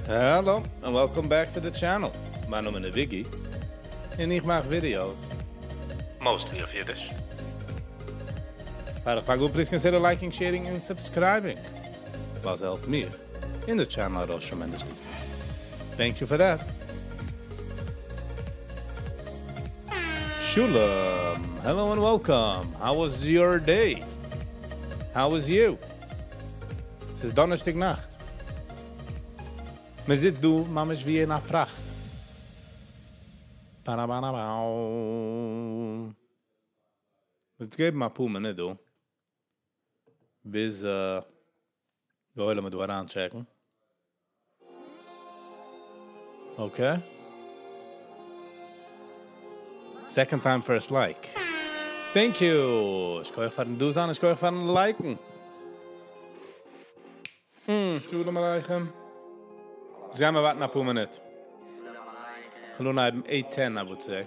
Hello and welcome back to the channel. מיין נאמען איז וויגי און איך מאך ווידיאוס mostly אויף אידיש. פאר איך פאנג אן please consider liking, sharing און subscribing ווייל עס העלפט מיר און די channel ארויס tremendously. Thank you for that. שלום, hello and welcome. How was your day? How is you? ס'איז דאנערשטאג נאכט. מען זיצט דא ממש ווי אין א פראכט. באראבאראבאו. מ'וועט געבן אפאר מינוט דא ביז די עולם וועט דא אריינטשעקן. Okay. Second time first like. Thank you! שכוח פארן דא זיין און שכוח פארן לייקן. שלום עליכם. זיי מיר ווארטן אפאר מינוט. כ'וועל אנהייבן eight ten I would say.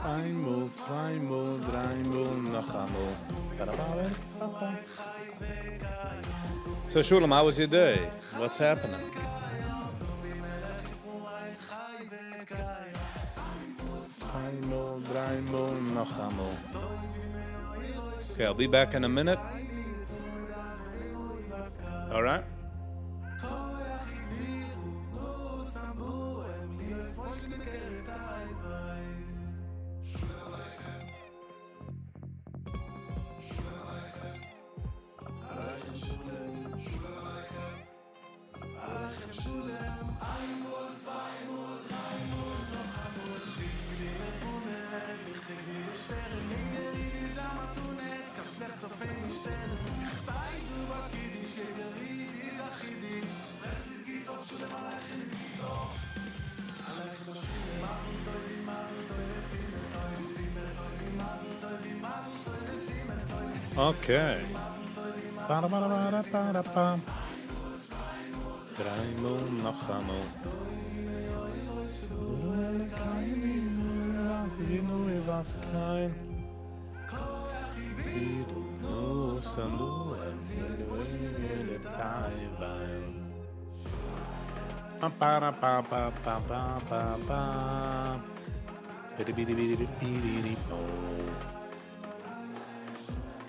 איין מאל, צוויי מאל, דריי מאל, נאכאמאל. So Shulam, how was your day? What's happening? צוויי מאל, דריי מאל, נאכאמאל. Okay, I'll be back in a minute. All right. Okay. דריי מאל נאכאמאל.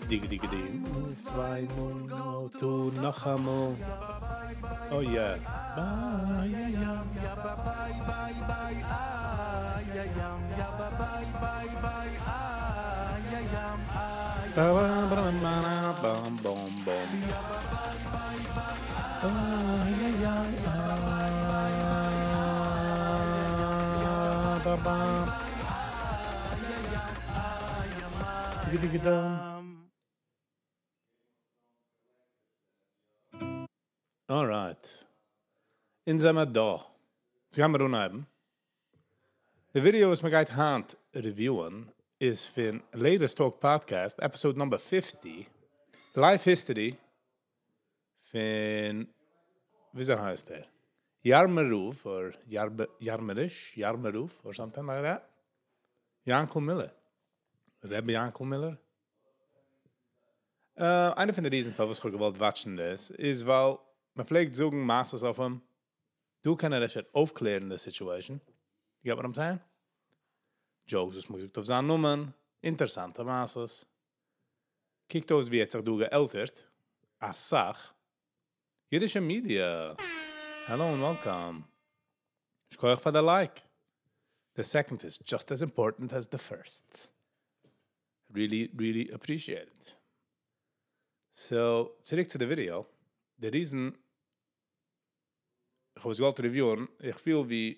דיגדיגדי צוויי מאל go to נאכאמאל. Oh yeah. Alright. אונז זעמער דא. So גיימיר אנהייבן. די ווידעא וואס מען גייט היינט ריוויוען איז פון Latest Talk Podcast, episode number fifty, Life History פון, וויאזוי הייסט ער? יארמער רב, or יארמעריש, יארמער רב, or something like that. יאנקל מילער. רבי יאנקל מילער. איינע פון די reasons פארוואס איך האב געוואלט וואטשן דאס, איז ווייל מען פלעגט זאגן מעשות אויף אים. דא קען ער אפשר אויפקלערן די situation. You get what I'm saying? Jokes וואס מען זאגט אויף זיין נאמען, אינטערעסאנטע מעשות. קוקט אויס ווי ער האט זיך דא געעלטערט אסאך. אידישע media. Hello and welcome. שכוח פאר די like. The second is just as important as the first. Really, really appreciate it. So, צוריק צו די ווידעא. די reason איך האב עס געוואלט ריוויוען, איך פיל ווי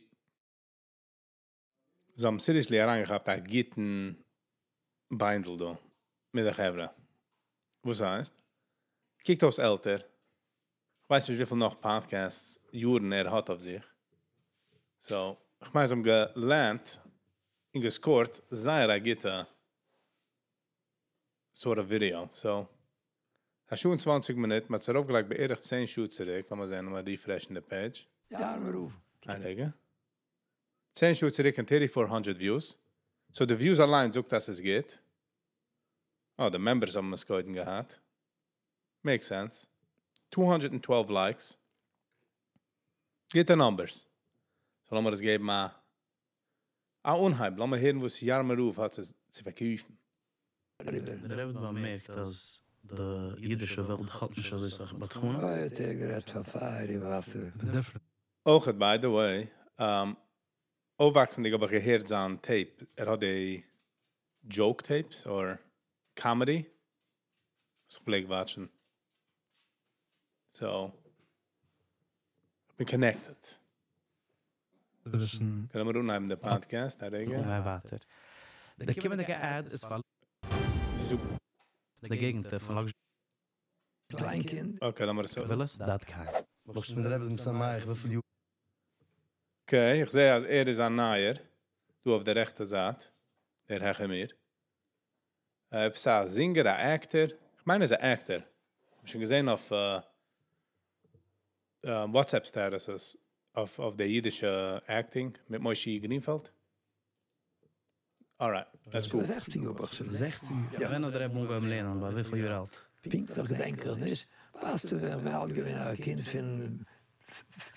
זיי האבן seriously אריינגעכאפט א גוטן ביינדל דא מיט די חברה. וואס הייסט? קוקט אויס עלטער. איך ווייס נישט וויפיל נאך podcasts יארן ער האט אויף זיך. So, איך מיין זיי האבן געלערנט און געסקארט זייער א גוטע sort of video. So, א שעה און צוואנציג מינוט, מ'האט עס ארויפגעלייגט בערך צען שעה צוריק, לאמיר זען, לאמיר ריפרעשן די פעידזש. יארמער רב. איין רגע. צען שעה צוריק און טערטי פאר הונדרעט וויוס. סאו די וויוס אליין זאגט אז ס'איז גוט. אה, די מעמבערס האבן עס קודם געהאט. מעיקס סענס. טו הונדרעט און טוועלוו לייקס. גוטע נאמבערס. סאו לאמיר עס געבן א א אנהייב. לאמיר הערן וואס יארמער רב האט צו פארקויפן. דער רבי האט באמערקט אז די אידישע וועלט האט נישט אזוי סאך בטחון. אוי האט ער גערעדט פאר פייער און וואסער. אויכעט ביי די וועי, אויפוואקסענדיג האב איך געהערט זיין טעיפ, ער האט די דזשאוק טעיפס אר קאמעדי וואס איך פלעג וואטשן, סאו איך בין קאנעקטעד. קענען מיר אנהייבן די פאדקעסט א רגע? און גיי ווייטער. די קומענדיגע עד איז פאר די געגנטער פון לאקזשערי. קליין קינד. אקעי לאמיר עס. ווילעס דאט קאם. וואס מיט רבי משמח וויפיל יאר? אקעי איך זעה אז ער איז א נייער דא אויף די רעכטע זייט דער העכער מיר. עפעס א זינגער א עקטער, כ'מיין ער איז א עקטער, כ'האב שוין געזען אויף וואטסעפפ סטעטוסעס אויף אויף די אידישע עקטינג מיט מושי גרינפעלד. אלרייט, לעטס גאו. זעכציג האב איך שוין. זעכציג? ווען האט דער רבי אנגעהויבן לערנען? ביי וויפיל יאר אלט? פונקטליך געדענק איך נישט, ווייסטו ווען איך בין אלט געווען א קינד פון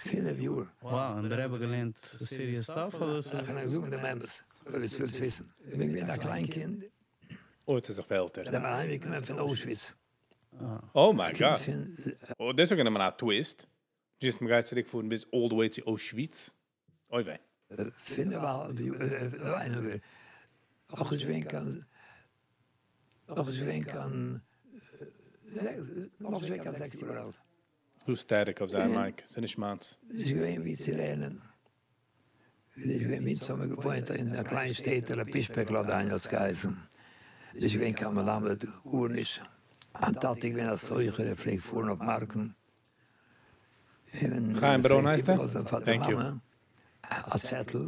פינף יאר. Wow, און דער רבי געלערנט סיריעס סטאף אדער ס'איז? איך קען אייך זאגן דעם אמת, אויב עטס ווילט וויסן. איך בין געווען א קליין קינד. אוי האט ער זיך פארעלטערט. זענען מיר אהיימגעקומען פון אוישוויץ. Oh my God. אוי דאס האט גענומען א טוויסט. דזשאסט מ'גייט צוריק פארן ביז אלל די וועי צו אוישוויץ. אוי וויי. פינף א האלב יאר, נאך נישט געווען קיין, נאך נישט געווען קיין, נאך נישט געווען קיין זעקס יאר אלט. ס'דא סטעטיק אויף זייער מייק, ס'איז נישט מיינס. נישט געווען ווי צו לערנען. נישט געווען ווי צו האבן געוואוינט אין א קליין שטעטעלע פישפעקלאדיין האט עס געהייסן. נישט געווען קיין מלמד, גארנישט. מיין טאטע איז געווען א סוחר ער פלעגט פארן אויף מארקן. און חיים ברוין פלעגט הייסט ער? איבערלאזן פאר די טענק יו. מאמע א צעטל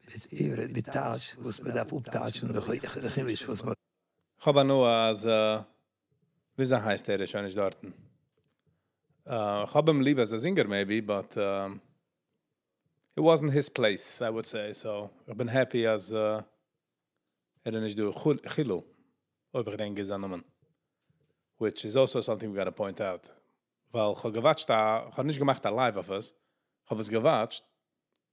מיט עברית מיט טייטש וואס מען דארף אפטייטשן די חומש וואס מען. כ'האב הנאה אז וויאזוי הייסט ער איז שוין נישט דארטן. כ'האב אים ליב אז א זינגער מעיבי באט איט וואזענט היז פלעיס איי וואלד סעי סאו איך בין העפי אז ער איז נישט דא חילו אויב איך געדענק גוט זיין נאמען וויטש איז אלסא סאמטינג ווי גאטע פוינט אוט ווייל כ'האב געוואטשט א כ'האב נישט געמאכט א לייוו אויף עס כ'האב עס געוואטשט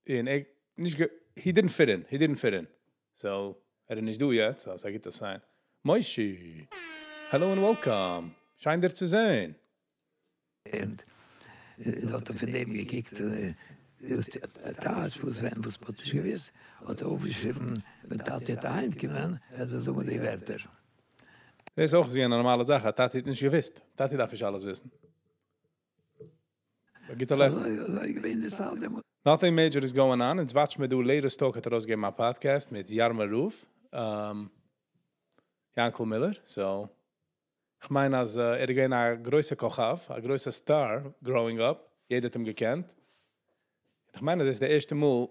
און ער נישט גע הי דידנט פיט אין הי דידנט פיט אין סאו ער איז נישט דא יעצט סאו ס'איז א גוטע סיין. מושי! העלא און וועלקאם! שיין דיר צו זעהן! און זי האט פון דעם געקוקט טייטש וואס ווען וואס מ'האט נישט געוואוסט האט זי אויפגעשריבן ווען טאטי וועט אהיימקומען וועט ער זאגן די ווערטער. דאס איז אויך זייער א נארמאלע זאך אז טאטי האט נישט געוואוסט, טאטי דארף נישט אלעס וויסן. א גוטע לעסן. אזוי אזוי איז געווען די צייט דעמאלט. נאטינג מעידזשער איז גאוינג אן, אונז וואטש מיר דא לעיטעסט טאלק האט ארויסגעגעבן א פאדקעסט מיט יארמער רב, יענקל מילער, סאו כ'מיין אז ער איז געווען א גרויסע כוכב, א גרויסע סטאר גראואינג אפ, יעדער האט אים געקענט, און כ'מיין אז דאס איז די ערשטע מאל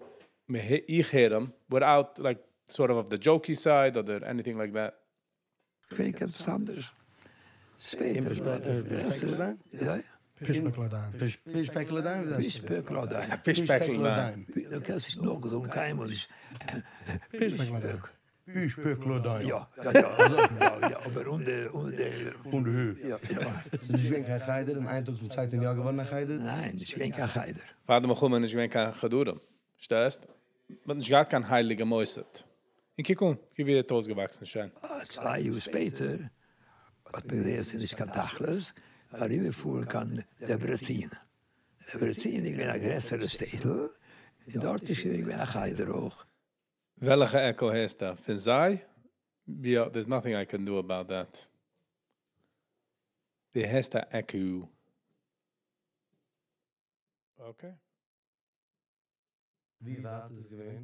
איך הער אים, וויטאוט לייק סארט אוו אויף די דזשאוקי סייד אדער עניטינג לייק דעט. כ'ווייס עפעס אנדערש שפעטער יא? פישפעקלאדיין? פישפעקלאדיין. פישפעקלאדיין. דו קענסט נישט נאכזאגן קיינמאל נישט. פישפעקלאדיין. פישפעקלאדיין. יא יא יא יא אבער אן די אן די. אן די ה. יא יא. ס'איז נישט געווען קיין חדר און איין טאג צום צווייטען יא געווארן א חדר? ניין נישט געווען קיין חדר. פאר די מלחמה איז נישט געווען קיין חדרים. פארשטייסט? מ'האט נישט געהאט קיין הייליגע מוסד. און קוק אן, קוק ווי ער האט אויסגעוואקסן שיין. צוויי יאר שפעטער האט מען געזעהן אז ס'איז נישט קיין תכלית, אריבערפארן קיין דעברעצין. דעברעצין איז געווען א גרעסערע שטעטל, און דארט איז שוין געווען א חדר אויך. וועלעכע עקא הערסטו? פון זיי? יא, דערס נאטינג איי קען דו אבאוט דעט. דו הערסט א עקא. אקעי. ווי ווייט איז עס געווען?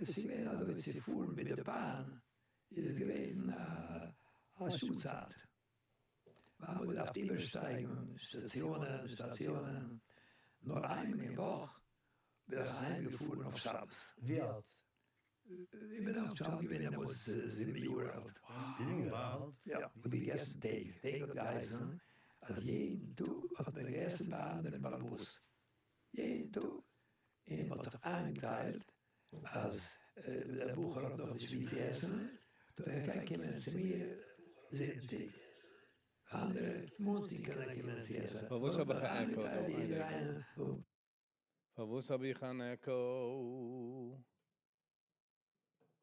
עס איז געווען אזוי צו פארן מיט די באן איז געווען א שעה צייט, ווייל מ'האט געדארפט איבערשטייגן שטאציאנען שטאציאנען, נאר איינמאל אין וואך בין איך אהיים געפארן אויף שבת. ווי אלט? איך בין אלט שוין געווען דעמאלטס זיבן יאר אלט. זיבן יאר אלט? יא, מ'האט געגעסן טעג, טעג האט געהייסן אז יעדן טאג האט מען געגעסן ביי א אנדערן באלעבאס, יעדן טאג, און מען האט זיך איינגעטיילט אז דער בחור האט נאך נישט ווי צו עסן, ער קען קומען צו מיר זונטאג, אנדערע מאנטאג קען ער קומען צו עסן. פארוואס האב איך א עקא דא? איינגעטיילט איין יעדער רגע. איינער. פארוואס האב איך אן עקא?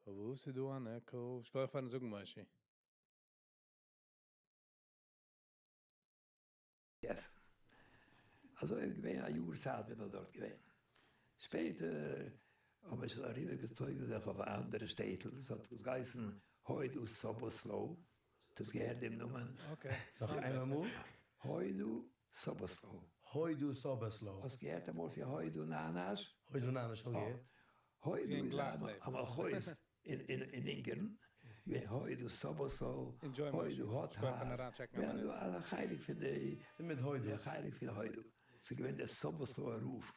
פארוואס איז דא אן עקא? שכוח פארן זאגן מושי. עסן. אזוי איז געווען א יאר צייט בין איך דארט געווען. שפעטער האבן מיר שוין אריבער געצויגן זיך אויף א אנדערע שטעטל, דאס האט געהייסן הוידו סאבאסלאו, האסט געהערט דעם נאמען? Okay. נאך איינמאל? הוידו סאבאסלאו. הוידו סאבאסלאו. האסט געהערט אמאל פון הוידו נאנאש? הוידו נאנאש האב געהערט. הוידו זי איז גלייך א לעבן. א מלכות אין אונגארן. געווען הוידו סאבאסלאו, Enjoy מושי. הוידו האט שכוח פארן האס. אריינטשעקן א געווען מינוט. א חלק פון די מיט הוידו. א חלק פון הוידו. ס'איז געווען דער סאבאסלאוער רב.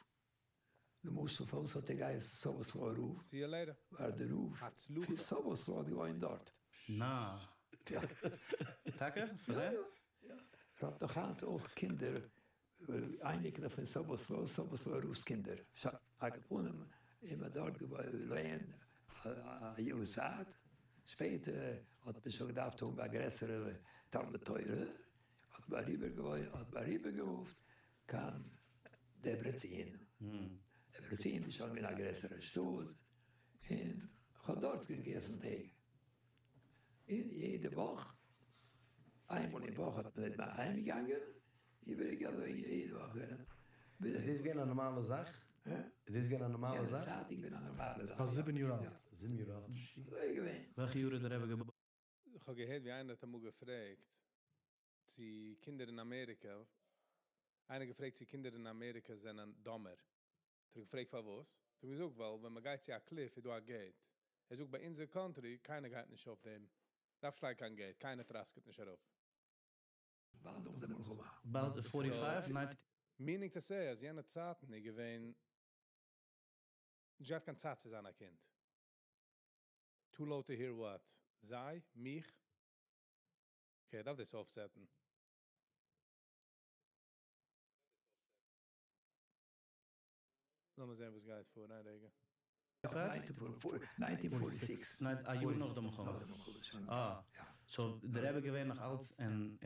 למשל פארוואס האט ער געהייסן סאבאסלאוער רב? See you later. ווייל דער רב הצלחה. פון סאבאסלאו האט געוואוינט דארט. נא. יא. טאקע? פאר דעם? יא. ער האט נאך היינט אויך קינדער, אייניקלעך פון סאבאסלאו, סאבאסלאוער רב'ס קינדער. על כל פנים איז מען דארט געווען א יאר צייט, שפעטער האט מען שוין געדארפט האבן א גרעסערע תלמוד תורה, האט מען אריבער האט מען אריבערגעמופט קיין דעברעצין. דעברעצין איז שוין געווען א גרעסערע שטאט, און כ'האב דארט געגעסן טעג. און יעדע וואך, איינמאל אין וואך האט מען איז מען אהיימגעגאנגען, איבעריגע אזוי יעדע וואך. איז דאס געווען א נארמאלע זאך? איז דאס געווען א נארמאלע יענע זאך? צייט איז געווען א נארמאלע זאך. פאר 7 יאר אלט. 7 יאר אלט. אזוי איז געווען. וועלכע יאר איז דער רבי געבוירן? איך האב געהערט, ווי איינער האט אמאל געפרעגט, צו קינדער אין אמעריקע, איינער געפרעגט צו קינדער אין אמעריקע זענען דומער. האט ער געפרעגט פארוואס? האט ער געזאגט, ווייל ווען מען גייט צו א cliff איז דא א gate. ער זאגט, ביי אונזער country, קיינער גייט נישט אויף דעם. דארף שטייגן קיין gate, קיינער טראסקעט נישט אראפ. באלד נאך דער מלחמה. באלד 45, 19 Meaning to say, אז יענע צייטן איז געווען, נישט געהאט קיין צייט צו זיין א קינד. Too low to hear what? זיי? מיך? Okay, דארף דאס אויפסעטן. לאמיר זען, וואס גייט פאר. ניין, רגע. 1946. ניין, א יאר נאך דער מלחמה. נאך דער מלחמה שוין. אה. יא. So, דער רבי געווען נאך אלץ אין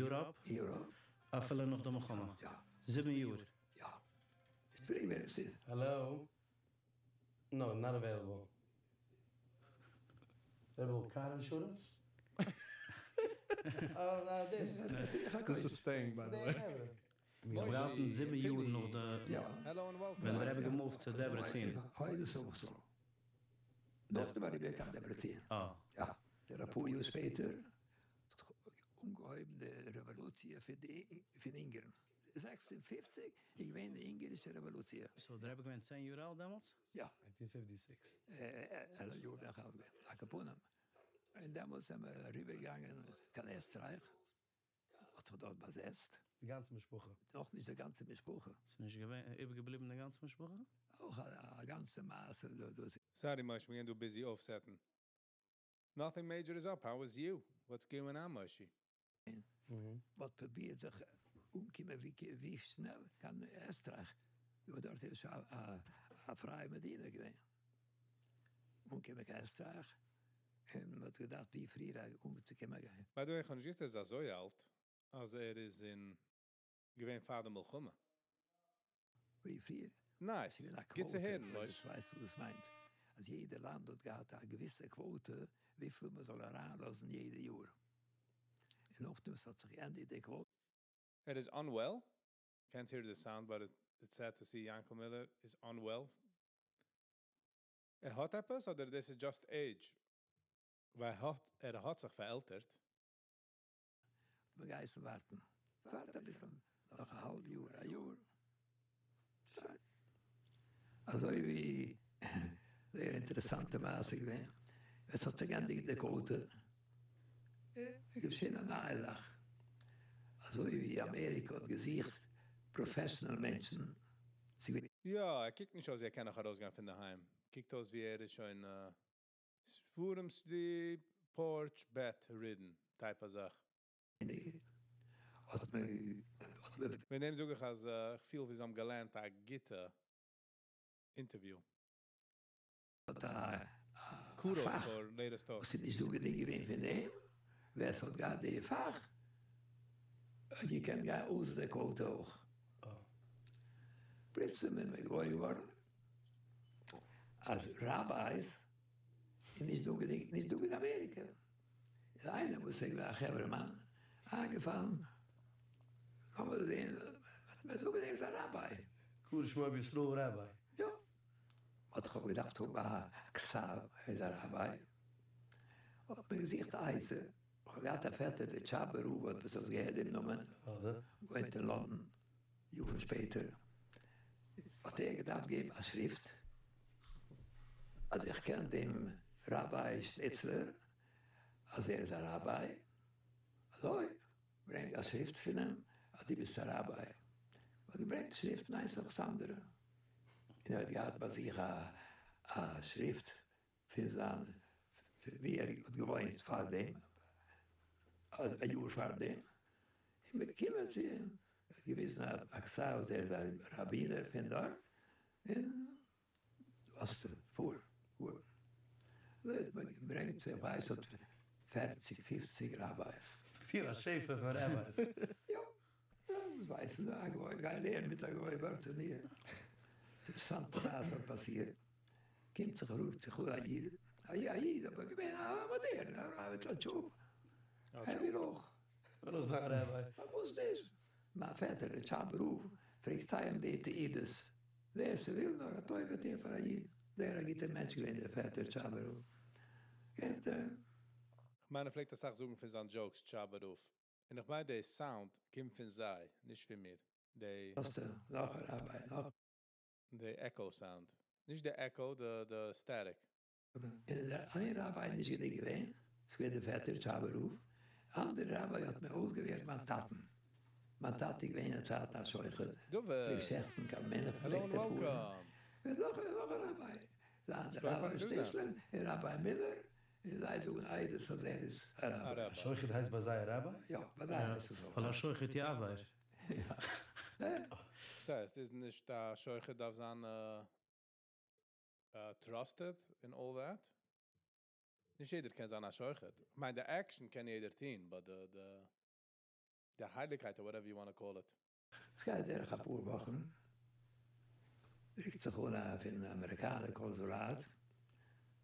Europe, Europe, אפילו נאך דער מלחמה. יא. 7 יאר. יא. איך ברענג מיר עס איז. Hello? No, not available. Available car insurance? Oh, no, this. This is staying, by the They way. have it. So, מיר האלטן 7 יאר נאך דער, יא. Hello and welcome. ווען דער רבי געמופט צו דעברעצין. הוידו סאבאסלאו. נאך דעם אריבער קיין דעברעצין. אה. יא. דער א פאר יאר שפעטער, אנגעהויבן די רעוואלוציע פון אונגארן. 56 איז געווען די אונגארישע רעוואלוציע. So, דער רבי געווען 10 יאר אלט דעמאלטס? יא. 1956. 11 יאר נאך אלט געווען. על כל פנים. און דעמאלטס זענען מיר אריבערגעגאנגען קיין עסטרייך. האט זיך דארט באזעצט. די גאנצע משפחה. נאך נישט די גאנצע משפחה. איז נישט געווען, איבערגעבליבן די גאנצע משפחה? אויך א גאנצע מעשה. דאס Sorry, Moshe, מיר זענען דא busy אויפסעטן. Nothing major is up. How is you? What's going on, Moshe? וואס פרובירט זיך אומקומען ווי שנעל קיין עסטרייך. וואו דארט איז א פרייע מדינה געווען. אומקומען קיין עסטרייך. און מען האט געדאכט, ווי פריער אומצוקומען. By the way, איך האב נישט געוואוסט, ער איז אזוי אלט, אז ער איז אין געווען פאר דער מלחמה. ווי פריער. Nice. עס איז געווען א גוט צו קוואטע, הערן, ווער Moshe. עס ווייסט, וואס דאס מיינט. אז יעדער לאנד האט געהאט א געוויסע קוואטע, וויפיל מען זאל אריינלאזן יעדע יאר. און נאכדעם האט זיך געענדיגט די קוואטע. ער איז unwell. Can't hear the sound, but it's sad to see Yankel Miller is unwell. ער האט עפעס, אדער this is just age? ווייל ער האט זיך פארעלטערט. מען גייט ווארטן. ווארט א ביסל, נאך א האלב יאר, א יאר. שוין. אזוי ווי זייער אינטערעסאנטע מעשה געווען. עס האט זיך געענדיגט די קוואטע. איז געשען א נייע זאך. אזוי ווי אמעריקע האט געזוכט professional מענטשן. זיי יא, ער קוקט נישט אויס, ער קען נאך ארויסגיין פון דער היים. קוקט אויס, ווי ער איז שוין ספרים, די porch bedridden type of זאך. האט מען האט מען. וועגן דעם זאג איך אז איך פיל ווי זיי האבן געלערנט א גוטע אינטערוויו. האט א Kudos פאך for latest talk. וואס איז נישט דא גענוג געווען פון דעם, ווער ס'האט געהאט די פאך האט געקענט גיין אויסער די quota אויך. פלוצים איז מען געוואויר געווארן אז rabbis איז נישט דא גענוג, נישט דא אין אמעריקע. איז איינער וואס איז געווען א חברה מאן איינגעפאלן, לאמיר זעהן, האט מען זאגן ער איז א rabbi. קרא שמו בישראל rabbi. יא. האט איך אבער געדארפט האבן א כתב, ער איז א rabbi. האט מען געזוכט א עצה. איך האב געהאט א פעטער דער טשאבער רב האט עפעס אויסגעהערט דעם נאמען. געוואוינט אין לאנדאן. יארן שפעטער האט ער געדארפט געבן א שריפט אז איך קען דעם rabbi שניצלער אז ער איז א rabbi, אזוי ברענג א שריפט פון אים אז דו ביסט א rabbi, האט געברענגט שריפטן איינס נאך דאס אנדערע, און ער האט געהאט ביי זיך א שריפט פון זיין ווי ער האט געוואוינט פארדעם, א יאר פארדעם, און מיר קומען צו אים, ער האט געוויזן א כתב אז ער איז א ראבינער פון דארט, און דו האסט פאר פאר. אזוי האט מען געברענגט, איך ווייס האט פערציג פופציג rabbis. ס'איז א שפע פון rabbis. יא, וואס ווייסן א גוי, גיי לערן מיט א גוי ווארט און אינטערעסאנטע מעשה האט פאסירט, קומט זיך רופט זיך אן א איד, א איד אבער געווען א מאדערנער רב מיט א טשוב, ער וויל אויך. וויל אויך זיין rabbi. פארוואס נישט? מיין פעטער דער טשאבער רב פרעגט טיילן די תעודות, ווער ס'וויל נאר א טובה טון פאר א איד, זייער א גוטער מענטש געווען דער פעטער טשאבער רב, געבט ער. כ'מיין ער פלעגט אסאך זאגן פון זיין jokes טשאבער רב, און איך מיין די sound קומט פון זיי, נישט פון מיר, די. האסטו נאך א rabbi נאך. די echo sound, נישט די echo, די static. און דער איין rabbi איז נישט גענוג געווען, ס'איז געווען דער פעטער טשאבער רב, אנדערע rabbi האט מיר אויסגעוועלט מיין טאטן, מיין טאטע איז געווען א צייט א שוחט, פלעגט שעכטן קיין מענער פלעגט ער פארן, און נאך נאך א rabbi, זיין דער rabbi שניצלער און rabbi מילער, און זיי זאגן עדות אז ער איז א rabbi. א שוחט הייסט ביי זיי א rabbi? יא, ביי זיי הייסט עס אזוי. ווייל א שוחט יעוור. יא. ס'הייסט איז נישט א שוחט דארף זיין trusted and all that? נישט יעדער קען זיין א שוחט. כ'מיין די action קען יעדער טוהן, but די די די הייליגקייט or whatever you wanna call it. ס'גייט דורך אפאר וואכן, רוקט זיך אן א פון אמעריקאנער קאנסולאט,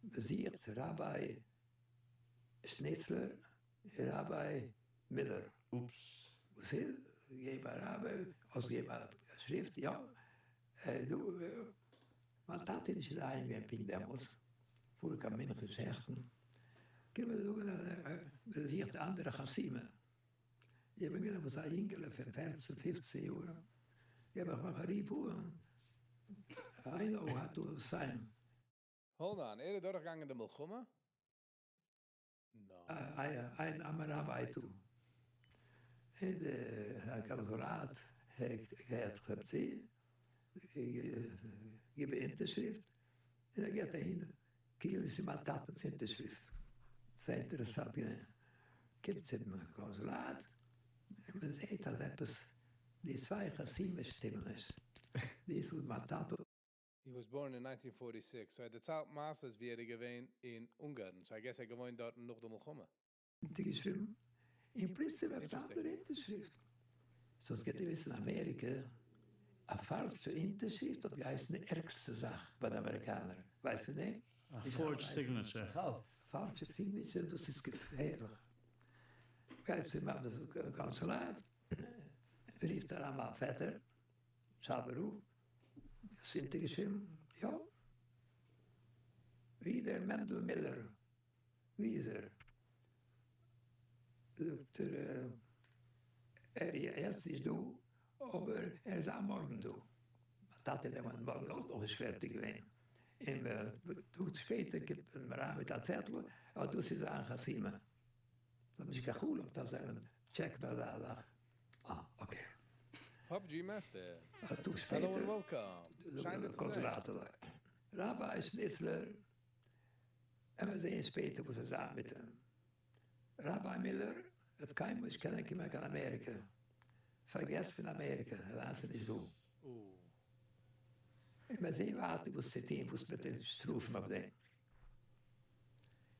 באזוכט rabbi שניצלער און rabbi מילער. אופס. וואס איז? געב א rabbi, האסט געגעבן א שריפט? יא. דא, מיין טאטע איז נישט אינדערהיים געווען פונקט דעמאלטס, פאר קיין מינכן שעכטן, קומען זאגן אז ער זוכט אנדערע חתימה. איך בין געווען עפעס א יונגעלע פון פערצן פופצן יאר, געב איך מיך א רוף אן, I know how to sign. Hold on, ער איז דורכגעגאנגען די מלחמה? No. I am a rabbi too. און די קאנסולאט גייט צו, גיב אונטערשריפט, און ער גייט אהין, כאילו ס'איז מיין טאטענס אונטערשריפט. זייער אינטערעסאנט געווען. קומט צום קאנסולאט, און מען זעט אז עפעס די צוויי חתימות שטימען נישט. דאס וואס מיין טאטע. He was born in 1946, so ער דערציילט מעשיות ווי ער איז געווען אין אונגארן, so I guess ער האט געוואוינט דארט נאך די מלחמה. אונטערגעשריבן, און פלוצים עפעס אנדערע אונטערשריפט. So עס גייט איר וויסן אין אמעריקע, א פאלשע אונטערשריפט האט געהייסן די ערגסטע זאך ביי די אמעריקאנער. ווייסט פון דעם? א forged signature. פאלשע signature, דאס איז געפערליך. גייט צום קאנסולאט, רופט אריין מיין פעטער, טשאבער רב, האסט אונטערגעשריבן? יא. ווי דער מענדל מילער? ווי איז ער? זאגט ער, ער איז יעצט נישט דא, אבער ער איז א מארגן דא. מיין טאטע איז דעמאלט מארגן אויך נאכנישט פערטיג געווען. און טאג שפעטער קומט מען אריין מיט א צעטל, אז דאס איז זיין חתימה. זיי האבן נישט גע'חלומ'ט אז זיי וועלן טשעקן אזא זאך. אה, okay. PUBG Master. א טאג שפעטער. Hello and welcome. שיין דיר צו זען. rabbi שניצלער, עמער זעהן שפעטער וואס עס זיין מיט אים. rabbi מילער וועט קיינמאל נישט קענען קומען קיין אמעריקע. פארגעס פון אמעריקע, אזאנס איז נישט דא. און מיר זעהן ווייטער וואס צו טוהן, וואס מ'וועט אים שטראפן אויף דעם.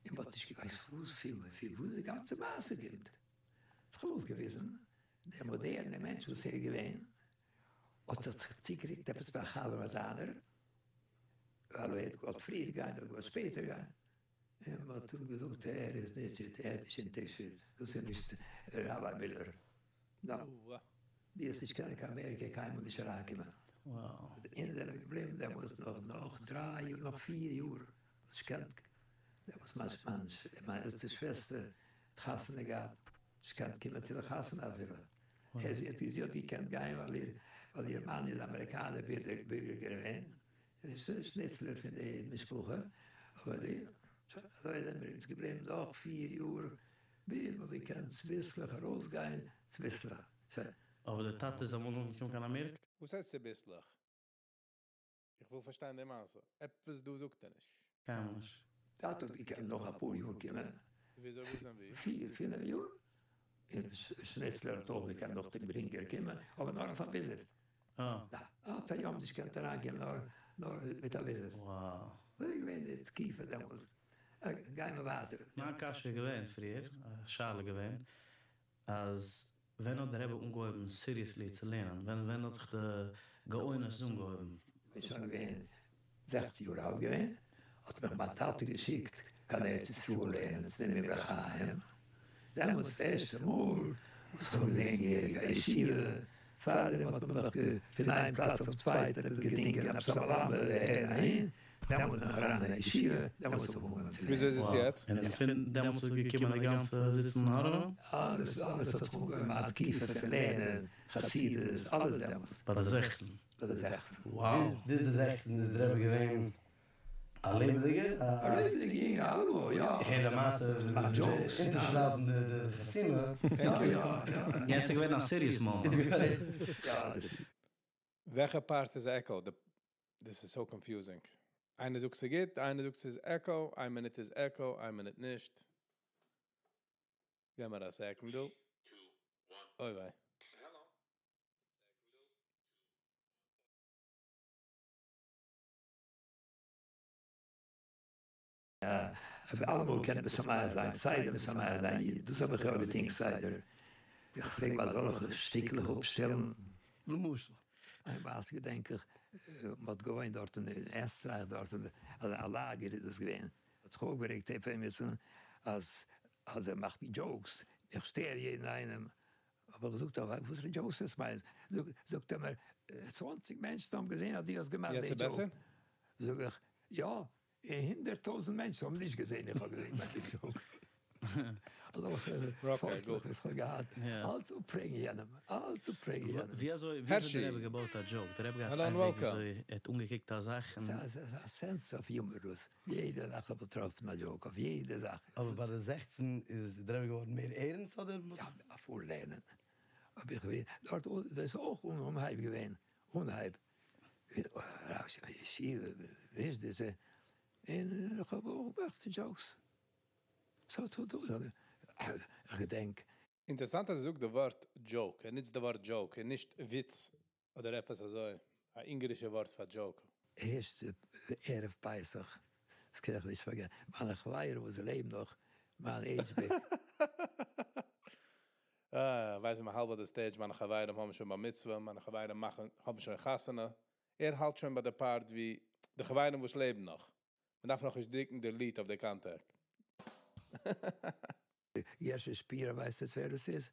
און מ'האט נישט געוואוסט וואס פון וואו די גאנצע מעשה קומט. האט זיך ארויסגעוויזן, דער מאדערנער מענטש וואס ער איז געווען, האט זיך צוגערוקט עפעס ביי א חבר זיינער, ווייל ער האט געוואלט פריער גיין, ער האט געוואלט שפעטער גיין, און מ'האט אים געזאגט ער איז נישט, ער האט נישט אונטערגעשריבן, דאס איז נישט ראביי מילער. נא. דו וועסט נישט קענען קיין אמעריקע קיינמאל נישט אריינקומען. אונז זענען געבליבן דעמאלטס נאך נאך דריי יאר נאך פיר יאר וואס נישט געקענט דעמאלטס מיין מיין עלטסטע שוועסטער האט חתונה געהאט נישט געקענט קומען צו די חתונה אפילו ער זי האט זי האט געקענט גיין ווייל איר ווייל איר מאן איז אמעריקאנער בירגער געווען שניצלער פון די משפחה אבער די אזוי זענען מיר אונז געבליבן נאך פיר יאר ביז מ'האט געקענט צוביסלעך ארויסגיין, צוביסלעך. אבער דער טאטע איז אמאל אנגעקומען קיין אמעריקע? וואס הייסט צוביסלעך? איך וויל פארשטיין די מעשה. עפעס דא זאגט ער נישט. קיינמאל נישט. טאטע האט געקענט נאך אפאר יאר קומען. וויאזוי וואס ווען ווי? פיר פינעף יאר. און שניצלער האט אויך געקענט נאך גרינגער קומען, אבער נאר אויף א וויזיט. עד היום נישט געקענט אריינקומען נאר נאר מיט א וויזיט. אזוי איז געווען די תקופה דעמאלס. גייען מיר ווייטער. מיין קשיא איז געווען פריער, א שאלה געווען, אז ווען האט דער רבי אנגעהויבן סיריעסלי צו לערנען? ווען ווען האט זיך די גאונות אנגעהויבן? כ'בין שוין געווען זעכצן יאר אלט געווען, האט מיך מיין טאטע געשיקט קיין ארץ ישראל לערנען צו דעם אמרי חיים, דעמאלטס די ערשטע מאל וואס כ'האב געזען געהעריג א ישיבה, פארדעם האט מען מיך פון איין פלאץ אויפן צווייטן עפעס געדינגען עפעס א מלמד אהער אהין, דעמאלטס בין איך אריין אין א ישיבה, דעמאלטס האב איך אנגעהויבן צו וויאזוי איז עס וואו. יעצט? און פון דעמאלטס איז געקומען די גאנצע זיצן און הארעווען? אלעס אלעס האט זיך אנגעהויבן א תקופה פון לערנען חסידות, אלעס דעמאלטס. ביי די זעכצן? ביי די זעכצן. וואו. ביז די זעכצן איז דער רבי געווען א לעבעדיגער? א לעבעדיגער יונג אלעמאל, יא. איך הער די מעשה מאכט jokes. אונטערשרייבן די חתימה. יא יא יא. יענץ איז געווען א serious moment. יא אלעס. וועלכע part איז echo? This is so confusing. איינער זאגט ס'איז גוט, איינער זאגט ס'איז echo, איין מינוט איז echo, איין מינוט נישט. געב מיר א second דא. אוי וויי. אלעמאל קען משמח זיין, כסדר משמח זיין אידן, דאס האב איך יא געטון כסדר, איך פלעג ביי אזעלכע שטיקלעך אפשטעלן. למשל? איין מעשה געדענק איך, מען האט געוואוינט דארט אין עסטרייך דארט אין א לאגער איז דאס געווען, האט זיך אויפגערעגט אויף עמיצן אז אז ער מאכט jokes, איך שטער יעדן איינעם, האב איך געזאגט אבער וואסערע jokes עס מיינט, זאגט ער מיר צוואנציג מענטשן האבן געזען אז דו האסט געמאכט די joke, זאג איך יא, און 100,000 מענטשן האבן נישט געזען איך האב געמאכט די joke. אזעלכע פארטלעך וואס כ'האב געהאט, אלץ אפפרעגן יענעם, אלץ אפפרעגן יענעם. ווי אזוי ווי אזוי האט דער רבי געבויט א joke? דער רבי געהאט איין וועג ווי אזוי ער האט אנגעקוקט א זאך און. ס'איז א sense of humor דאס, יעדע זאך האב איך געטראפן א joke אויף יעדע זאך. אבער ביי די זעכצן איז דער רבי געווארן מער ערנסט אדער? יא, אפאר לערנען האב איך געווען דארט, דאס איז אויך אן אנהייב געווען, אנהייב. ישיבה, וויסט דאס, און איך האב אויך געמאכט jokes, ס'האט איך געדענק. אינטערעסאנט אז ער זאגט די ווארט joke, ער נוצט די ווארט joke און נישט וויץ אדער עפעס אזוי, א אונגארישע ווארט פאר joke. ערשטע ערב פסח, דאס קען איך נישט פארגעסן, מיינע חברים וואס לעבן נאך, מיין עידזש בי. אה, ווייסט ווען מ'האלט ביי די stage, מיינע חברים האבן שוין בר מצוה, מיינע חברים מאכן, האבן שוין חתונה, ער האלט שוין ביי די part ווי די חברים וואס לעבן נאך. מ'דארף נאך נישט דרוקן delete אויף די contact. גערשי שפירא ווייסט יעצט ווער דאס איז?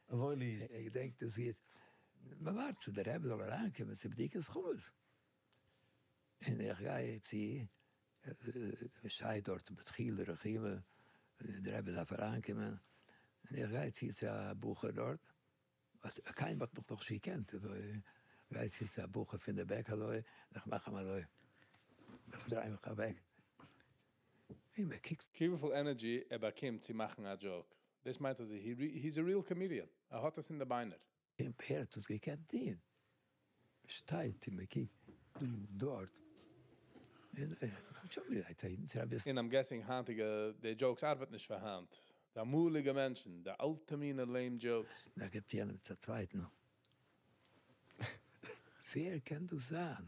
וואויל איד. איך געדענק דאס גוט. מ'ווארט צו דער רבי זאל אריינקומען צו בדיקת חמץ. און איך גיי צו, מ'שטייט דארט בדחילו ורחימו, דער רבי דארף אריינקומען, און איך גיי צו צו א בחור דארט, קיינער האט מיך נאכנישט געקענט, אזוי גיי צו צו א בחור פון די back אזוי, און איך מאך אים אזוי, איך דריי מיך אוועק, און מען קוקט. קוק וויפיל energy ער באקומט צו מאכן א joke, דאס מיינט אז he is a real comedian, ער האט עס אין די ביינער. און ווער האט דאס געקענט טון? שטייט און מען קוקט דארט, און און I'm guessing היינטיגע די jokes ארבעט נישט פאר היינט. די אמאליגע מענטשן, די אלטע מינע lame jokes. דא גיבט יענעם צו א צווייטן. ווער קען דאס זיין?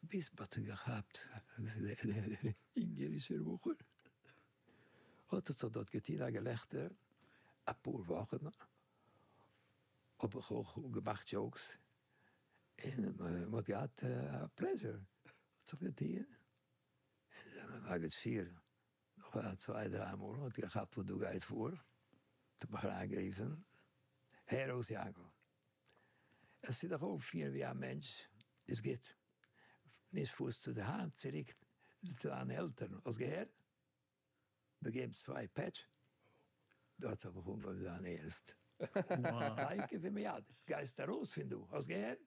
ביז מ'האט אים געכאפט אז דאס איז דער אונגערישער בחור. האט עס זיך דארט געטון א געלעכטער אפאר וואכן. האב איך אויך געמאכט jokes און מ'האט געהאט א pleasure. האט זיך געטון. און מגיד שיעור נאך א צוויי דריי מאל האט געכאפט וואס דא גייט פאר, האט ער מיך אריינגערופן, הער אויס יענקל, עס איז דיך אויפפירן ווי א מענטש איז גוט, נישט פארסטו היינט צוריק צו דיינע עלטערן, האסט געהערט? מיר געבן צוויי פעטש, דא האט זיך מיך אנגעהויבן זיין ערנסט, תיכף ומיד גייסטו ארויס פון דא, האסט געהערט?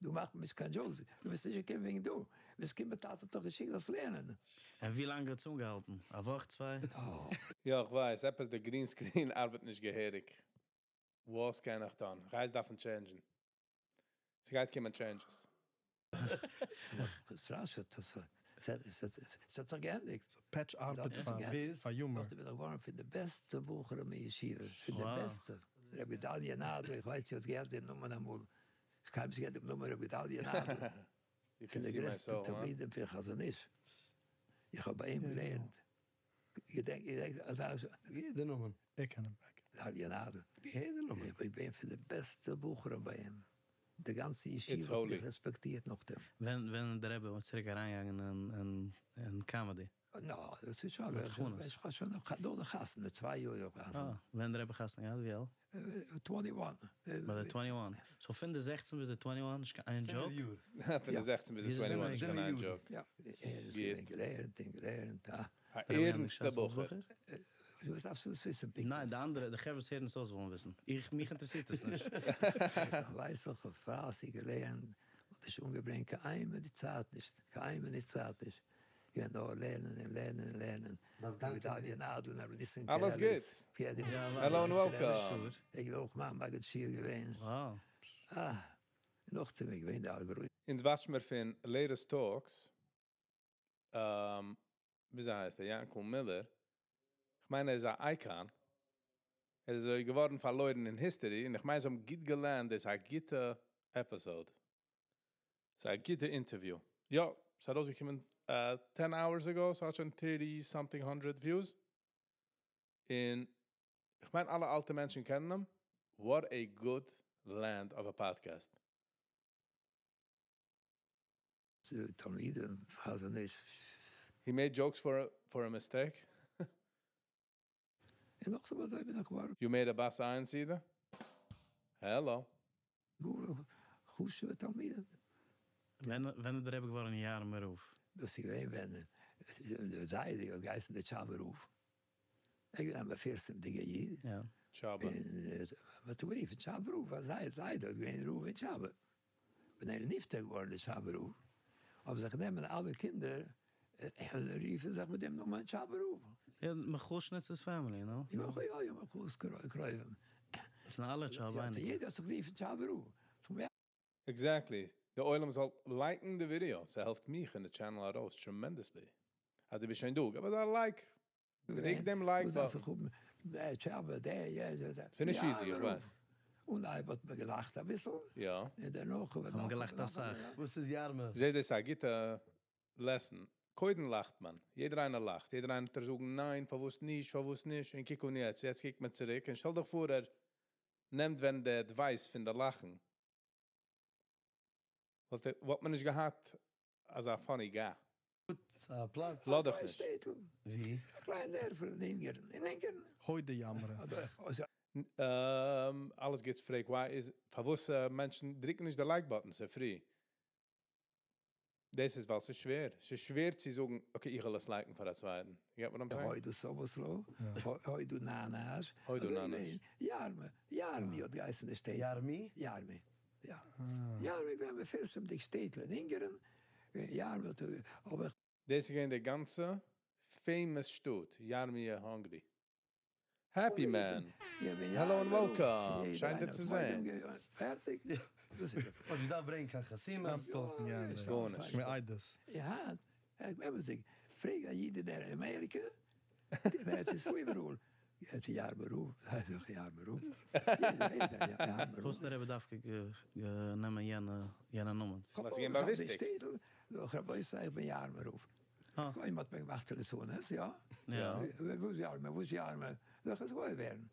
דא מאכט מען נישט קיין jokes, דו ביסט נישט געקומען וועגן דא, ביסט געקומען טאטע האט דיך געשיקט זאלסט לערנען. און ווי לאנג האט עס אנגעהאלטן? א וואך צוויי? יא איך ווייס, עפעס די green screen ארבעט נישט געהעריג. וואס קען איך טון? כ'גיי עס דארפן change ן. ס'גייט קומען changes. געסטראשעט אז ס'האט זיך געענדיגט. פעטש ארבעט פאר humor. נאכדעם בין איך געווארן פון די בעסטע בחורים אין ישיבה, פון די בעסטע. ר' גדליה נאדל, איך ווייס צו האסט געהערט דעם נאמען אמאל, איך קיינמאל נישט געהערט דעם נאמען ר' גדליה נאדל, פון די גרעסטע תלמידים פון חזון איש, איך האב ביי אים געלערנט, געדענק געדענק אזא. געהערט די נאמען. איך קען אים. גדליה נאדל. געהערט די נאמען. איך בין פון די בעסטע בחורים ביי אים, די גאנצע ישיבה האט מיך רעספעקטירט נאכדעם. ווען ווען דער רבי איז צוריק אריינגעגאנגען אין comedy? נא, דאס איז שוין, איך האב שוין נאך די חתונה, צוויי יאר נאך די חתונה. אה, ווען דער רבי חתונה געהאט, ווי אלט? twenty one. ביי די twenty one. So פון די זעכצן ביז די twenty one נישט קיין איין joke? פון די זעכצן ביז די twenty one נישט קיין איין joke. יא, ער איז געווען געלערנט און געלערנט, אה. א ערנסטע בחור. וואס דארפסטו דאס וויסן פונקטליך? ניין, די אנדערע, די חברה וואס הערן עס אויס ווילן וויסן. איך, מיך אינטערעסירט עס נישט. ווייס איך, האב פלייסיג געלערנט, האט נישט אנגעברענגט קיין איין מינוט צייט נישט, קיין איין מינוט צייט נישט. געווען נאר לערנען און לערנען און לערנען. רבי גדליה נאדל, רבי ניסן אלעס קרעליץ. גוטס! Hello and welcome! איך בין אויך מיין מגיד שיעור געווען. אה, נאכדעם איז געווען די אלגערויטם. אונז watch ן מיר פון Latest Talks, וויאזוי הייסט ער? יענקל מילער. כ'מיין ער איז א icon. ער איז אזוי געווארן פארלוירן אין history, און איך מיין זיי האבן גוט געלערנט, דאס איז א גוטע episode. ס'איז א גוטע interview. יא, ס'איז ארויסגעקומען ten hours ago, ס'האט שוין thirty something hundred views. און איך מיין אלע אלטע מענטשן קענען אים. What a good land of a podcast. תלמידים, חזון איש. He made jokes for for a mistake. און נאכדעם אזוי בין איך געווארן. You made a בת עין סעודה? Hello. גאר חשוב'ע תלמידים. ווען ווען איז דער רבי געווארן יארמער רב? דאס איז געווען ווען דער זיידע האט געהייסן דער טשאבער רב. ער איז געווען א מפורסמ'דיגער איד. יא. טשאבע. און מ'האט אים גערופן טשאבער רב ווייל זייער זיידע האט געווען רב אין טשאבע. ווען ער איז נפטר געווארן דער טשאבער רב, האבן זיך גענומען אלע קינדער און רופן זיך מיט דעם נאמען טשאבער רב. יא, מיכאל שניצער'ס family, נו? יא יא יא, מיכאל'ס קרובים. עס זענען אלע טשאבע אייניקלעך. יעדער האט זיך גערופן טשאבער רב. Exactly. די עולם זאל like ן די ווידיאו, ס'העלפט מיך און די channel ארויס tremendously. אז דו ביסט שוין דא, געב אזא like. דריק דעם like button. ס'איז נישט easy, איך ווייס. אנהייב האט מען געלאכט אביסל, יא. און דערנאך האט מען געלאכט אסאך. וואס איז יארמע? זעה דאס איז א גוטע lesson. קודם לאכט מען, יעדער איינער לאכט, יעדער איינער וועט דיר זאגן ניין, פארוואס נישט, פארוואס נישט, און קוק אן יעצט, יעצט קוקט מען צוריק, און שטעל דיך פאר ער נעמט ווען די advice פון די לאכן, וואלט וואלט מען נישט געהאט אזא funny guy. א פלאץ. לאז דיך נישט. ווי? א קליין דערפל אין אונגערן, אין אונגערן. הוידע יאמרע. אלעס גוטס פרעג why איז פארוואס מענטשן דריקן נישט די like button צו פרי. דאס איז ווייל ס'איז שווער. ס'איז שווער צו זאגן okay איך וועל עס like ן פאר א צווייטן. You get what I'm saying? הוידו סאבאסלא, הוידו נאנאש. הוידו נאנאש. יארמע, יארמי האט געהייסן די שטעטל. יארמי? יארמי, יא. יארמי איז געווען מפורסמ'דיג שטעטל אין אונגערן. יארמי האט אבער. דאס איז געווען די גאנצע famous שטאט, יארמיע Hungary. Happy man! Hello and welcome! שיין דיר צו זען. פערטיג. האט געדארפט ברענגען קיין חתימות. גארנישט. מיט עדות. יא, אמת'דיג, פרעג א איד אין אמעריקע. אין ארץ ישראל איבעראל. גייט צו יארמער רב, זיי זיך יארמער רב. יעדער יעדער יארמער רב. וואס דער רבי דארף נעמען יענע יענע נאמען. ווייל ס'איז געווען באוויסטיג. זאג רבותי איך בין יארמער רב. קודם האט מען געמאכט ליצנות, יא? יא. וואס יארמער וואס יארמער? זאל איך עס געוואויר ווערן.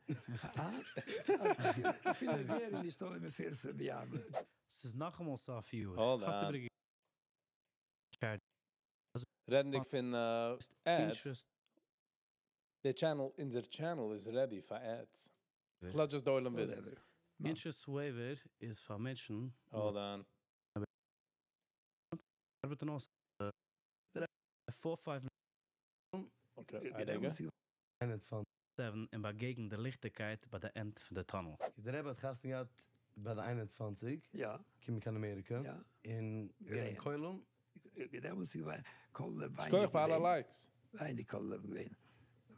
אפילו גער איז נישט אזוי מפורסם ווי יארמער. ס'איז נאכאמאל סוף יאר. Hold האסט on. איבערגע. רעדנדיג פון ads, Interest. די channel, אונזער channel איז ready פאר ads. לאז just די עולם וויסן. Whatever. Interest waiver איז פאר מענטשן. Hold on. ארבעטן אויס. 4 5 Okay, א רגע. 21. 7 און באגעגן די ליכטיגקייט ביי די end פון די tunnel. דער רבי האט חתונה געהאט ביי די 21. יא. קומען קיין אמעריקע. יא. אין געווען כולל. דעמאלטס איז געווען כולל שכוח פאר אלע likes. ווייניג כולל געווען.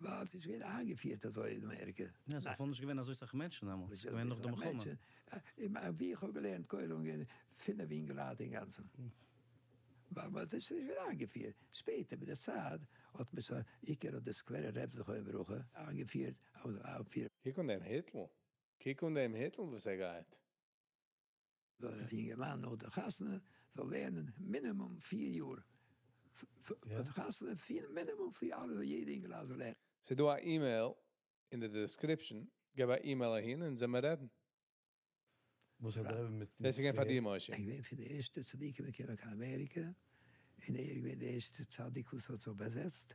ווייל עס איז געווען איינגעפירט אזוי אין אמעריקע. יא, עס איז אפילו נישט געווען אזוי סאך מענטשן דעמאלטס. עס איז געווען נאך די מלחמה. ווי איך האב געלערנט כולל געווען פינף אינגעלייט אינגאנצן. ווייל מען האט עס נישט געווען איינגעפירט. שפעטער מיט די צייט האט מען שוין, עיקר האט די סקווערע רב זכרונו לברכה איינגעפירט, איינגעפירט. קוק אן דעם היטל. קוק אן דעם היטל וואס ער גייט. זאל א יונגערמאן נאך די חתונה זאל לערנען מינימום פיר יאר. נאך די חתונה פיר מינימום פיר יאר זאל יעדע אינגעלייט זאל לערנען. ס'איז דא א אימעיל אין די description, געב א אימעיל אהין און זעמער רעדן. וואס האט דער רבי מיט דאס איז געווען פאר דיר משה. איך בין פון די ערשטע צדיקים געקומען קיין אמעריקע, און ער איז געווען דער ערשטער צדיק וואס האט זיך באזעצט,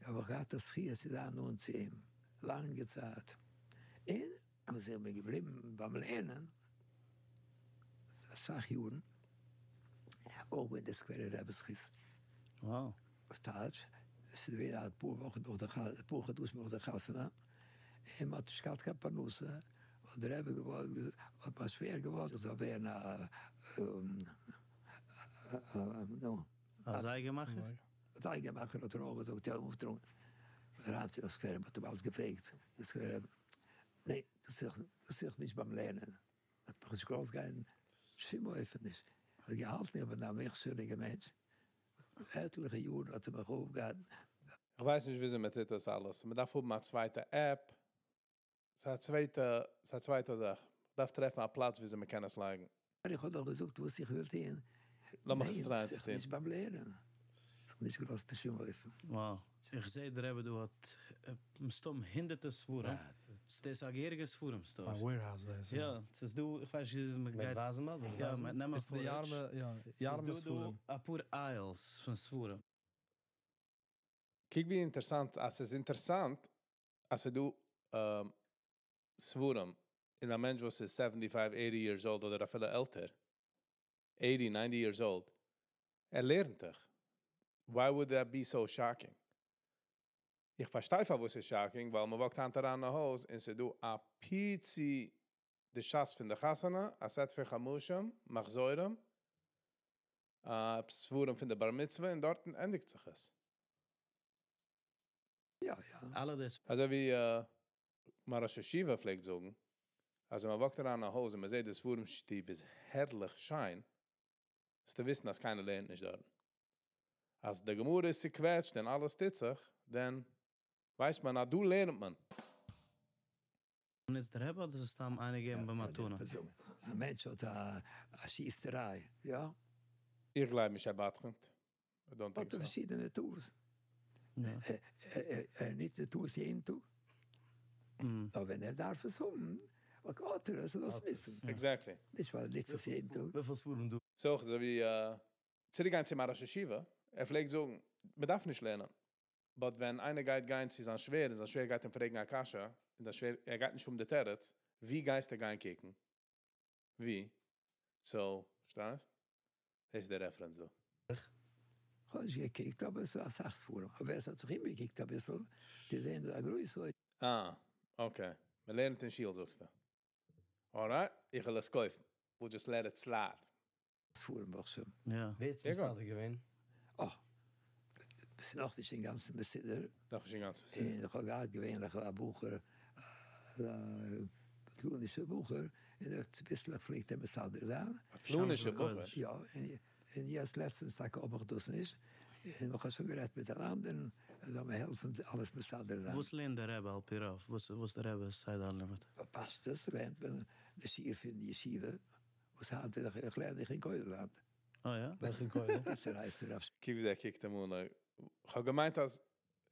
האב איך געהאט די זכי' צו זיין נאנט צו אים לאנגע צייט, און אז איך בין געבליבן ביים לערנען אסאך יארן, אויך מיט די סקווערע רבי'ס זכות. Wow. וואס טייטש? עס איז געווען א פאר וואכן נאך די חתונה, אפאר חדשים נאך די חתונה, און מען האט נישט געהאט קיין פרנסה, האט דער רבי געוואלט, האט מיין שווער געוואלט איך זאל ווערן א נו. א זייגער מאכער? א זייגער מאכער האט ער אויך געזאגט, יא, אויפטראגן. אריין צו די סקווערע, מען האט אים אלץ געפרעגט, די סקווערע רבי, ניין, דאס איז דאך נישט ביים לערנען, האט מיך נישט געלאזט גיין בשום אופן נישט, האט געהאלטן איך בין א מוכשר'דיגער מענטש, עטליכע יארן האט ער מיך אויפגעהאלטן. איך ווייס נישט וויאזוי מען טוט דאס אלעס, מען דארף האבן א צווייטע app, ס'איז א צווייטע, ס'איז א צווייטע זאך, מ'דארף טרעפן א פלאץ וויאזוי מען קען עס לייגן. איך האב דאך געזאגט וואס איך וויל טון. לאמיך עס טרייען צו ניין, טון. נישט ביים לערנען. זיך נישט געלאזט בשום אופן. Wow. איך זעה דער רבי דא האט מסתם הונדערטער ספרים. ס'איז א געהעריגע ספרים store. א warehouse דאס. יא, ס'איז דא, איך ווייס נישט ווי מ'גייט. מיט ווייזן באלד? יא, מיט נעמען איז די יארמע, יא, יארמע ספרים. ס'איז דא דא אפאר aisles פון ספרים. קוק ווי אינטערסאנט, אז ס'איז אינטערסאנט אז ס'איז דא ספרים אין א מענטש וואס איז seventy five eighty years old אדער אפילו עלטער, eighty ninety years old, ער לערנט דאך, why would that be so shocking? איך פארשטיי פארוואס ס'איז shocking, ווייל מ'וואקט היינט אריין אין א הויז און ס'איז דא א פיצי די שס פון די חתונה, א set פון חומשים, מחזורים, עפעס ספרים פון די בר מצוה און דארטן ענדיגט זיך עס. יא יא. אלע די ס. אזוי ווי מיין ראש ישיבה פלעגט זאגן, אז ווען מ'וואקט אריין אין א הויז און מ'זעט די ספרים שטוב איז הערליך שיין, זאלסטו וויסן אז קיינער לערנט נישט דארטן. אז די גמרא איז צוקוועטשט און אלעס טוט זיך, then ווייסט מען אז דא לערנט מען. און איז דער רבי אדער איז עס סתם איינער געבן במתנה? א מענטש האט א שיסעריי, יא? איך גלייב נישט ער בדחנ'ט. I don't think האט ער so. פארשידענע tools. ער ניצט די tools יעדן טאג. נאר ווען ער דארף עס האבן, האט ער עס און דאס ניצן. Exactly. נישט ווייל ער ניצט עס יעדן טאג. וויפיל ספרים דא? סאו אויך אזוי ווי צוריק גיין צו מיין ראש ישיבה, ער פלעגט זאגן, מען דארף נישט לערנען, but ווען איינער גייט גיין צו זיין שווער און זיין שווער גייט אים פרעגן א קשיא, און זיין שווער, ער גייט נישט האבן די תירוץ, ווי גייסטו גיין קוקן? ווי? So, פארשטייסט? דאס איז די reference דא. כ'האב נישט געקוקט אבער ס'איז אסאך ספרים, אבער ווער ס'האט זיך אומגעקוקט אביסל די זעהן דא א גרויסע אוצר. אה, okay. מען לערנט אין שול זאגסטו. Alright, איך וועל עס קויפן. We'll just let it slide. ספרים ברוך השם. יא. ווער האט עס מסדר געווען? אה. ס'איז נאכנישט אינגאנצן מסודר. נאכנישט אינגאנצן מסודר. און איך האב געהאט געווענליך א בחור, א בטלנישער בחור, און ער צוביסלעך פלעגט ער מסדר זיין. בטלנישער בחור? יא, און יעצט לעצטענס טאקע האב איך דאס נישט. און איך האב שוין גערעדט מיט אן אנדערן, ער זאל מיר העלפן אלעס מסדר זיין. וואס לערנט דער רבי על פי רוב? וואס וואס דער רבי סדר הלימוד? בפשטות לערנט מען די שיעור פון ישיבה, וואס היינט איז איך לערן איך אין כולל היינט. אה יא? וועלכע כולל? שפיצער הייסט ער, רב קוק ווי ער קוקט אים אן, like, איך האב געמיינט אז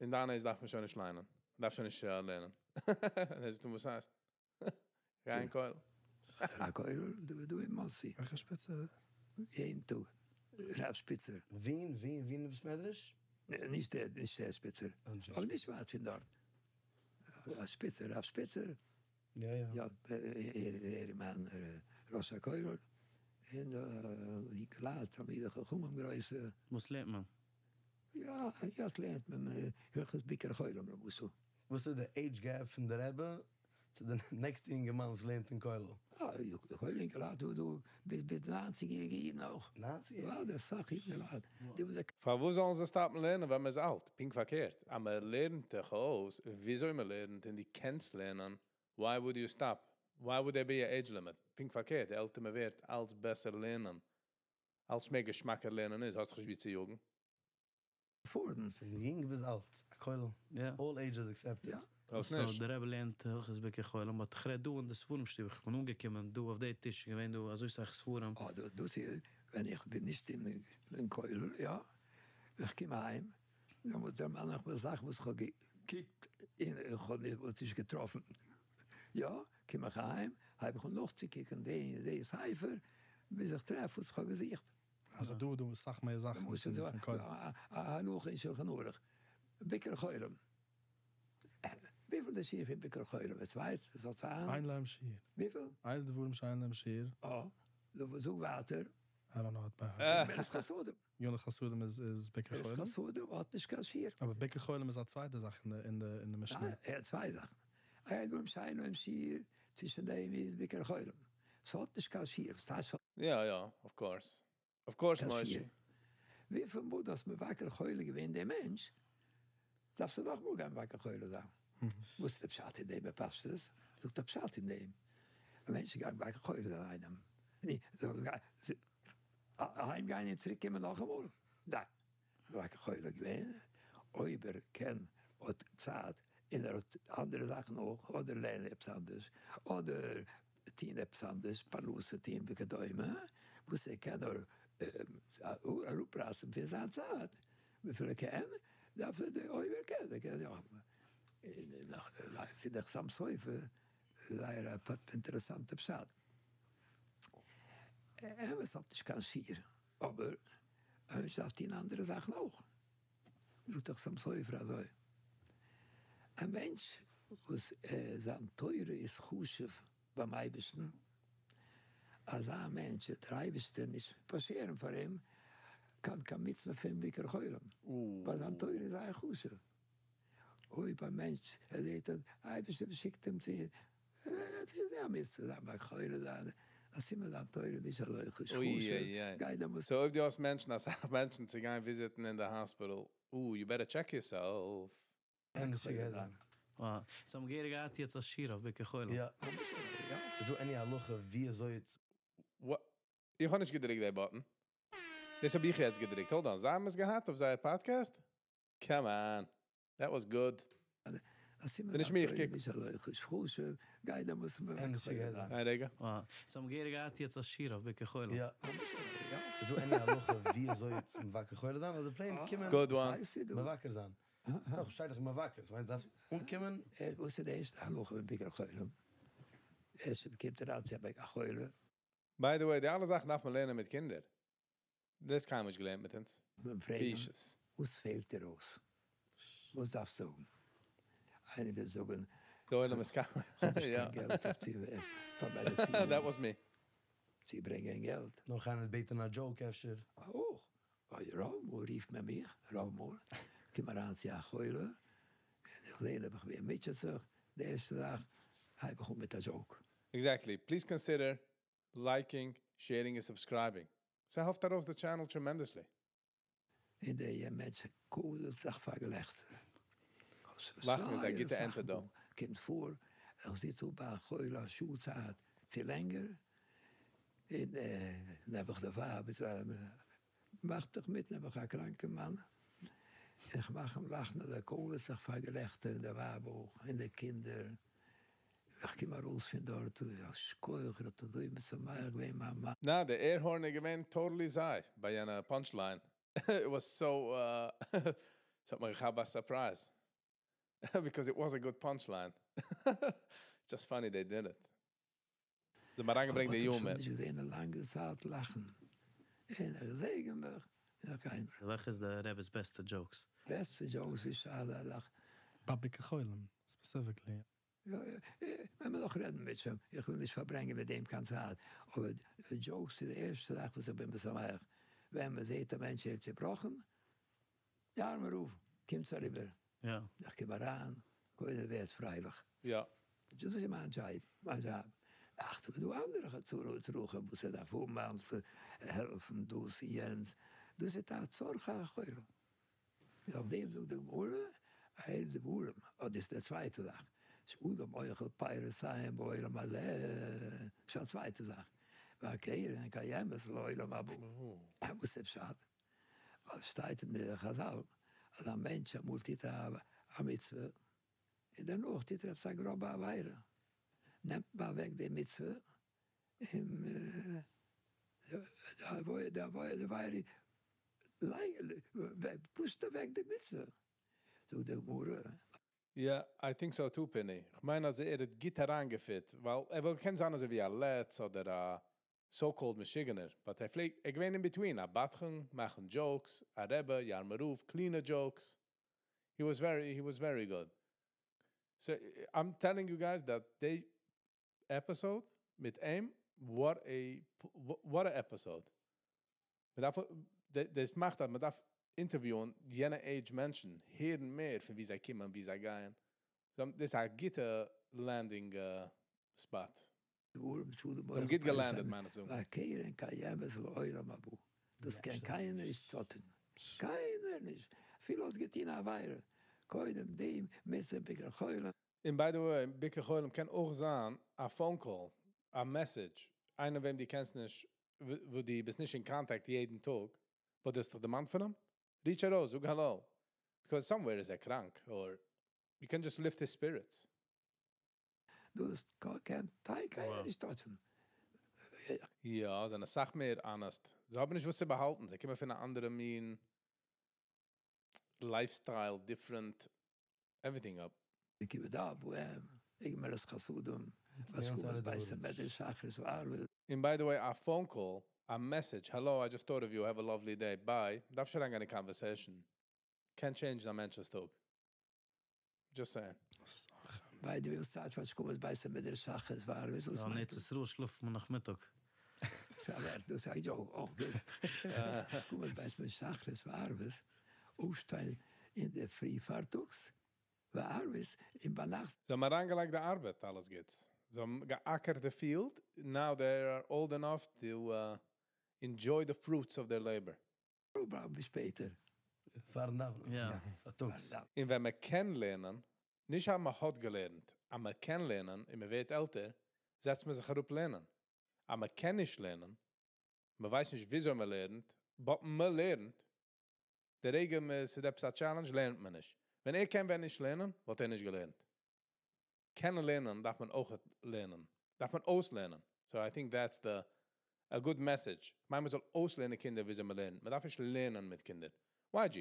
אין דיין age דארף מען שוין נישט ליינען. דארף שוין נישט לערנען. ער זאגט אים, וואס הייסט? גיי אין כולל. א כולל, דא דא אין מאנסי. וועלכע שפיצער? יעדן טאג. רב שפיצער. ווען, ווען, ווען אין בית מדרש? נישט דער, נישט דער שפיצער. אבער נישט ווייט פון דארט. א שפיצער, רב שפיצער. יא יא. יא, ער איז מיין ראש הכולל. און די כלל תלמידי חכמים גרויסע. וואס לערנט מען? יא, יעצט לערנט מען הלכות ביקור חולים למשל. וואס איז די age gap פון די רבי צו די next אינגערמאן וואס לערנט אין כולל? אה, כולל אינגעלייט דא דא ביז ביז 90 יעריגע אידן אויך. 90? יא, דא אסאך אינגעלייט. די וואס פארוואס זאלן זיי stop ן לערנען ווען מען איז אלט? פונקט פארקערט. אז מען לערנט דיך אויס, וויאזוי מען לערנט און דו קענסט לערנען, why would you stop? Why would there be a age limit? פונקט פארקערט, די עלטער מען ווערט, אלץ בעסער לערנען. אלץ מער געשמאקער לערנען איז, האסט נישט ווי צו יאגן. פארן. פון יונג ביז אלט, א כולל. יא. All ages accepted. יא. דאס So, נישט. דער רבי לערנט הלכות ביקור חולים, but איך רעד דא אין די ספרים שטוב, איך בין אנגעקומען דא אויף די טיש, געווען דא אזוי אסאך ספרים. אה, דא, דאס איז, ווען איך בין נישט אין כולל, יא, איך קום אהיים, דאן מוז דער מאן נאך מיר זאגן וואס איך האב געקוקט און איך האב נישט, וואס נישט געטראפן. יא, קום איך אהיים, הייב איך אן נאכצוקוקן די די ספר, ביז איך טרעף וואס איך האב געזוכט. אלזא דא דא אסאך מער זאכן למשל פון דא פון כולל. א הלכה אין שולחן ערוך, ביקור חולים. וויפיל די שיעור פון ביקור חולים? עטס ווייסט? עס זאל זיין? אין להם שיעור. וויפיל? אלו דברים שאין להם שיעור. אה, זאג ווייטער. I don't know it by heart. גמילות חסדים. גמילות חסדים איז ביקור גמילות חולים. חסדים האט נישט קיין שיעור. אבער ביקור חולים איז א צווייטע זאך אין די אין די אין די משנה. ער האט צוויי זאכן. אלו דברים שאין להם שיעור, צווישן דעם איז ביקור חולים. ס'האט נישט קיין שיעור. וואס טייטש יא יא, of course. Of course, קיין מוישי. שיעור? וויפיל מאל דו האסט מבקר חולה געווען דעם מענטש, דארפסטו נאכאמאל גיין מבקר חולה זיין. וואס איז דער פשט אין דעם בפשטות? זאגט דער פשט אין דעם. א מענטש גייט מבקר חולה זיין איינעם. ני, זאל אהיים גיין און צוריק קומען נאכאמאל? ניין. מבקר חולה געווען, אויב ער קען, האט צייט, און ער האט אנדערע זאכן אויך, אדער לערנען עפעס אנדערש, אדער טון עפעס אנדערש, פרנסה טון וכדומה, וואס ער קען נאר אראפרייסן פון זיין צייט, וויפיל ער קען, דארף ער, אויב ער קען, ער קען יא. און ס'איז דער חתם סופר, זייער א אינטערעסאנטע פשט. אמת האט נישט קיין שיעור, אבער א מענטש דארף טון אנדערע זאכן אויך. זאגט דער חתם סופר אזוי, א מענטש וואס זיין תורה איז חשוב ביים אייבערשטן, אזא מענטש וועט דער אייבערשטער נישט פארשערן פאר אים קיין קיין מצוה פון ביקור חולים, ווייל זיין תורה איז זייער חשוב. אויב א מענטש ער זעט אז דער אייבערשטער שיקט אים צו א מצוה זיין מבקר חולה זיין, א סימן זיין תורה איז נישט אזוי חשוב, גייט דעמאלטס. So אויב דו האסט מענטשן, אסאך מענטשן צו גיין visit ן אין די hospital, you better check yourself. Wow. So האבן געהעריג געהאט יעצט א שיעור אויף ביקור חולים. יא. איז דא any הלכה ווי אזוי יעצט? What? איך האב נישט געדריקט די button. דאס האב איך יעצט געדריקט. Hold on, זיי האבן עס געהאט אויף זייער podcast? Come on. That was good. נישט מיר, איך קוק. נישט אזוי חשוב, גייט דעמאלטס מבקר חולה זיין. איין רגע. Wow. So האבן געהעריג געהאט יעצט א שיעור אויף ביקור חולים. יא. איז דא any הלכה ווי אזוי יעצט מבקר חולה זיין אדער plain קומען Good one. מבקר זיין? דאך שטייט דאך מבקר, so דארף אנקומען. וואס איז די ערשטע הלכה פון ביקור חולים? ערשט קומט אריין צו א ביקור חולה. By the way, די אלע זאכן דארף מען לערנען מיט קינדער. דאס קיינמאל נישט געלערנט מיט אונז. מען פרעגט, בישות. וואס פעלט דיר אויס? וואס דארפסטו האבן? איינער וועט זאגן, דער עולם איז קיין. איך האב נישט קיין געלט אויף צו פאר מעדיצין. That was me. צו ברענגען געלט. נאך איינער בעטן א joke אפשר. אויך. אוי, רוב מאל רופט מען מיך, רוב מאל. קום אריין צו א חולה, און איך זע, איך ווי ער מוטשעט זיך, די ערשטע זאך, הייב איך אן מיט א joke. Exactly. Please consider liking, sharing and subscribing. ס'העלפט ארויס the channel tremendously. און דער מענטש קוילערט זיך פאר געלעכטער. לאכן איז א גוטע antidote. קומט פאר, איך זיץ אפ ביי א חולה א שעה צייט, צו לענגער, און נעבעך די ווייב איז, מאכט זיך מיט נעבעך א קראנקער מאן. איך מאך אים לאכן אז ער קוילערט זיך פאר געלעכטער און די ווייב אויך און די קינדער. איך קום ארויס פון דארט און א שכוח איר האט אזוי משמח געווען מיין מאן. נא, די air horn איז געווען totally זיי ביי יענע punchline. It was so, ס'האט מיך געכאפט ביי surprise. Because it was a good punchline. Just funny they did it. זיי האבן אריינגעברענגט די האב איך שוין humor. נישט געזען א לאנגע צייט לאכן. און איך זעגן מיך און איך גיי מיר. וועלכע איז די רבי'ס בעסטע jokes? בעסטע jokes איז שאלה לאך. ביי ביקור חולים, specifically. יא, ווען מיר נאך רעדן מיט שוין, איך וויל נישט פארברענגען מיט דעם קיין צייט, אבער jokes איז די ערשטע זאך וואס איך בין משמח, ווען מען זעט א מענטש ער צעבראכן, יארמער רב, קומטס אריבער, איך קום אריין, קודם ווערט פרייליך. דאס איז מיין דזשאב, מיין דזשאב. אך, דא אנדערע צרכים וואס ער דארף האבן, אלס העלפן דאס און יענץ, דאס איז א צרכי החולה. און אויף דעם זאגט די גמרא, אלה דברים, אט דאס איז די צווייטע זאך, שאדם אוכל פירותיהם בעולם הזה, שוין א צווייטע זאך, והקרן קיימת לעולם הבא. וואס איז פשט? ווייל שטייט אין די חזל אז א מענטש אמאל טוט א מצוה, און דערנאך טוט ער עפעס א גראבע עבירה, נעמט מען אוועק די מצוה, און די עבירה פושט אוועק די מצוה, זאגט די גמרא. יא, I think so too, פיני. כ'מיין אז ער האט גוט אריינגע fit, ווייל ער וואלט געקענט זיין אזוי ווי א לץ אדער א so-called משוגענער, but ער פלעגט, ער געווען in between, א בדחן, מאכן jokes, א רבי, יארמער רב, קלינע jokes. He was very good. So, I'm telling you guys that the episode מיט אים, what a episode. מען דארף, דאס מאכט אז מען דארף interview ען יענע age מענטשן, הערן מער פון ווי זיי קומען, ווי זיי גייען. So, דאס איז א גוטע landing spot. זיי האבן גוט גע landed, מיין איך זאגן. והקרן קיימת לעולם הבא. דאס קען קיינער נישט צאטן. קיינער נישט. אפילו האסט געטון א עבירה. קודם דעם מצוה ביקור חולים. און by the way, ביקור חולים קען אויך זיין א phone call, א message, איינער וועם דו קענסט נישט, וואו דו ביסט נישט אין contact יעדן טאג, but דו האסט דיך דערמאנט פון אים, reach ארויס, זאג hello. Because somewhere איז ער קראנק, or you can just lift his spirits. דאס קען קיינער נישט touch ן. יא, זענען אסאך מער honest. זיי האבן נישט וואס צו באהאלטן, זיי קומען פון א אנדערע מין lifestyle, different, everything up. איך גיב דא, וואו איך גמילת חסדים, וואס קומט בית המדרש שחרית וערבית. און by the way, א phone call, א message, hello, I just thought of you, have a lovely day, bye, דארף שוין אריינגיין אין conversation. Can change א מענטש'ס טאג. Just saying. ביי די ווילסט צייט פאר קומט בית המדרש שחרית וערבית, וואס יא, מיינט אין ארץ ישראל שלאפט מען נאכמיטאג. דאס איז א joke, אויך גוט. קומט בית המדרש שחרית וערבית, אויפשטיין אין דער פרי פארטאגס, וערבית אין ביינאכט. זיי האבן אריינגעלייגט די ארבעט, אלעס גוטס. זיי האבן געאקערט די field, now they are old enough to enjoy the fruits of their labor. ביז שפעטער. פארן דאווענען. יא. פארטאגס. און ווען מען קען לערנען, נישט אז מען האט געלערנט, אז מען קען לערנען און מען ווערט עלטער, זעצט מען זיך אראפ לערנען. אז מען קען נישט לערנען, מען ווייסט נישט וויאזוי מען לערנט, but מען לערנט, די רגע מען איז עפעס א challenge, לערנט מען נישט. ווען ער קען ווען נישט לערנען, וואלט ער נישט געלערנט. קענען לערנען, דארף מען אויך לערנען. דארף מען אויסלערנען. So I think that's the a good message. מען זאל אויסלערנען קינדער, וויאזוי מען לערנט. מען דארף נישט לערנען מיט קינדער. YG.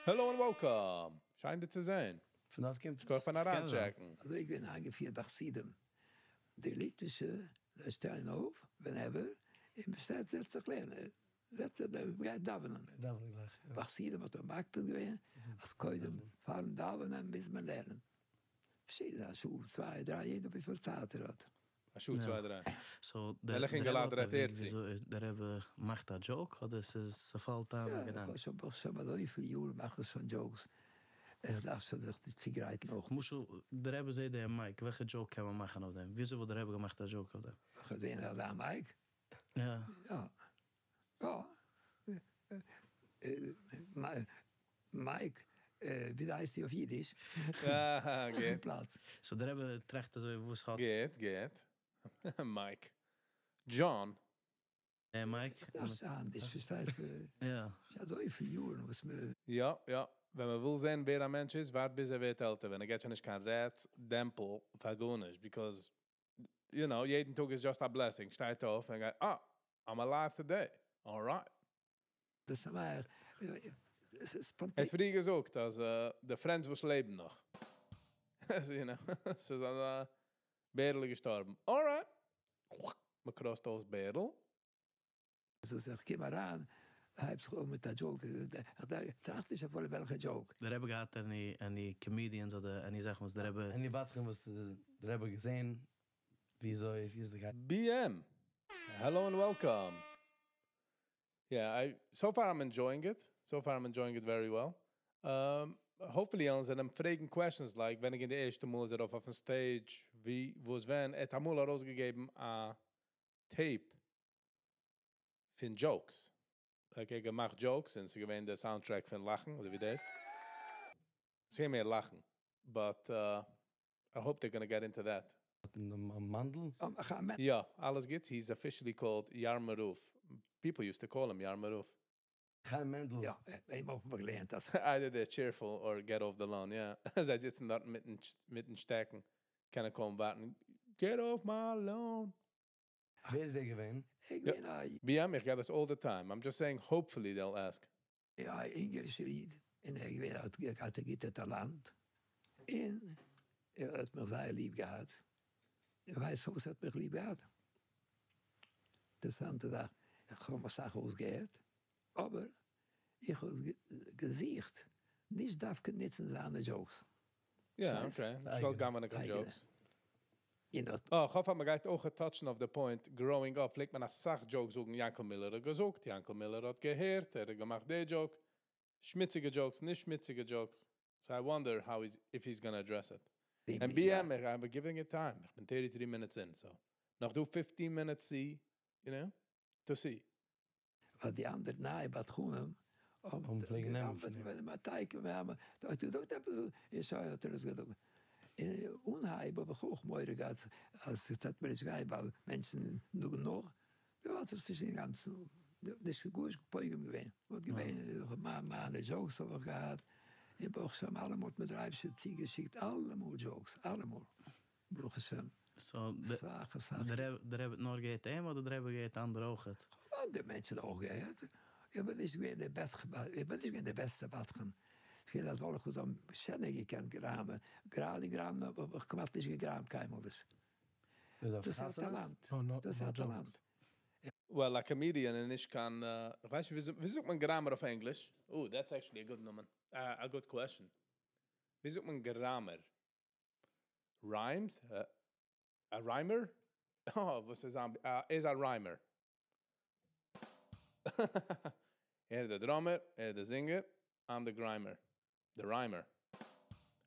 Hello and welcome. שיין דיר צו זען. פון דארט קומט איך פון אריינטשעקן. אזוי איך בין איינגעפירט ביי חסידים. די ליטווישע, זיי שטעלן אויף, whenever, און מ'שטעלט זעצט זיך לערנען. זעצט זיך, גייט דאווענען. דאווענען גלייך, יא. ביי חסידים האט מען מקפיד געווען, אז קודם פארן דאווענען מוז מען לערנען. פארשידענע, א שעה, צוויי, דריי, יעדער וויפיל צייט ער האט. א שעה, צוויי, דריי. So, וועלכע אינגעלייט רעדט ער צו? דער רבי מאכט א joke, אדער עס איז ס'פאלט איין א געדאנק? יא, איך האב שוין אזויפיל יאר מאך איך שוין jokes. איך דארף שוין זיך צוגרייטן אויך. למשל, דער רבי זעט דעם mic, וועלכע joke קען מען מאכן אויף דעם? וויאזוי וואלט דער רבי געמאכט א joke אויף דעם? איך האב געזען אזא mic? יא. יא. יא. Mic, ווי הייסט זי אויף אידיש? אה, גוט. פלאץ. So דער רבי טראכט אזוי, וואס האט... גוט, גוט. Mike. John. Mike. דאס איז אנדערש, פארשטייסט? יא. אזויפיל יארן, וואס מיר... יא, יא. ווען מען וויל זען, ווער א מענטש איז, ווארט ביז ער ווערט עלטער, ווען ער געט שוין נישט קיין רעדס דעמפל פאר גארנישט, because, יעדן טאג איז just a blessing. שטייט אויף און גייט, "Ah, I'm alive today. Alright." בשמח, ער האט פריער געזאגט, אז די friends וואס לעבן נאך. ס'איז א בערל איז געשטארבן. Alright. מען cross ט אויס בערל. אזוי איך קום אריין, הייבט זיך אן מיט א joke, איך טראכט נישט אפילו וועלכע joke. דער רבי געהאט any comedians אדער any זאכן וואס דער רבי Any בדחן וואס דער רבי געזען, וויאזוי, וויאזוי גייט. BM. Hello and welcome. Yeah, so far I'm enjoying it. So far I'm enjoying it very well. Hopefully אונז זענען פרעגן questions like ווען איך אין די ערשטע מאל איז ער אויף אויפן stage, ווי, וואס ווען, ער האט אמאל ארויסגעגעבן א tape פון jokes. Like ער געמאכט jokes און ס'איז געווען דער soundtrack פון לאכן, אדער ווי דאס. ס'איז מער לאכן. But I hope they're gonna get into that. מאנדל? יא, אלעס גוט. He's officially called Yarmaruf. People used to call him Yarmaruf. חיים מענדל. יא, איינמאל האבן מיר געלערנט דאס. Either they're cheerful or get off the lawn, yeah. זיי זיצן דארט מיטן שטעקן. קענען קוים ווארטן. "Get off my lawn." ווער איז ער געווען? איך בין א BM, איך געב עס all the time. I'm just saying, hopefully they'll ask. יא, אונגארישער איד. און ער געווען, האט געהאט א גוטע טאלאנט. און ער האט מיך זייער ליב געהאט. איך ווייס, וואס האט מיך ליב געהאט. אינטערעסאנטע זאך. איך האב א סאך אויסגעהערט, אבער איך האב געזוכט, נישט דווקא ניצן זיינע jokes. Yeah, okay. איך וויל גאר נישט קיין jokes. אין דאס Oh, איך האף, מען גייט אויך touch ן אויף the point. Growing up פלעגט מען א סאך jokes זאגן. יענקל מילער האט געזאגט, יענקל מילער האט געהערט, ער האט געמאכט די joke. שמוציגע jokes, נישט שמוציגע jokes. So I wonder if he's gonna address it. And BM, I'm giving it time. איך בין 33 minutes in, so. נאך דא 15 minutes to see. ווייל די אנדערע נייע בדחנים האבן פלעגן נעמען פון אים. ווען מען טייג, מיר האבן, דא האט געזאגט עפעס, איך שוין האט ער עס געזאגט. אין אנהייב האב איך אויך מורא געהאט, אז עס האט מיר נישט געהייבן, ווייל מענטשן נאגן נאך. דא האט עס נישט אינגאנצן, נישט גארנישט פוגם געווען. וואלט געווען, איך האב מיינע jokes האב איך געהאט. איך ברוך השם, אלעמאל האט מיר דער אייבערשטער צוגעשיקט, אלעמאל jokes, אלעמאל. ברוך השם. So, de, סאך, סאך. דער רבי האט נאר געהערט אים, אדער דער רבי געהערט אנדערע אויך? אנדערע מענטשן אויך געהערט. איך בין נישט געווען דער בעסטער, איך בין נישט געווען דער בעסטער בדחן. איך בין אז אלע וואס האבן שענער געקענט גראמען. גראדע גראמען האב איך כמעט נישט געגראמט קיינמאל דאס. איז אויף דאס האט חתונות? טאלאנט. No, no, דאס no האט jokes. טאלאנט. Well, a comedian און נישט קיין, איך ווייס נישט, ווי זאגט מען גראמער אויף ענגליש? Oh, that's actually a good נאמען. A good question. ווי זאגט מען גראמער? Rhymes? A rhymer? Oh, וואס איז א, איז א rhymer. ער איז דער drummer, ער איז דער singer, I'm the grimer. The rhymer.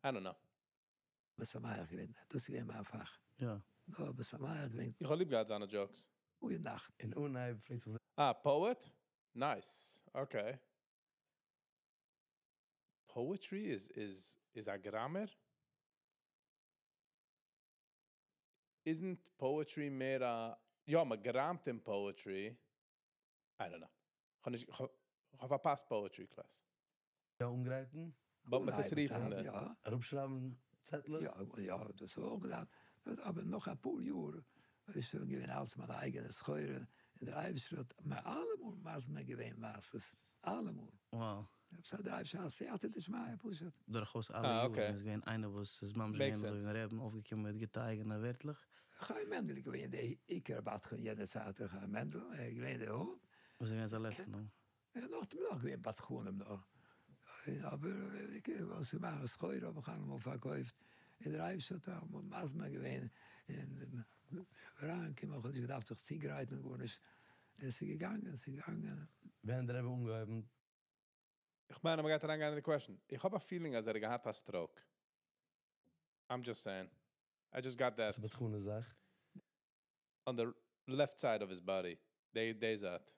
I don't know. משמח געווען. דאס איז געווען מיין פאך. יא. נאר משמח געווען. איך האב ליב געהאט זיינע jokes. גוטע נאכט. אין אנהייב פלעגט זיך Ah, poet? Nice. Okay. Poetry is a grammar? Isn't poetry מער א, יא, מען גראמט אין poetry. I don't know. איך האב נישט, איך האב פארפאסט poetry class. יא, אנגרייטן? But מיט דאס אנהייב רופן, יא. אראפשרייבן צעטלעך? יא, יא, דאס אויך געדארפט. דאס, אבער נאך א פאר יאר, איז שוין געווען אלץ מיין אייגענע סחורה. און דער אייבערשטער האט מיר אלעמאל מזמין געווען מעשיות. אלעמאל. Wow. דאס האט דער אייבערשטער סייעתא דשמיא, פשוט. דורכאויס אלע Ah, יארן okay. איז געווען איינער, וואס איז ממש Makes געווען אזוי sense. ווי דער רבי אויפגעקומען מיט גוטע אייגענע ווערטלעך. חיים מענדל געווען דער עיקר בדחן יענע צייט, חיים מענדל, ער געווען דער הויפט. וואס איז געווען זיין לעצטער נאמען? יא, נאך געווען בדחנים נאך. אבער איך וואס איך מאך, סחורה האב איך אלעמאל פארקויפט. אין דער אייבערשטער האט אלעמאל מזמין געווען. אין אריינקומען, האב איך געדארפט זיך צוגרייטן און גארנישט. עס איז געגאנגען, עס איז געגאנגען. ווען דער רבי אנגעהויבן? איך מיין, מען גייט אריינגיין אין די question. איך האב א feeling, אז ער האט געהאט א stroke. I'm just saying. I just got that. דאס איז א גוטע זאך. On the left side of his body. They that.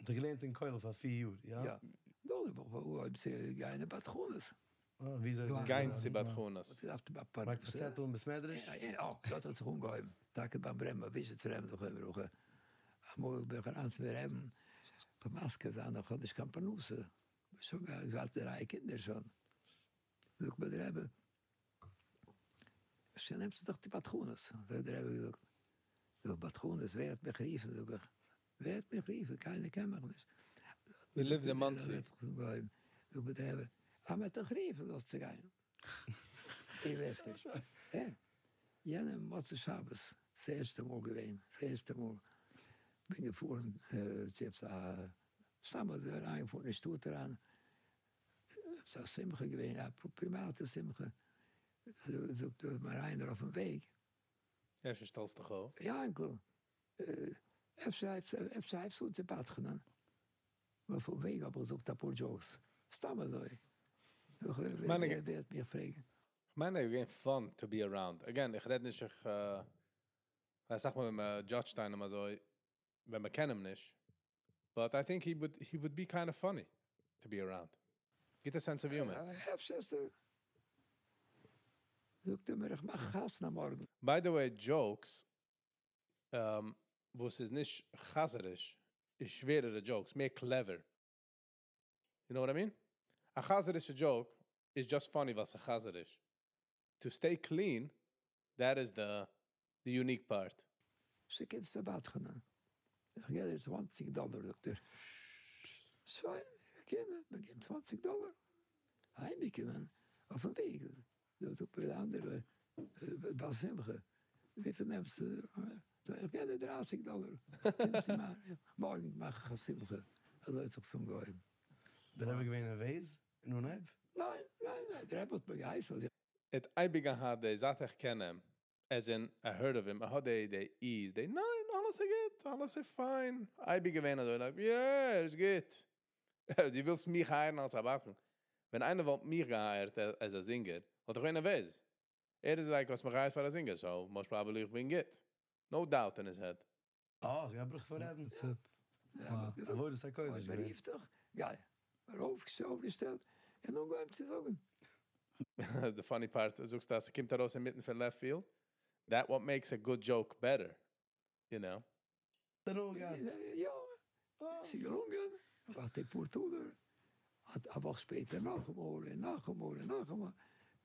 דו געלערנט אין כולל פאר 4 יאר, יא? יא. דאך, וואו האב איך גיין אין בדחנות? אה, וויאזוי איז גיין דאס? צו בדחנות. וואס געדארפט ביי פאר מאכט צעטל אין בית מדרש? יא, יא, דארט האט זיך אנגעהויבן. טאקע ביים רבי'ן, וויזשניצער רבי'ן, זכרונו לברכה. אמאל בין איך אריין צום רבי'ן, פאר מזכיר זיין, איך האב נישט קיין פרנסה. שוין געהאט דריי קינדער שוין. זאגט מיר דער רבי, אפשר נעמסטו דיך צו בדחנות? אזוי האט דער רבי געזאגט. זאג איך, בדחנות? ווער האט מיך גערופן? זאג איך, ווער האט מיך גערופן? קיינער קען מיך נישט. He lives in Monsey. זאגט מיר דער רבי, אז מען האט דיך גערופן זאלסטו גיין. די ווערטער. יענעם מוצאי שבת, ס'ערשטע מאל געווען, ס'ערשטע מאל, בין געפארן צו עפעס א, סתם אזוי אריינגעפארן אין שטאט אריין, עפעס א שמחה געווען, א פריוואטע שמחה, זאגט מיר איינער אויפן וועג. אפשר שטעלסט דיך אויף? יענקל, אפשר הייבסטו אן צו בדחנ'ען? אויפן וועג האב איך געזאגט אפאר jokes, סתם אזוי, ווער וועט מיך פרעגן? כ'מיין ער איז געווען fun to be around, again איך רעד נישט איך אסאך מאל ווען מען judge ט איינעם אזוי ווען מען קען אים נישט, but I think he would he would be kind of funny to be around, גוטע sense of humor. אפשר זאגט ער מיר איך מאך חתונה מארגן. By the way jokes וואס איז נישט חזר'יש איז שווערערע jokes, מער clever. You know what I mean? א חזר'ישע joke איז just funny ווייל ס'איז חזר'יש. To stay clean, that is the the unique part. ס'קומט צו בדחנ'ען. איך געב דיר צוואנציג דאלער זאגט ער. שוין, געקומען, באקומט צוואנציג דאלער. אהיימגעקומען, אויפן וועג, זאגט מיר די אנדערע בעל שמחה, וויפיל נעמסטו? זאג איך, איך געב דיר דרייסיג דאלער. קום צו מיר, מארגן מאך איך א שמחה. אזוי האט זיך עס אנגעהויבן. דער רבי געווען נערוועז אין אנהייב? ניין, ניין, ניין, דער רבי האט מיר געהייסן אז איך. ער האט אייביג געהאט די, זייט איך קען אים, as in I heard of him, ער האט די די ease, די ניין אלעס איז גוט, אלעס איז פיין, אייביג געווען אזוי like yeah איז גוט, דו ווילסט מיך hire ן אלס א בדחן? ווען איינער וואלט מיך גע hire ט as א זינגער וואלט איך געווען נערוועז, ער איז like האסט מיך גע hire ט פאר א זינגער so most probably איך בין גוט, no doubt in his head. אה, יא ברוך פאר רעדן. עבודת הקודש געווען. מ'רופט דיך, גיי. ארויף אויפגעשטעלט און אנגעהויבן צו זאגן. די funny part, זאגסט אז ס'קומט ארויס אינמיטן פון left field, that what makes a good joke better, you know. יא, ס'איז געלונגען, געמאכט די פאר טאלער, א וואך שפעטער נאכאמאל און נאכאמאל און נאכאמאל,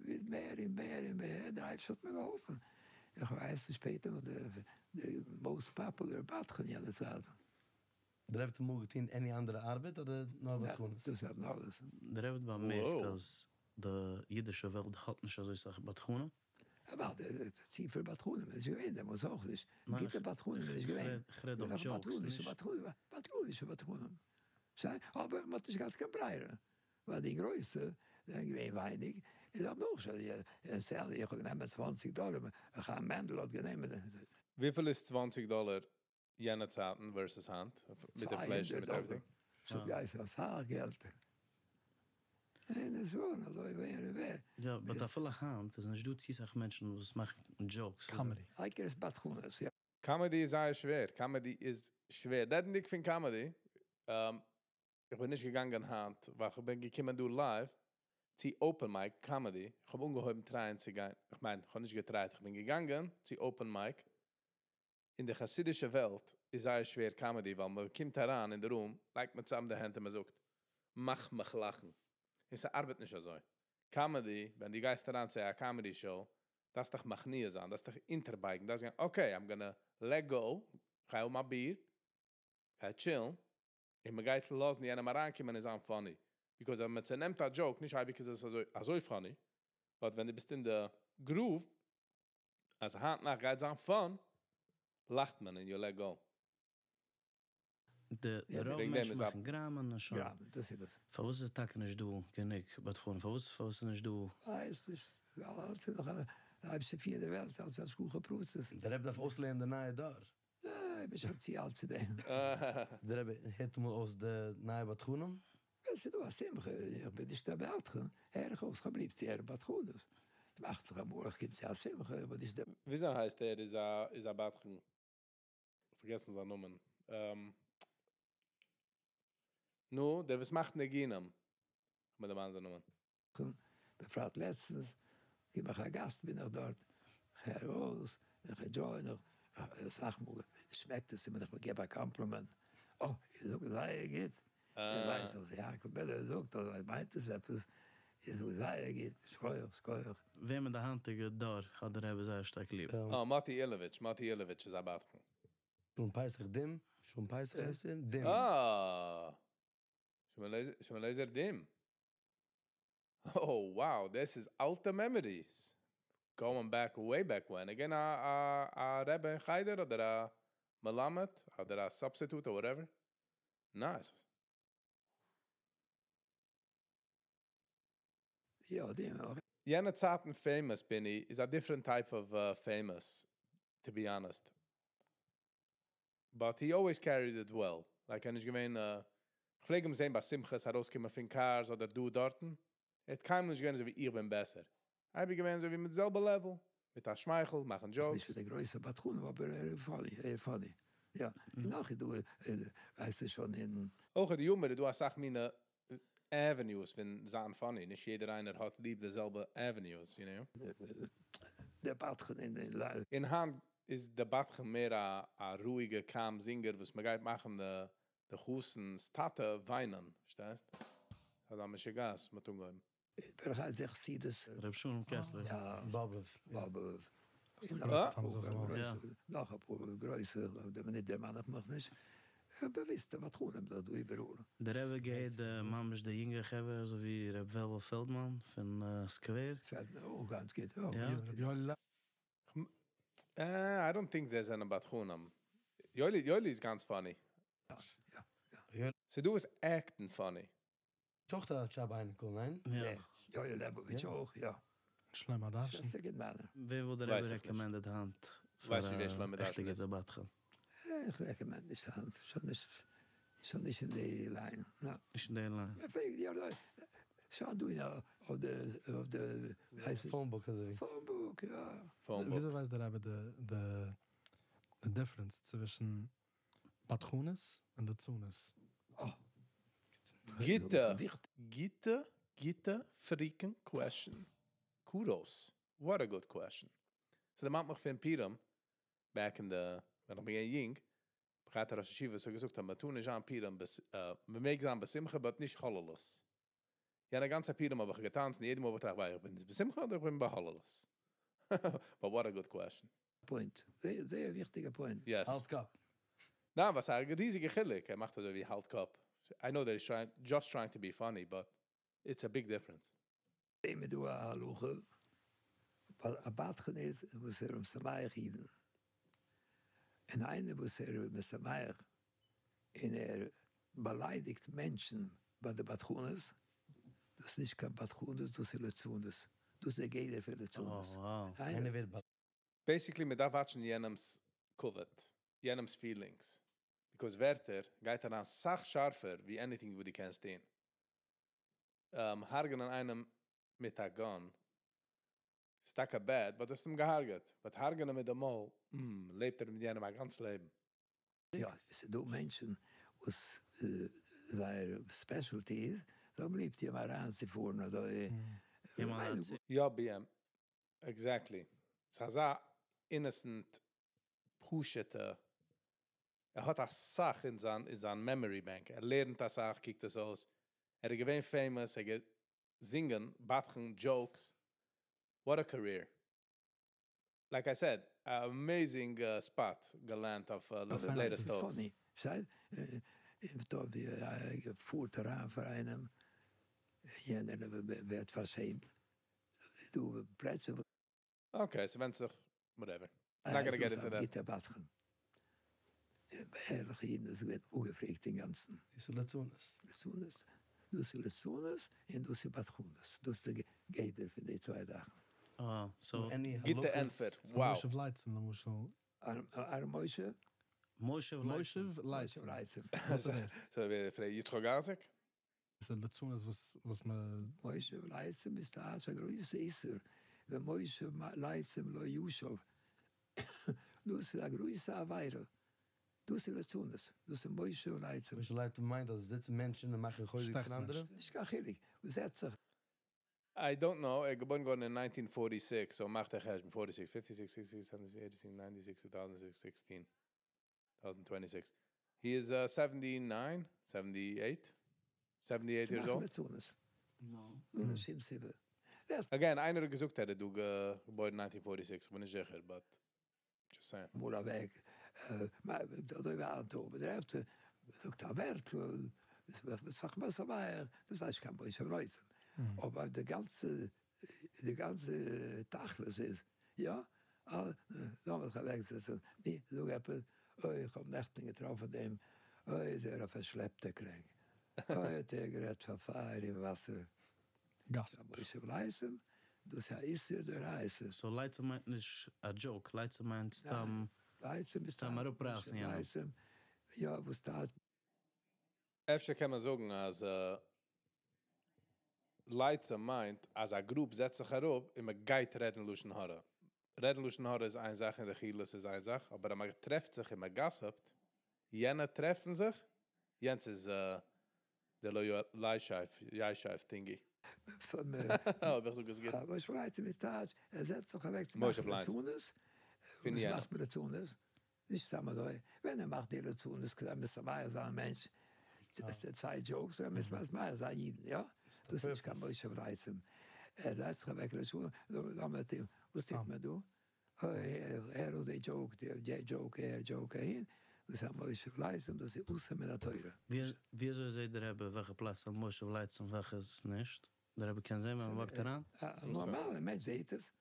ווי מער און מער און מער, דער אייבערשטער האט מיר געהאלפן, איך ווייס נישט שפעטער נאך די most popular בדחן יענע צייטן. דער רבי האט אמאל געטון any אנדערע ארבעט אדער נאר בדחנות? דאס האט נאר דאס. דער רבי האט באמערקט אז די אידישע וועלט האט נישט אזוי סאך בדחנים. אוודאי, צופיל בדחנים איז נישט געווען דעמאלטס אויך נישט. גוטע בדחנים איז נישט געווען. כ'רעד אויף jokes, נישט. בדחנישע בדחנים. אבער מ'האט נישט געהאט קיין ברירה. ווייל די גרויסע זענען געווען ווייניג, איז האבן אויך שוין, איך האב גענומען צוואנציג דאלער, חיים מענדל האט גענומען. וויפיל איז צוואנציג דאלער יענע צייטן versus היינט? מיט inflation מיט everything? ס'האט געהייסן אסאך געלט. און עס ווארן אזוי ווער און ווער. יא, but אפילו היינט איז נישט דא צו סאך מענטשן וואס מאכן jokes. Comedy. העיקר איז בדחנות, יא. Comedy איז זייער שווער, comedy איז שווער. רעדנדיג פון comedy, איך בין נישט געגאנגען היינט, ווייל איך בין געקומען דא live צו open mic comedy, איך האב אנגעהויבן try ען צו גיין, איך מיין, איך האב נישט גע try ט, איך בין געגאנגען צו open mic, אין די חסידישע וועלט איז זייער שווער comedy, ווייל מען קומט אריין אין די room, לייגט מען צוזאם די הענט און מען זאגט, מאך מיך לאכן. און ס'ארבעט נישט אזוי. Comedy, ווען דו גייסט אריין צו א comedy show, דארפסט דיך מכניע זיין, דארפסט דיך אונטערבייגן, דארפסט גיין, okay, I'm gonna let go, כ'גיי האבן א ביר, כ'גיי chill ן, און מען גייט לאזן יענעם אריינקומען און זיין funny. Because ווען מען צענעמט א joke, נישט אייביג איז עס אזוי אזוי funny, but ווען דו ביסט אין די groove, אז היינט נאכט גייט זיין fun, לאכט מען און you let go. די רוב מענטשן מאכן גראמען און שוין. גראמען, דאס איז דאס. פארוואס איז טאקע נישט דא גענוג בדחנים? פארוואס פארוואס איז נישט דא? ווייס נישט. אלץ איז דאך א אייבערשטער פירט די וועלט, אלץ השגחה פרטית. דער רבי דארף אויסלערנען די נייע דור. איך בין שוין צו אלט צו דעם. דער רבי הערט אמאל אויס די נייע בדחנים? ווען ס'איז דא א שמחה, איך בין נישט דער בדחן, הער איך אויס, כ'האב ליב צו הערן בדחנות. ס'מאכט זיך אמאל איך קום צו א שמחה, איך בין נישט דער. וויאזוי הייסט ער איז א איז א בדחן? פארגעסן זיין נאמען. נו, דער וואס מאכט ניגונים. כ'מיר דערמאנען זיין נאמען. בפרט לעצטנס, קום איך א גאסט בין איך דארט, כ'הער אויס, איך enjoy נאך, אסאך מאל שמעקט עס מיר איך געב א קאמפלימענט, אה, איר זאגט זייער גוט. איך ווייס אז יענקל בעלער זאגט אז ער מיינט עס עפעס, איך זאג זייער גוט, שכוח, שכוח. וועם אין די היינטיגע דור האט דער רבי זייער שטארק ליב? אה, מאטי אילאוויטש, מאטי אילאוויטש איז א בדחן. שלום פסח דים, שלום פסח הייסט ער? דים. אה! שלום אליעזר דים. Oh wow, דאס איז אלטע memories. Going back way back when. Again א א א רבי אין חדר אדער א מלמד אדער א substitute or whatever. Nice. יא, דים אויך. יענע צייטן famous בין איז א different type of famous to be honest. But he always carried it well. Like ער נישט געווען כ'פלעג אים זען ביי שמחות ארויסקומען פון cars אדער דא דארטן. ער האט קיינמאל נישט געווען אזוי ווי איך בין בעסער. אייביג געווען אזוי ווי מיט די זעלבע level. מיט א שמייכל, מאכן נישט jokes. פון די גרויסע בדחנים אבער ער איז funny, ער איז funny. יא. און נאך איז דא ווייסטו שוין אין. אויך אין די humor איז דא אסאך מינע avenues פון זיין funny. נישט יעדער איינער האט ליב די זעלבע avenues, you know. דער בדחן אין אין. און היינט איז די בדחן מער א א רואיגע calm זינגער וואס מ'גייט מאכן די די חתן'ס טאטע וויינען, פארשטייסט? ס'איז א משוגעת מ'האט אנגעהויבן. וועלכע הייסט דער חסידות? ר' שלום קעסלער. יא. באבוב. באבוב. און נאך אה? אפאר גרויסע, נאך אפאר גרויסע, אויף די מינוט דערמאן איך מיך נישט, באוויסטע בדחנים דא דא איבעראל. דער רבי געהערט די ממש די יונגע חברה אזוי ווי ר' וועלוול פעלדמאן פון סקווער. פעלדמאן אויך גאנץ גוט, יא. יא. ר' יואלי לעבאוויטש. אה, I don't think זיי זענען בדחנים. יואלי, יואלי איז גאנץ funny. יא, יא. ס'דא וואס act ן funny. טאכטער האט שב אייניקל, ניין? יא. יואלי לעבאוויטש אויך, יא. שלמה דרשן. שוועסטער גוט מיינער. ווער וואלט דער ווייס רבי איך נישט. recommended היינט פאר ווייס נישט ווער א שלמה עכטע דרשן איז. גוטע בדחן? איך recommend נישט היינט, שוין נישט, שוין נישט אין די line, נא. נישט אין די line. יא, שוין דא אין אויף די, אויף די, ווי הייסט עס? Phone book אזוי. Phone book, יא. Phone book. וויאזוי ווייסט דער רבי די די די difference צווישן בדחנות און ליצנות? אה. גוטע, גוטע, גוטע freaking question. Kudos. What a good question. ס'דערמאנט מיך פון פורים, back in the, ווען איך בין געווען יונג, האט דער ראש ישיבה אזוי געזאגט, אז מ'טאר נישט זיין פורים, מ'מעג זיין בשמחה, but נישט הוללות. יענע גאנצע פורים האב איך געטאנצן, יעדע מאל באטראכט איך בין בשמחה אדער איך בין בהוללות. But what a good question. Point. זייער, זייער וויכטיגע point. Yes. האלט קאפ. ניין, וואס א ריזיגע חילוק, ער מאכט אזוי ווי האלט קאפ. I know that he's trying, just trying to be funny, but it's a big difference. איז דא א הלכה, ווייל א בדחן איז וואס ער משמח אידן. און איינער וואס ער משמח און ער באליידיגט מענטשן ביי די בדחנות, דאס איז נישט קיין בדחנות, דאס איז ליצנות. דאס איז דער גדר פון ליצנות. Oh, wow. איינער ווערט באליידיגט. Basically, מען דארף watch ן יענעמ'ס כבוד, יענעמ'ס feelings. Because ווערטער גייט אריין סאך שארפער ווי anything וואס דו קענסט טון. הרג'נען איינעם מיט א gun, איז טאקע bad, but דו האסט אים געהרג'עט. But הרג'נען מיט די מויל, לעבט ער מיט יענעם א גאנץ לעבן. יא, עס איז דא מענטשן וואס זייער specialty איז, זיי האבן ליב אים אריינצופארן אדער יא, BM. Exactly. ס'איז אזא innocent, פשוט'ע. ער האט א סאך אין זיין memory bank. ער לערנט א סאך, קוקט עס אויס. ער איז געווען famous, ער גייט זינגען, בדחן, jokes. What a career. Like I said, amazing spot געלערנט אויף latest talks. Funny. זיי, דא ווי ער פארט אריין פאר איינעם, יענער ווערט פארשעמט. דא פלעצער, Okay, ס'ווענדט זיך, whatever. Not gonna get into that. גוטער בדחן. ערליכע אידן, דאס ווערט אפגעפרעגט אין גאנצן. דאס איז ליצנות. ליצנות. דאס איז ליצנות און דאס איז בדחנות. דאס איז דער גדר פון די צוויי זאכן. אה, so Any גוטע הלכות? ענטפער. Wow. משה לייצים, למשל. אהרן משה? משה משה משה לייצים. לייצים. So, ווער פרעגט, יצחק אייזיק? עס איז ליצנות וואס, וואס מען... משה לייצים איז דא א גרויסע איסור. ווען משה לייצים לא יושב. דאס איז א גרויסע עבירה. דאס איז ליצנות. דאס איז משה לייצים. משה לייצים מיינט, אז זיצן מענטשן און מאכן חוזק שטעכט פון אנדערע? מענטשן. נישט קיין חילוק. וואס זעצט זיך? I don't know. ער געבוירן געווארן אין 1946, so מאכט ער חשבון 46, 56, 66, 77, 86, 96, 2016, 2026. He is 79, 78. 78 צו years מאכן old? ליצנות. אן א שום סיבה. Again, איינער האט געזאגט ער איז דא געבוירן 1946, כ'בין נישט זיכער, but just saying. אמאל אוועק, אזוי ווי היינט אויב מען טרעפט, זאגט א ווערטל, דאס הייסט קיין מושב לצים, אבער די גאנצע, די גאנצע תכלית איז, יא, לאמיר זיך אוועקזעצן, נו, זאג עפעס, אוי, איך האב נעכטן געטראפן דעם, אוי איז ער א פארשלעפטער קרענק, אוי האט ער גערעדט פאר פייער און וואסער. Gossip. מושב לצים, דאס איז א איסור דאורייתא. So לצים מיינט נישט א joke, לצים מיינט סתם לצים איז סתם אראפרייסן יענעם. לצים, יא, וואס טייטש? אפשר קען מען זאגן אז לצים מיינט אז א group זעצט זיך אראפ און מען גייט רעדן לשון הרע. רעדן לשון הרע איז איין זאך און רכילות איז איין זאך, אבער אז מען טרעפט זיך און מען gossip ט, יענע טרעפן זיך, יענץ איז די לא ישב thingy. פון אויב איך זאג עס גוט. מושב לצים איז טייטש, ער זעצט זיך אוועק צו מושב מאכן לצים. ליצנות. פון וואס יענע. מאכט מען ליצנות? נישט סתם אזוי. ווען ער מאכט די ליצנות, כדי משמח זיין א מענטש, דאס איז צוויי jokes, ער מוז משמח זיין אידן, יא? דאס איז נישט קיין מושב לצים. ער זעצט זיך אוועק ליצנות, לאמיר טון, וואס טוט מען דא? אוי, ער האט די joke, די joke, ער joke אהין. דאס איז א מושב לצים, דאס איז אסור מן התורה. ווי אזוי זעט דער רבי וועלכע פלאץ איז א מושב לצים און וועלכע איז נישט? דער רבי קען זען ווען מען walk ט אריין? א נארמאלער מענטש זעט עס.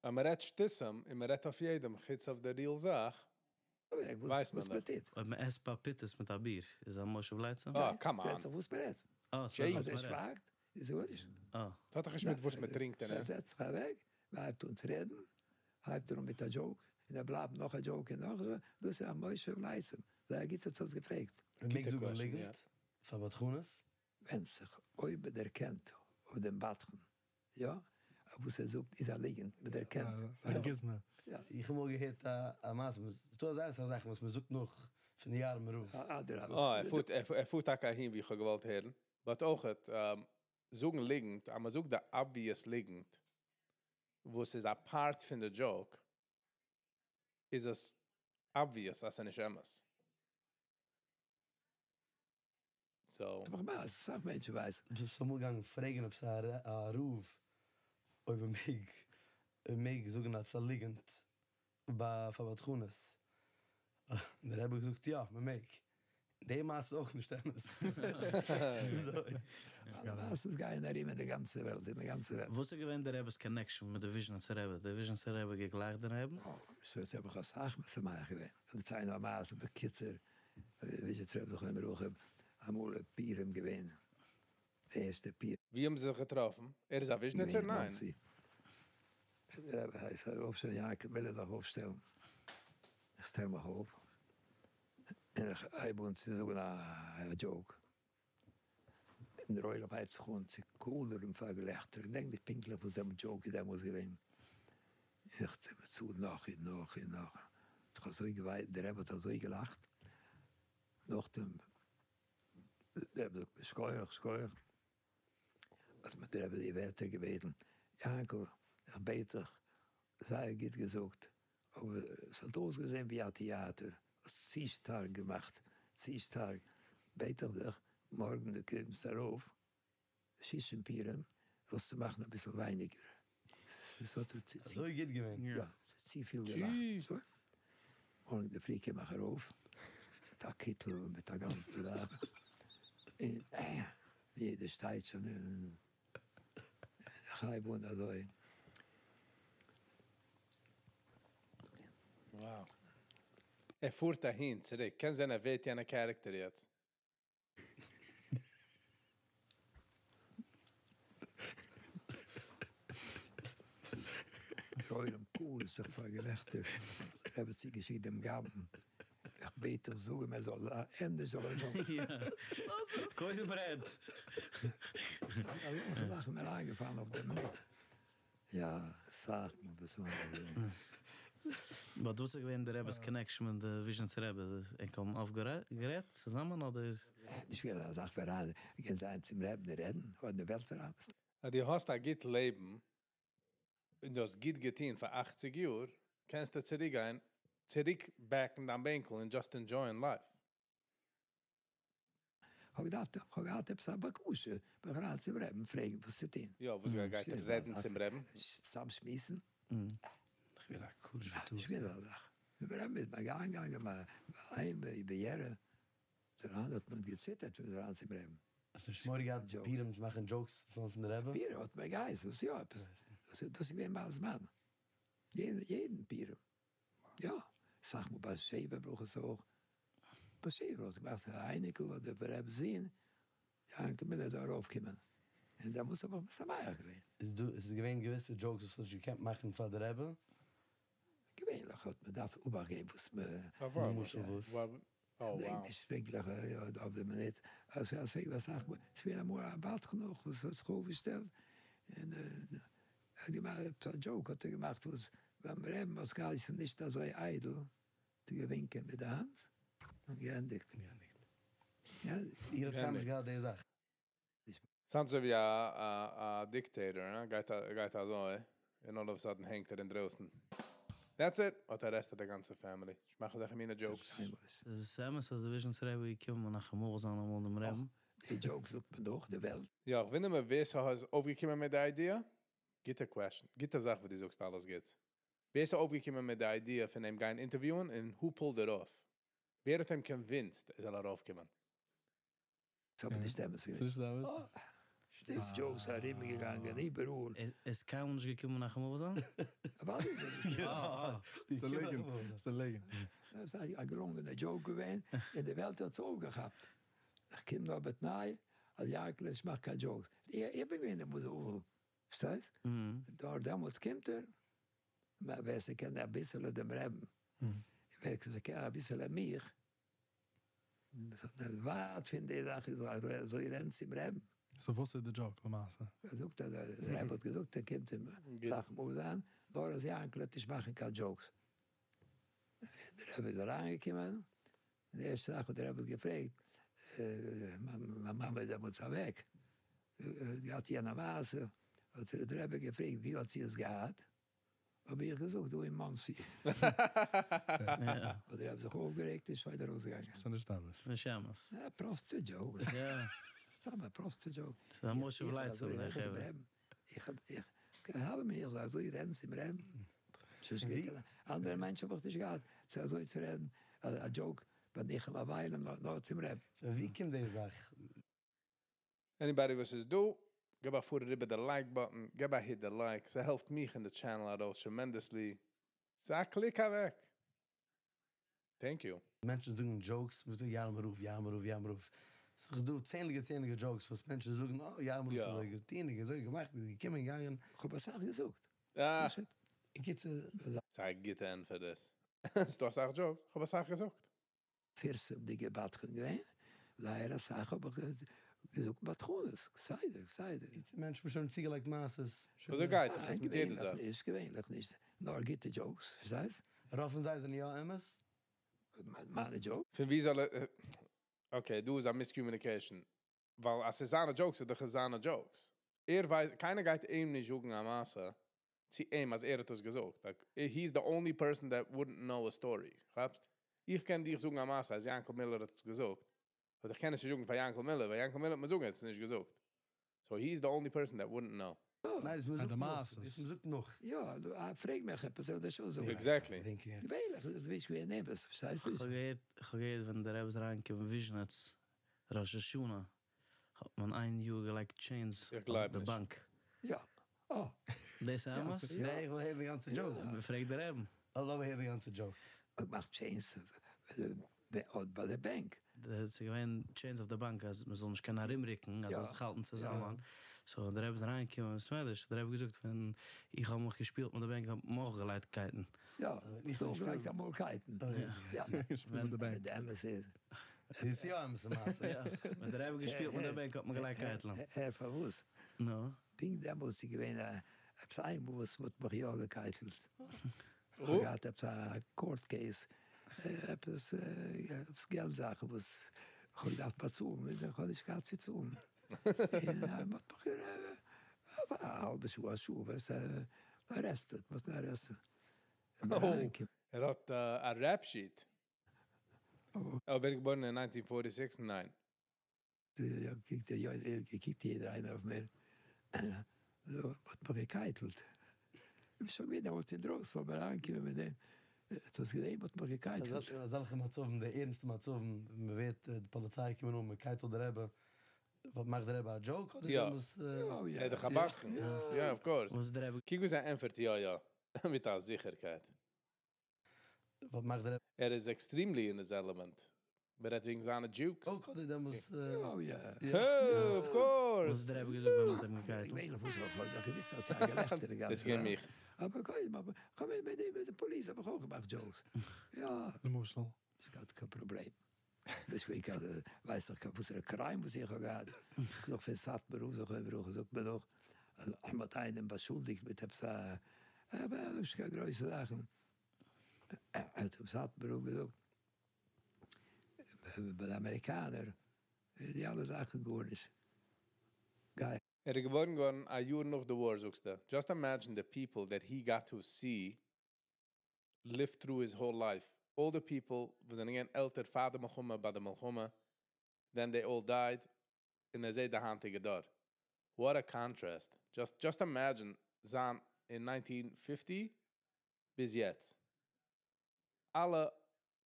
אז מען רעדט שטותים און מען רעדט אויף יעדעם חוץ אויף די real זאך, ווייסט מען וואס מען דאך. טוט. אויב מען עסט פאפיטעס מיט א ביר, איז א מושב לצים? אה, come on. ווענדט זיך וואס מען רעדט. אה, ס'ווענדט אז זיך ער וואס מען רעדט. שווייגט, איז גארנישט. אה. ס'האט דאך נישט מיט וואס מען טרינקט און ער עסט. זעצט זיך אוועק, מען הייבט אן צו רעדן, הייבט ער אן מיט א joke, און ער בלייבט נאך א joke און נאך א joke, דאס איז א מושב לצים. זייער גוט האט עס געפרעגט. מען מעג גוטע זאגן question, ליגנט יא. פאר בדחנות? ווענדט זיך אויב מען דערקענט אויף דעם בדחן, יא, וואס ער זאגט איז א ליגנט, מען דערקענט. א גוזמא. יא. איך האב אמאל געהערט א מעשה, ס'איז דא אזא סארט זאכן וואס מען זאגט נאך פון די יארמער רב. אדרבה. אה, ער פארט, ער פארט טאקע אהין ווי איך האב געוואלט הערן. But אויכעט, זאגן ליגנט, אז מען זאגט די obvious ליגנט, וואס איז א part פון די joke, איז עס obvious אז עס איז נישט אמת. So. מאך מאל, אסאך מענטשן ווייסן. ביסט אמאל געגאנגען פרעגן אויב ס'איז א רב, אויב ער מעג, ער מעג זאגן אז ס'איז א ליגנט ביי פאר בדחנות. דער רבי האט געזאגט יא, מען מעג. די מעשה איז אויך נישט אמת. אזוי. אלע מעשות גייען ארום אין די גאנצע וועלט, אין די גאנצע וועלט. וואס איז געווען דער רבי'ס connection מיט די וויזשניצער רבי? דער וויזשניצער רבי געגלייכט דעם רבי'ן? אה, ס'האט זיך אסאך משמח געווען. כ'וועל דערציילן א מעשה בקיצור. וויזשניצער רבי זכרונו לברכה, אמאל איז פורים געווען, די ערשטע פורים. ווי האבן זיי זיך געטראפן? ער איז א וויזשניצער? ניין. דער רבי הייסט אויפשטעלן, יענקל וויל ער זיך אויפשטעלן, איך שטעל מיך אויף, און איך הייב אן צו זאגן א joke, און דער עולם הייבט זיך אן צו קאלערן פאר געלעכטער, איך געדענק נישט פונקטליך וואס דער joke איז דעמאלס געווען, איך צו צו נאך און נאך און נאך, איך האב אזוי געוויינט, דער רבי האט אזוי געלאכט, נאכדעם, דער רבי זאגט שכוח שכוח, האט מיר דער רבי די ווערטער געבעטן, יענקל איך בעט דיך, זייער גוט געזאגט, אבער עס האט אויסגעזען ווי א טעאטער, האסט צו שטארק געמאכט, צו שטארק, בעט איך דיך, מארגן דו קומסט ארויף שושן פורים, זאלסטו מאכן אביסל ווייניגער. עס האט צו אזוי גוט געווען. יא, צופיל געלאכט. מארגן אינדערפרי קום איך ארויף, מיט א קיטל, מיט א גאנצע זאך, און יעדער שטייט שוין, און איך הייב אן אזוי. Wow. ער פארט אהין צוריק. קען זיין ער ווערט יענע character יעצט. דער עולם קוילערט זיך פאר געלעכטער. דער רבי האט צוגעשיקט דעם גבאי'ן. איך בעט דיך זאג אים ער זאל ענדערש זאל ער זאגן. יא. קודם רעד. אזעלכע זאכן מיר איינגעפאלן אויף דער מינוט. יא, אסאך מאל דאס איז געווען. But וואס איז געווען דער רבי'ס connection מיט די וויזשניצער רבי? ענק האבן אפט גערעדט צוזאמען אדער? נישט געווען אזא זאך ווי אריין גיין זיין צום רבי'ן רעדן, אדער אין די וועלט אריין. אז דו האסט א גוט לעבן און דו האסט גוט געטון פאר אכציג יאר, קענסטו צוריק גיין, צוריק back ן דיין בענקל און just enjoy ען life. כ'האב געדארפט, כ'האב געהאט עפעס א בקשה, בין איך אריין צום רעבן פרעגן וואס צו טון. יא, וואס גייט ער רעדן צום רעבן? סתם שמועסן? איך בין א קדוש וטהור. נישט געווען אזא זאך. מיטן רעבן איז מען געגאנגען איין ביערע, דערהאן האט מען געציטערט ווען מ'איז אריין צום רעבן. האסט נישט מורא געהאט פורים צו מאכן jokes פון די רעבע? פורים האט מען געהייסן, דאס יא עפעס, דאס איז געווען מיין זמן, יעדן פורים. יא, אסאך מאל ביי שבע ברכות אויך, ביי שבע ברכות געמאכט א אייניקל אדער ביי רב'ס זון, יענקל מילער זאל ארויף קומען, און דעמאלטס האב איך משמח געווען. איז דא, איז געווען געוויסע jokes וואס האסט נישט געקענט מאכן פאר די רבי? געווענליך האט מען דארף אבאכט געבן וואס מען. למשל וואס? כ'דענק נישט פונקטליך אויף די מינוט, אסאך מאל, ס'געווען אמאל א בדחן אויך וואס האט זיך אויפגעשטעלט, און ער האט געמאכט עפעס א joke האט ער געמאכט וואס ביים רעבן האט געהייסן נישט אזוי איידל, האט ער געווינקען מיט די האנט און געענדיגט. איר האט קיינמאל נישט געהאט די זאך? Sounds אזוי ווי א dictator, הא? גייט גייט אזוי, און all of a sudden הענגט ער אינדרויסן. That's it! האט arrested די גאנצע family. נישט מאכן אזעלכע מינע jokes. איז עס אמת אז די וויזשניצער רבי איז געקומען מנחם אבל זיין אמאל דעם רעבן? די jokes זאגט מען דאך די וועלט. יא, איך וואונדער מיר ווער ס'איז אויפגעקומען מיט די idea. גוטע question. גוטע זאך וואס דו זאגסט אלעס גוט. ווער איז אויפגעקומען מיט די idea פון אים גיין interviewen און who pulled it off? ווער האט אים convinced ער זאל ארויפקומען? ס'איז אבער נישט אמת געווען. ס'נישט אמת? די jokes ארומגעגאנגען איבעראל. איז קיינמאל נישט געקומען מנחם אבל זיין? אוודאי איז ער נישט. ס'ליגנט, ס'ליגנט. דאס איז א געלונגענע joke געווען, און די וועלט האט עס אויפגעכאפט. איך קום נאר בתנאי אז יענקל נישט מאכט קיין jokes. איך בין געווען דער מוז פארשטייסט? דארט דעמאלטס קומט ער, ווער ס'קען אביסעלע דעם רעבן, ווער ס'קען אביסעלע מיך, ווייט פון די זאך איז אזוי רעדן צום רעבן. So וואס איז די joke למעשה? ער זאגט אז דער רבי האט געזאגט ער קומט אים מנחם אבל זיין, נאר אז יענקל וועט נישט מאכן קיין jokes. דער רבי איז אריינגעקומען, די ערשטע זאך האט דער רבי געפרעגט, מיין מאמע איז דעמאלטס אוועק, געהאט יענע מעשה, האט דער רבי געפרעגט ווי האט זי עס געהאט, האב איך געזאגט דא אין מאנסי. האט דער רבי זיך אויפגערעגט און שוין ארויסגעגאנגען. ס'איז נישט אמת. נישט אמת. א פראסטע joke. סתם א פראסטע joke. ס'איז א מושב לייט אויף די חברה. איך האב מיר אזוי רעדן צום רעבן. אנדערע מענטשן האב איך נישט געהאט צו אזוי צו רעדן א joke ביי ניחום אבלים נאר צום רעבן. פון ווי קומט די זאך? Anybody וואס איז דא, געב א פאר אריבער די like button, געב א hit די like, ס'העלפט מיך און די channel ארויס tremendously. ס'איז א click אוועק. Thank you. מענטשן זאגן jokes, וואס דא יארמער רב, יארמער רב, יארמער רב. ס'איז דא צענדליגע צענדליגע jokes וואס מענטשן זאגן, אה, יארמער רב האט אזוי געטון, אזוי געמאכט, איז געקומען, געגאנגען. איך האב אסאך געזאגט. אה. קיצור. ס'איז א גוטע ענטפער דאס. ס'איז דא אסאך jokes, איך האב אסאך געזאגט. פירסומדיגע בדחן געווען, זייער אסאך האב איך געזאגט בדחנות, כסדר, כסדר. מענטשן האבן שוין צוגעלייגט מעשות. אזוי גייט דאך עס מיט יעדע זאך. נישט געווענליך נישט, נאר גוטע jokes, פארשטייסט? רוב פון זיי זענען יא אמת? מיינע jokes? פון ווי זאל ער, okay, דא איז א miscommunication, ווייל אז ס'איז זיינע jokes איז דאך עס זיינע jokes. ער ווייסט, קיינער גייט אים נישט זאגן א מעשה צו אים אז ער האט עס געזאגט. Like, he's the only person that wouldn't know a story. כאפסט? איך קען דיך זאגן א מעשה אז יענקל מילער האט עס געזאגט. אבער איך קען נישט זאגן פאר יענקל מילער, ווייל יענקל מילער האט מיר זאגן ער האט עס נישט געזאגט. So he's the only person that wouldn't know. ניין, עס מ'זאגט נאך. עס מ'זאגט נאך. יא, פרעג מיך עפעס, איך וועל דיר שוין זאגן. Exactly. געווענליך איז עס נישט געווען אמת, פארשטייסט נישט? איך האב געהערט ווען דער רבי איז אריינגעקומען וויזשניץ ראש השנה, האט מען איין יאר געלייגט chains אויף די באנק. יא. אה. דאס איז אמת? ניין, איך וויל הערן די גאנצע joke. פרעג די רעבן. איך וויל הערן די גאנצע joke. האט געמאכט chains ביי די בענק. ס'איז געווען chains אויף די באנק אז מ'זאל נישט קענען ארומרוקן, אז זאל זיך האלטן צוזאמען. So דער רבי איז אריינגעקומען אין בית מדרש, האט דער רבי געזאגט ווען איך האב מיך געשפילט מיט די בענק האט מען אויך געלייגט קייטן. יא, איך האב אויך געלייגט אמאל קייטן. יא. די אמת איז. איז יא אמת מעשה. יא, ווען דער רבי האט געשפילט מיט די בענק האט מען געלייגט קייטלען. הער פארוואס? נו? פונקט דעמאלטס איז געווען עפעס איינמאל וואס מ'האט מיך יא געקייטלט. כ'האב געהאט עפעס א court case, עפעס געלט זאכן וואס כ'האב געדארפט באצאלן און כ'האב נישט געהאט צו צאלן. און מ'האט מיך אויף א האלבע שעה א שעה וואס arrested, מ'האט מיר arrested. ער האט א rap sheet. ער ווערט געבוירן אין 1946? ניין. קוקט ער יא, געקוקט יעדער איינער אויף מיר, אזוי האט מיך געקייטלט. איך בין שוין געווען דעמאלטס אינדרויסן אבער אריינגעקומען מיט דעם, האט עס געזען האט מיך געקייטלט. אין אזעלכע מצבים, די ערנסטע מצבים, מען ווערט, די פאליציי קומען אן, מען קייטלט די רבי, וואס מאכט די רבי א joke אדער יא. דעמאלטס? יא, ער איז דאך א בדחן. יא, of course. וואס די רבי? קוק ווי ער ענטפערט יא יא, מיט א זיכערקייט. וואס מאכט די רבי? ער איז extremely in his element. מען רעדט וועגן זיינע jokes. Joke אדער דעמאלטס? יא, יא. Oh, of course. וואס די רבי געזאגט ווען מ'האט אים געקייטלט? געווענליך וואס איך האב דאך געוואוסט אז ס'איז א געלעכטער די גאנצע דאס געווען זאך. מיך. אבער קודם, אבער כ'האב מיט די מיט די פאליס האב איך אויך געמאכט jokes. יא. למשל? נישט געהאט קיין פראבלעם. ביז איך ווייס איך וואסערע crime וואס איך האב געהאט. נאך פון סאטמאר רב זכרונו לברכה זאגט מען נאך אז מ'האט איינעם באשולדיגט מיט עפעס א אבער נישט קיין גרויסע זאכן. האט אים סאטמאר רב געזאגט ביי די אמעריקאנער איז די אלע זאכן גארנישט. גיי. ער איז געבוירן געווארן א יאר נאך די war, זאגסטו. Just imagine the people that he got to see live through his whole life. All the people וואס זענען געווען עלטער פאר די מלחמה, ביי די מלחמה, then they all died, און ער זעט די היינטיגע דור. What a contrast. Just, just imagine זיין אין 1950 ביז יעצט. אלע,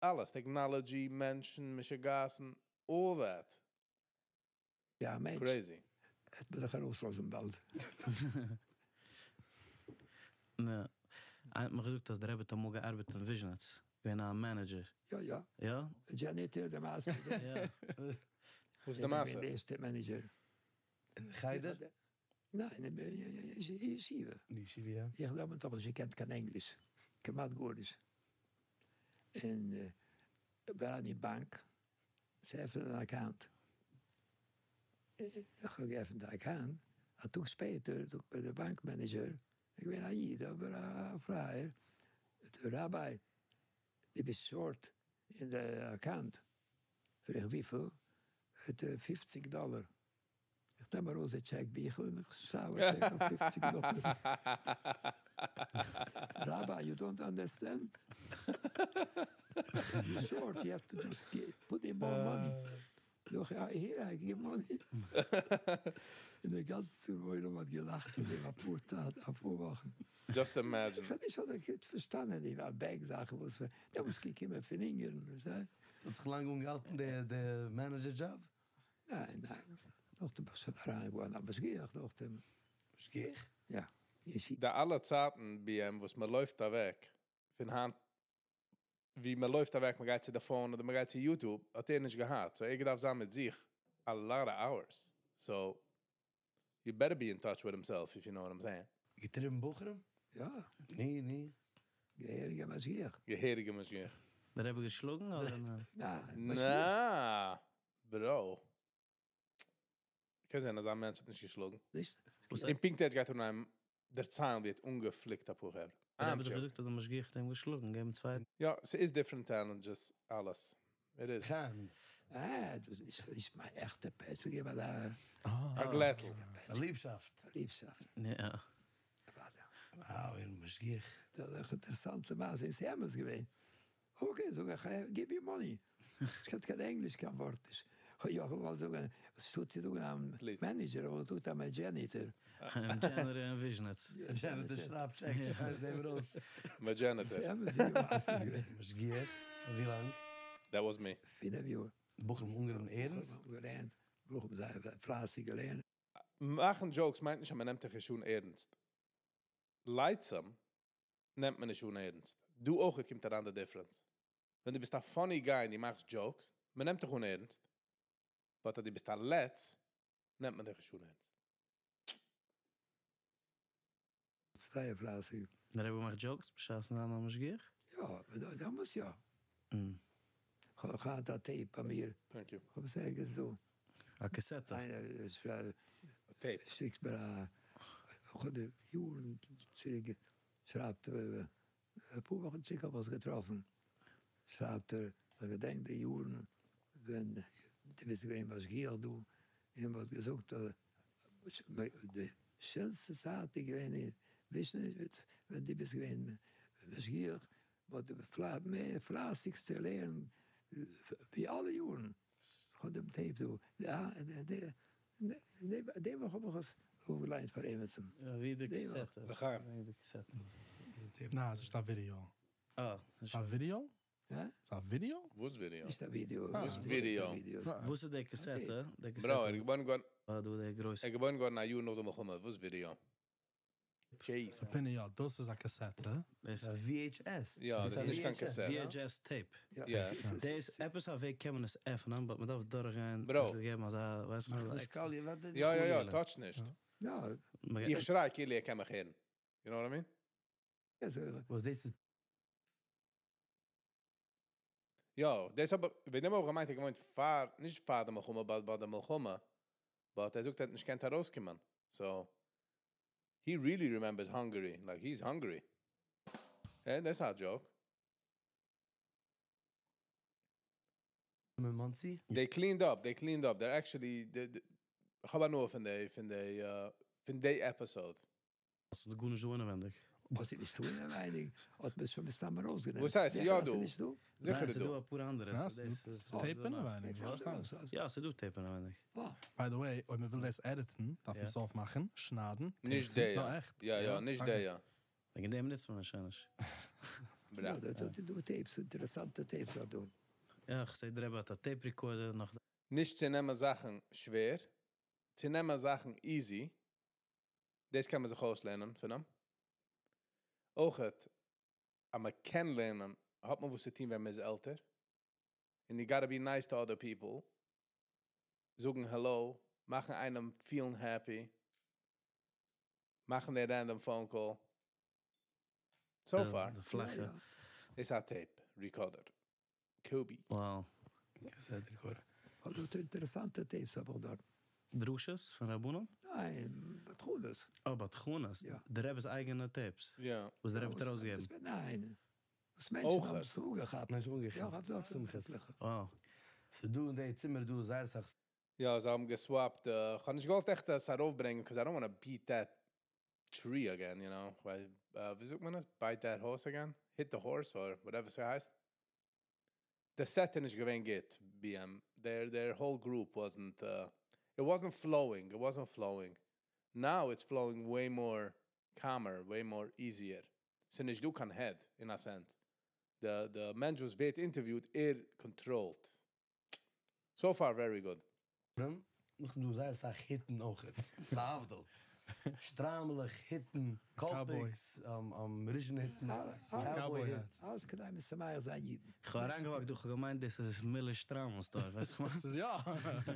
אלעס, technology, מענטשן, משוגעת'ן, all that. יא, מענטש. Crazy. האט מען דאך ארויסלאזן באלד. נע, איינער האט מיר געזאגט אז דער רבי האט אמאל געארבעט אין וויזשניץ, געווען א manager. יא, יא. יא? Janitor, די מעשה. יא. וואס איז די מעשה? דער ערשטער manager. אין חדר? ניין, אין ישיבה. אין ישיבה, יא. איך האב דאך נישט געקענט קיין ענגליש. כמעט גארנישט. און ביי די באנק, צו עפענען אן account. איך האב געעפנט אן account, א טאג שפעטער זאגט מיר דער באנק manager, איך בין א איד, אבער א פרייער, דער rabbi, דו ביסט short אין די account. פרעג איך וויפיל? האט ער 50 דאלער. איך נעם ארויס די טשעק ביכל און איך שרייב א טשעק אויף 50 דאלער. Rabbi, you don't understand? You're short, you have to put in more money. Doch, ja, here, I give money. און דער גאנצער עולם האט געלאכט פון דעם א פאר טאג, א פאר וואכן. Just imagine. איך האב נישט אזוי גוט פארשטאנען די באנק זאכן, וואס מיר, דא מוז געקומען פון אונגארן, פארשטייסט? האט זיך לאנג אנגעהאלטן דער, דער manager job? ניין, ניין. נאך דעם ביסט דו אריין געווארן א משגיח, נאך דעם. משגיח? יא. ישיבה. די אלע צייטן, BM, וואס מען לויפט אוועק, פון היינט, ווי מען לויפט אוועק, מען גייט צו די phone אדער מען גייט צו YouTube, האט ער נישט געהאט. So ער געדארפט זיין מיט זיך a lot of hours. So, you better be in touch with himself, if you know what I'm saying. געטריבן בחורים? יא. ני, ני. געהעריגע משגיח. געהעריגע משגיח. דער רבי געשלאגן, אדער ניין? ניין. נא, bro. קען זיין, אז א מענטש האט נישט געשלאגן. נישט? וואס אין פונקט יעצט גייט ער אנהייבן דערציילן, ווי ער האט אנגעפליקט א פאר חברה. דער רבי האט I'm joking. געזאגט, אז דער משגיח האט אים געשלאגן, געבן צוויי. יא, ס'איז different challenges, אלעס. It is. חיים. אה, דאס איז נישט מיין עכטע פעטש, איך געב א א גלעטל. א ליבשאפט. א ליבשאפט. יא. Wow, אין משגיח. דאס איז אן אינטערעסאנטע מעשה, איז אמת געווען. Okay, זאג איך, give me money. איך קען קיין ענגליש, קיין ווארט נישט. יא, איך וויל זאגן, וואס טוט זי זאגן אם Please. manager, וואס טוט א janitor? Janitor אין וויזשניץ. Janitor שרייבט checks, שרייבט זיי ארויס. מיין janitor. אמת, די מעשה איז געווען. משגיח, פאר ווי לאנג? That was me. 5 יאר. בחורים אנגענומען ערנסט? בחורים געלערנט, בחורים זייער פלייסיג געלערנט. מאכן jokes מיינט נישט, אז מען נעמט דיך שוין ערנסט. לצים נעמט מען נישט שוין ערנסט. דו אויך, עס קומט אריין די difference. ווען דו ביסט א funny guy און דו מאכסט jokes, מען נעמט דיך אן ערנסט. But אז דו ביסט א לץ, נעמט מען דיך שוין ערנסט. זייער פלייסיג. דער רבי מאכט jokes, בשעת זיין א משגיח? יא, דאמאלס יא. איך האב א tape ביי מיר. Thank you. איך האב זייער געזאגט. א קאסעטע. איינער, א tape. שיקט מיר א, איך האב די יארן צוריק, שרייבט ער, א פאר וואכן צוריק האב איך עס געטראפן. שרייבט ער, איך געדענק די יארן, ווען דו ביסט געווען משגיח דא, און מען האט געזאגט, אז די שענסטע צייט איז געווען אין וויזשניץ, ווען דו ביסט געווען משגיח, וואס די מער פלייסיגסטע לערנען ווי אלע יארן. כ'האב דעם tape דא. די וואך האב איך עס אויפגעליינט פאר עימיצן. יא, ווי די די וואך. קאסעטע. לחיים. ווי די קאסעטע. ניין, ס'איז נישט א ווידיאו. אה, ס'איז א ווידיאו? הא? ס'איז א ווידיאו? וואס ווידיאו? נישט א ווידיאו. וואס ווידיאו? וואס איז די קאסעטע? די Bro, ער קאסעטע איז געבוירן געווארן, אה, דא די גרויסע. ער איז געבוירן געווארן א יאר נאך די מלחמה, וואס ווידיאו? Jeez. פיני, יא, דאס איז א קאסעטע. דאס א VHS. יא, דאס איז נישט קיין קאסעטע. VHS tape. יא. Yes. דאס עפעס א וועג קען מען עס עפענען, but מ'דארף דורכגיין. Bro. עס געבן אזא, ווייסט מען, אזא עקסטרא. יא, יא, יא, touch נישט. יא. איך שריי כאילו ער קען מיך הערן. You know what I mean? וואס דאס איז? יא, דאס האב, וועגן דעם האב איך געמיינט, ער געוואוינט פאר, נישט פאר די מלחמה, but ביי די מלחמה. But ער זאגט, ער האט נישט געקענט ארויסקומען. So, he really remembers Hungary. Like, he's hungry. Hey, that's not a joke. מיט Monsey? They cleaned up, they cleaned up. They're actually, they, איך האב נאר פון די, פון די, פון די episode. האסט דו גארנישט דא אינעווייניג? וואס איז נישט דא אינעווייניג? האט מען שוין מסתם ארויסגענומען. וואס הייסט? זיכער יא, אז דא. ס'איז נישט דא? זיכער ניין, איז ס'איז דא. דא א פאר אנדערע. יא, ס'איז ס'איז דאס- tape אינעווייניג. איך זאג דאס, אז- יא, ס'איז דא tape אינעווייניג. וואו? By the way, אויב מ'וויל דאס edit ן, דארף מען יא. עס אויפמאכן, שניידן. נישט tape ן. דער. נאר עכט. יא, יא, נישט Okay. דער. וועגן דעם נוצט מען עס נישט. Bra. יא, דא דא tapes, אינטערעסאנטע tapes דא. יא, איך זע, דער רבי האט א tape recorder נאך. נישט צו נעמען זאכן שווער, צו נעמען זאכן easy. דאס קען מען זיך אויסלערנען פון אים. אויך, אז מען קען לערנען, האט מען וואס צו טון, ווען מען איז עלטער. And you gotta be nice to other people. זאגן hello, מאכן איינעם feeling happy. מאכן די random phone call. So די- far, די פלאכע. יא. איז א tape recorder. Kobe. Wow. Cassette recorder. האט דא אינטערעסאנטע tapes האב איך דארט. דרשות פון רבנים? ניין, בדחנות. אה, בדחנות. יא. דער רבי'ס אייגענע tapes. יא. וואס דער רבי האט וואס- ארויסגעגעבן. וואס- ניין. וואס מענטשן אויך. האבן צוגעכאפט. מענטשן יא, אנגעכאפט. איך האב דארט שמחות. עטליכע. Wow. ס'איז דא אין די צימער דא זייער אסאך יא, זיי האבן גע swap ט. איך האב נישט געוואלט עכט דאס ארויפברענגען, because I don't want to beat that tree again, you know. ווייל, ווי זאגט מען דאס? Bite that horse again? Hit the horse, or whatever ס'הייסט. The set איז נישט געווען גוט, BM. Their whole group wasn't, it wasn't flowing. It wasn't flowing. Now it's flowing way more calmer, way more easier. ס'איז נישט דא קיין head, in a sense. The מענטש וואס ווערט interviewed, ער controlled. So far, very good. נאך דא זייער אסאך היטן אויך. להבדיל. שטריימלעך, היטן, Cowboy. קאלפיקס, ריזשן היטן, Cowboy Cowboy hats. hats. אלעס כדי משמח זיין אידן. איך האב אריינגעוואקט, דו, איך האב געמיינט, דאס איז Miller שטריימל store, ווייסט du, עס איז יא.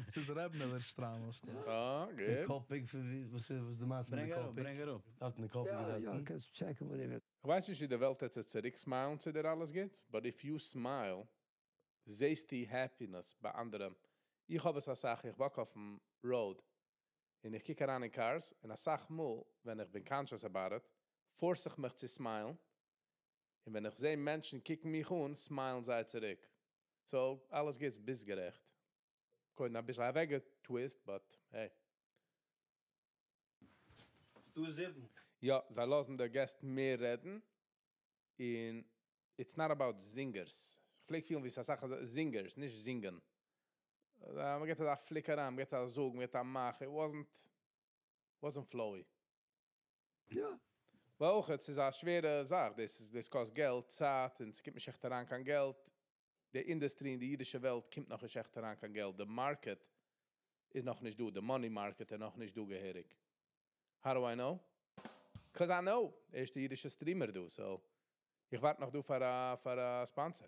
עס איז רב Miller שטריימל store. אה, די גוט. קאלפיק, וואס איז די מעשה מיט ברענג די אראפ, קאלפיק? ברענג אראפ. דארט אין די קאלפיק יא, דארט, יא, קענסט check ן, וואו די איך ווייס נישט, ווי די וועלט וועט צוריק smile ן צו דיר אלעס גוט, but if you smile, זעסטו happiness ביי אנדערע. איך האב עס אסאך, איך walk אויפן road, און איך קוק אריין אין cars, און אסאך מאל, ווען איך בין conscious about it, force איך מיך צו smile, און ווען איך זע מענטשן קוקן מיך אן, smile ן זיי צוריק. So, אלעס גוט, ביסט גערעכט. קודם א ביסל אוועקגע twist, but hey. דו זיבן. יא, זיי לאזן די געסט מער רעדן, און it's not about zingers. איך פלעג פילן, ווי ס'איז א זאך, zingers, נישט זינגען. מען געט א פליק אריין, מען געט א זאג, מען געט א מאך. It wasn't flowy. יא. ווייל אויך, עס איז א שווערע זאך. דאס איז, דאס קאסט געלט, צייט, און עס קומט נישט עכט אריין קיין געלט. די industry אין די אידישע וועלט קומט נאך נישט עכט אריין קיין געלט. The market איז נאך נישט דא. The money market איז נאך נישט דא געהעריג. How do I know? Because I know. ערשטע אידישע streamer דא, so איך ווארט נאך דא פאר א sponsor.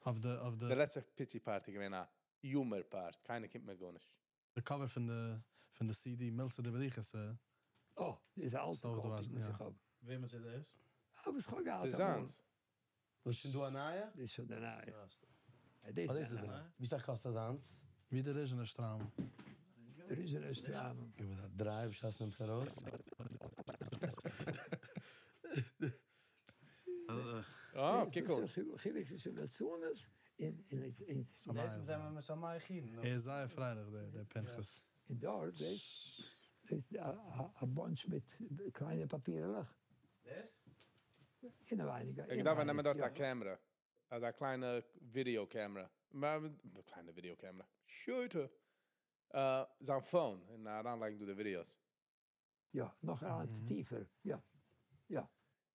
אויף די, אויף די די לעצטע פיצי party געווען א humor part. קיינער קומט מיר גארנישט. The cover פון די CD, מילתא דבדיחותא. אה, דאס אלטע סאו, דו קאפי, ווייסט, וואס יא. איך האב. וועמענס איז דאס? אה, וואס איך האב געהאט ס'איז אמאל. זיינס. וואס שוין דא א נייע? דאס איז שוין די נייע. יא, ס'איז יא, דאס אה, איז דאס איז די די נייע. נייע. ווי סאך קאסט דאס איינס? ווי דער ריזשינער שטריימל. דער ריזשינער שטריימל. איך בין דא דריי, בשעת נעמסט ארויס. אה, דאס קוק איז אן. דער חילוק צווישן ליצנות און סאמאי. דאס זענען מיר סאמאי חין, ער איז זייער פרייליך, דער פנחס. און דארט, ווייסט, ווייסט, א bunch מיט קליינע פאפירלעך. דאס? אינעווייניג, איך דארף נעמען דארט יא. א camera. אזא קליינע video camera. קליינע video camera. שוטה. זיין phone און אריינלייגן דא די videos. יא, נאך טיפער. יא. יא.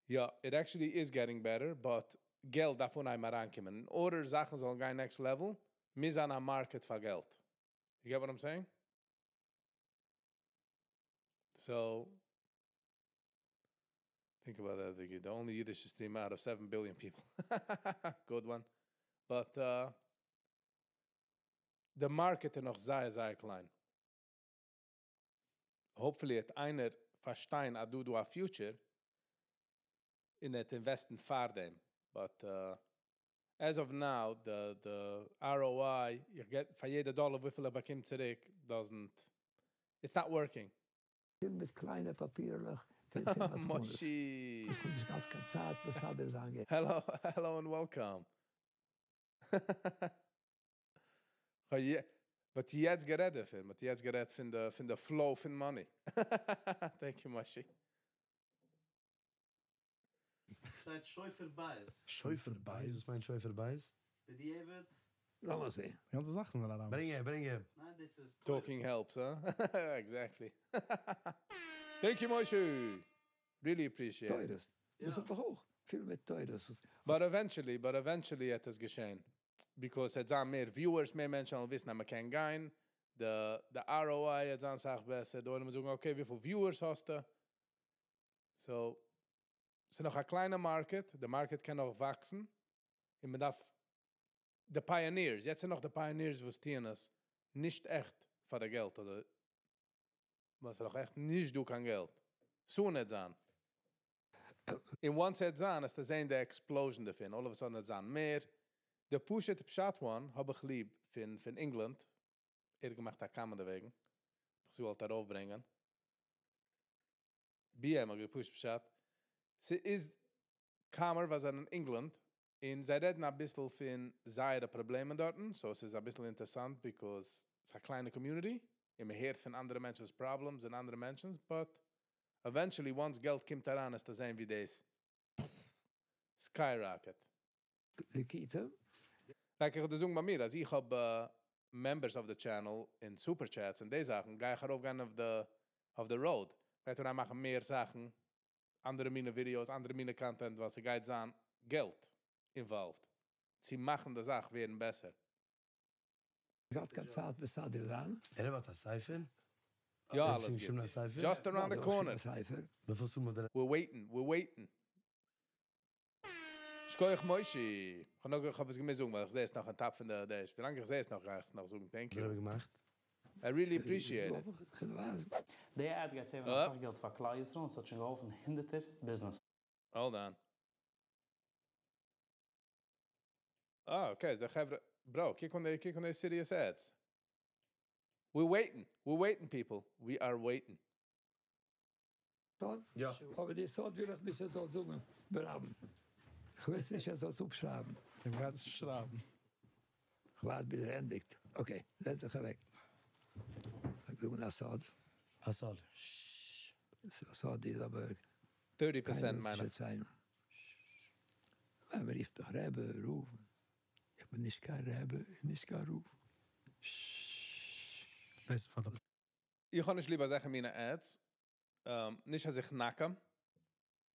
יא, it actually is getting better, but געלט דארף אנהייבן אריינקומען. In order זאכן זאלן גיין next level, מוז זיין א market פאר געלט. You get what I'm saying? So, think about that, Vicky. The only Yiddish stream out of 7 billion people. Good one. But the market איז נאך זייער, זייער קליין. Hopefully וועט איינער פארשטיין, אז דא דא א future און וועט invest ן פאר דעם. But as of now, the ROI, איך get פאר יעדע דאלאר, וויפיל ער באקומט צוריק, doesn't, it's not working. מיט קליינע פאפירלעך. Moshi. עס קומט נישט גאנץ קיין צייט, וואס האט ער זאגן? Hello, hello and welcome. מ'האט יעצט גערעדט דערפון, מ'האט יעצט גערעדט פון די flow פון money. Thank you, Moshi. שטייט שופר בית. שופר בית? וואס מיינט שופר בית? בדיעבד. לאמיר זען. די גאנצע זאכן זענען אראמיש. ברענג אהער, ברענג אהער. ניין, דאס איז Talking helps, huh? Exactly. Thank you, Moshe. Really appreciate it. תורות. דאס איז דאך אויך פיל מיט תורות. But eventually וועט עס געשען. Because עס זענען מער viewers, מער מענטשן וועלן וויסן, אז מען קען גיין. The ROI וועט זיין אסאך בעסער. דא וועלן מיר זאגן, okay, וויפיל viewers האסטו? So, עס איז נאך א קליינע market. The market קען נאך וואקסן. און מען דארף the pioneers, יעצט זענען נאך the pioneers, וואס טוען עס נישט עכט פאר די געלט, אדער וואס נאך עכט נישט דא קיין געלט. Soon וועט זיין. און once וועט זיין, וועסטו זען די explosion דערפון. All of a sudden וועט זיין מער. The פשוט פשט one האב איך ליב פון England. ער האט געמאכט א comment דערוועגן. איך זאל ארויפברענגען. BM האט געפושט פשט. ס'איז קאמער וואס זענען אין England. און זיי רעדן א ביסל פון זייערע פראבלעמען דארט. So עס איז א ביסל אינטערעסאנט, because ס'איז א קליינע community. און מען הערט פון אנדערע מענטשנ'ס problems און אנדערע מענטשנ'ס. But eventually, once געלט קומט אריין, וועסטו זען, ווי דאס skyrocket. לקיטים. Like איך וועל דיר זאגן ביי מיר, אז איך האב members of the channel אין super chats און די זאכן, גיי איך ארויפגיין אויף the road. גייט ער מאכן מער זאכן, אנדערע מינע videos, אנדערע מינע content, ווייל ס'גייט זיין געלט involved. צו מאכן די זאך ווערן בעסער. געהאט קיין צייט מסדר זיין. ער האט א ספר? יא, ער אלעס איז שוין גוט. א ספר? Just around the יא, corner. ספר. וויפיל סומע דער We're waiting, we're waiting. שכוח Moshi. איך האב נאך איך האב עס געמוזט זאגן, ווייל איך זע עס נאך on top פון די dash. ווי לאנג איך זע עס נאך, גיי איך עס נאך זאגן. Thank you. האב געמאכט? I really appreciate it. די ad גייט save ן אה. אסאך געלט פאר כלל ישראל און עס האט שוין געהאלפן הונדערטער business. Hold on. Ah, okay, די חברה Bro, קוק אן די serious ads. We're waiting. We're waiting, people. We are waiting. יא. אבער די סוד וויל איך נישט אזוי זאגן. ברבים. איך ווייס נישט, אזוי אפשרייבן. איך גיי עס שרייבן. איך ווארט ביז ער ענדיגט. Okay, זעץ זיך אוועק. איך זאג א סוד. א סוד. סוד איז אבער 30% קיינער מיינע. נישט זיין. מען רופט דאך רבי, רב. איך בין נישט קיין רבי, נישט קיין רב. דאס איז פאר די איך האב נישט ליב אזעלכע מינע ads. נישט אז איך knock אים.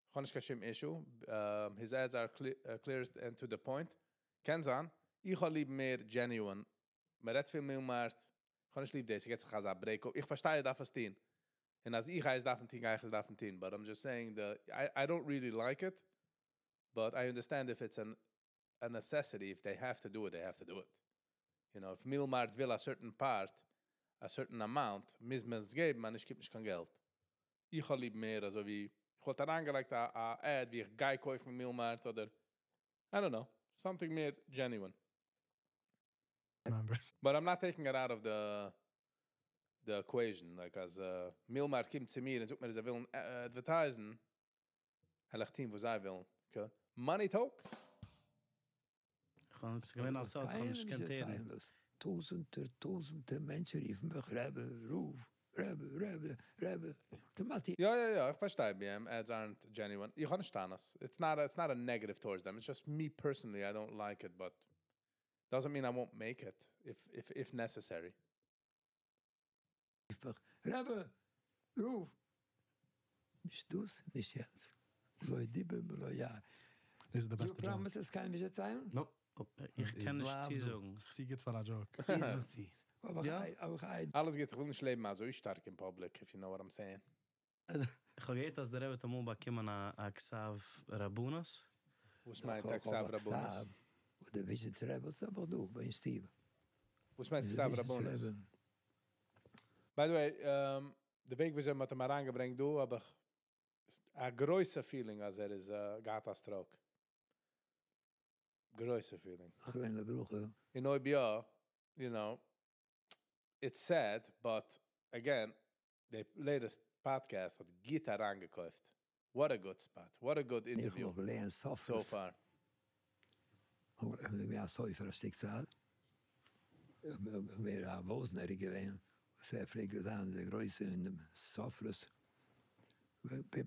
איך האב נישט קיין שום issue. His ads are clearest and to the point. קען זיין. איך האב ליב מער genuine. מען רעדט פון Meal Mart. איך האב נישט ליב דאס. איך געב זיך אזא break. איך פארשטיי, דארף עס טון. און אז איך הייס דארף טון, גיי איך עס דארפן טון. But I'm just saying, I don't really like it. But I understand if it's a necessity, if they have to do it, they have to do it. If Meal Mart וויל a certain part, a certain amount, מוז מען עס געבן, אנישט גיבט נישט קיין געלט. איך האב ליב מער, אזוי ווי, איך וואלט אריינגעלייגט א ad, ווי איך גיי קויפן Meal Mart, אדער, I don't know, something מער genuine. Members. But I'm not taking it out of the equation. Like, אז Meal Mart קומט צו מיר און זאגט מיר, זיי ווילן advertise ן, וועל איך טון, וואס זיי ווילן. Okay? Money talks. איך האב עס געווען א סוד, איך האב נישט קיינער געקענט נישט הערן. דערציילן דאס. טויזנטער, טויזנטער מענטשן רופן מיך רבי, רב, רבי, רבי, רבי. כמעט יא יא יא, איך פארשטיי BM, ads aren't genuine, איך האב נישט טענות, it's not it's not a negative towards them, it's just me personally I don't like it but doesn't mean I won't make it if if if necessary. רבי, רוף! נישט דאס נישט יענץ, לא דיבר ולא יער. דאס איז די יו בעסטע joke. promise עס קיינעם נישט דערציילן? Nope. איך קען נישט בלייב דא. צוזאגן. ס'איז צו גוט פאר א joke. איך זאג צו. האב איך יא. האב איך איין. אלעס גוט, איך וויל נישט לעבן אזוי שטארק אין public, if you know what I'm saying. איך האב געהערט אז דער רבי האט אמאל באקומען א כתב רבנות. וואס מיינט דאך א איך כתב האב א רבנות? כתב וואס דער וויזשניצער רבי האט האב איך דא ביי אין שטוב. וואס מיינט דער כתב וויזשניצער רבנות? רבי. By the way, די וועג וויאזוי מ'האט אים אריינגעברענגט דא האב איך א גרויסע feeling אז ער איז געהאט א stroke. גרויסע feeling. זכרונו לברכה. און אויב יא, you know, it's sad, but again, די latest podcast האט גוט אריינגעקויפט. What a good spot, what a good איך האב interview נאך געלערנט so סופרות. far. איך בין געווען א סופר א שטיק צייט. איך בין א וואזנער געווען, וואס ער פלעגט זיין דער גרויסע אין דעם סופרות.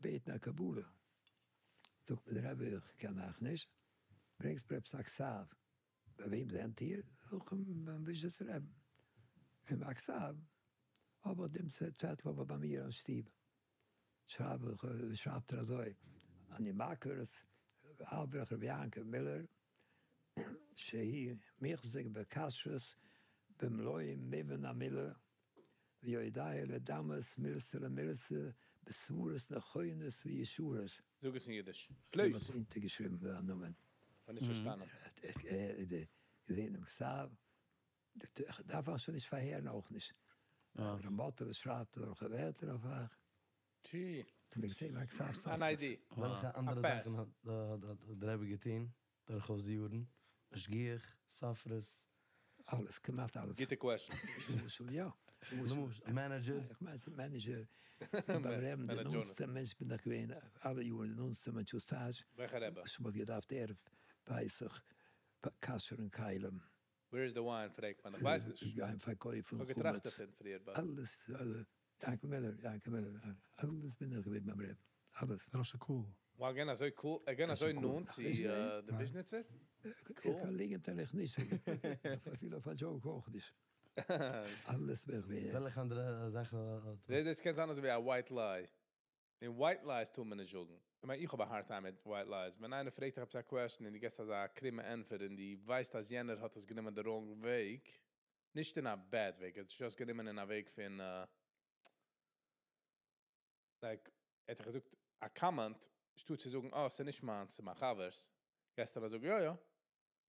בעטן א קבלה. זאגט מיר דער רבי איך קען אייך נישט, ברענגסט מיר עפעס א כתב, ביי וועם זענט איר? זאג איך אים ביים וויזשניצער רעבן. און א כתב האב איך דעם צעטל אבער ביי מיר אין שטוב. שרייב איך, שרייבט ער אזוי, אני מכיר את האברך רבי יעקב מילער שהי' מוחזק בכשרות במלוא מובן המילה ויודע לדמות מילתא למילתא בסברות נכונות וישרות. זאג עס אין אידיש. ער Please! האט אונטערגעשריבן זיין נאמען. כ'האב נישט פארשטאנען. ער האט געזען דעם כתב, איך דארף אייך שוין נישט פארהערן אויך נישט. ר' מאטעלע שרייבט אזעלכע ווערטער אויף אייך. טשי. אן ID. וועלכע א אנדערע pass. זאכן האט דער רבי געטון דורכאויס די יארן? משגיח, סופרות? אלעס, כמעט אלעס. גוטע question. למשל יא. למשל, manager? איך מיין ס'איז manager. ביים רעבן די נאנטסטע מענטש בין איך געווען אלע יארן די נאנטסטע מענטש וואס טייטש. וועלכע רבי? וואס מ'האט געדארפט ערב פסח כשר'ן כלים. Where is the wine פרעגט מען, איך ווייס נישט. גיין פארקויפן איך האב געטראכט חמץ. דערפון פריער but. אלעס, יענקל מילער, יענקל מילער, אלעס בין איך געווען ביים רעבן, אלעס. ראש הקהל. וואו געווען אזוי cool, ער געווען אזוי נאנט צו די וויזשניצער? איך קען ליגנט וועל איך נישט זאגן, אפילו אויף א joke אויך נישט. אלעס בין איך געווען. וועלכע אנדערע זאכן האט. דאס קען זיין אזויווי א white lie. און white lies טאר מען נישט זאגן. איך מיין איך האב א hard time מיט white lies. ווען איינער פרעגט דיך עפעס א question און דו געסט אזא קרומע ענטפער און דו ווייסט אז יענער האט עס גענומען די wrong וועג, נישט אין א bad וועג, ער האט עס just גענומען אין א וועג פון like ער האט דיך געזאגט א comment, שטאט צו זאגן אה ס'נישט מיינס ס'איז מיין חבר'ס, גייסטו אבער זאגן יא יא,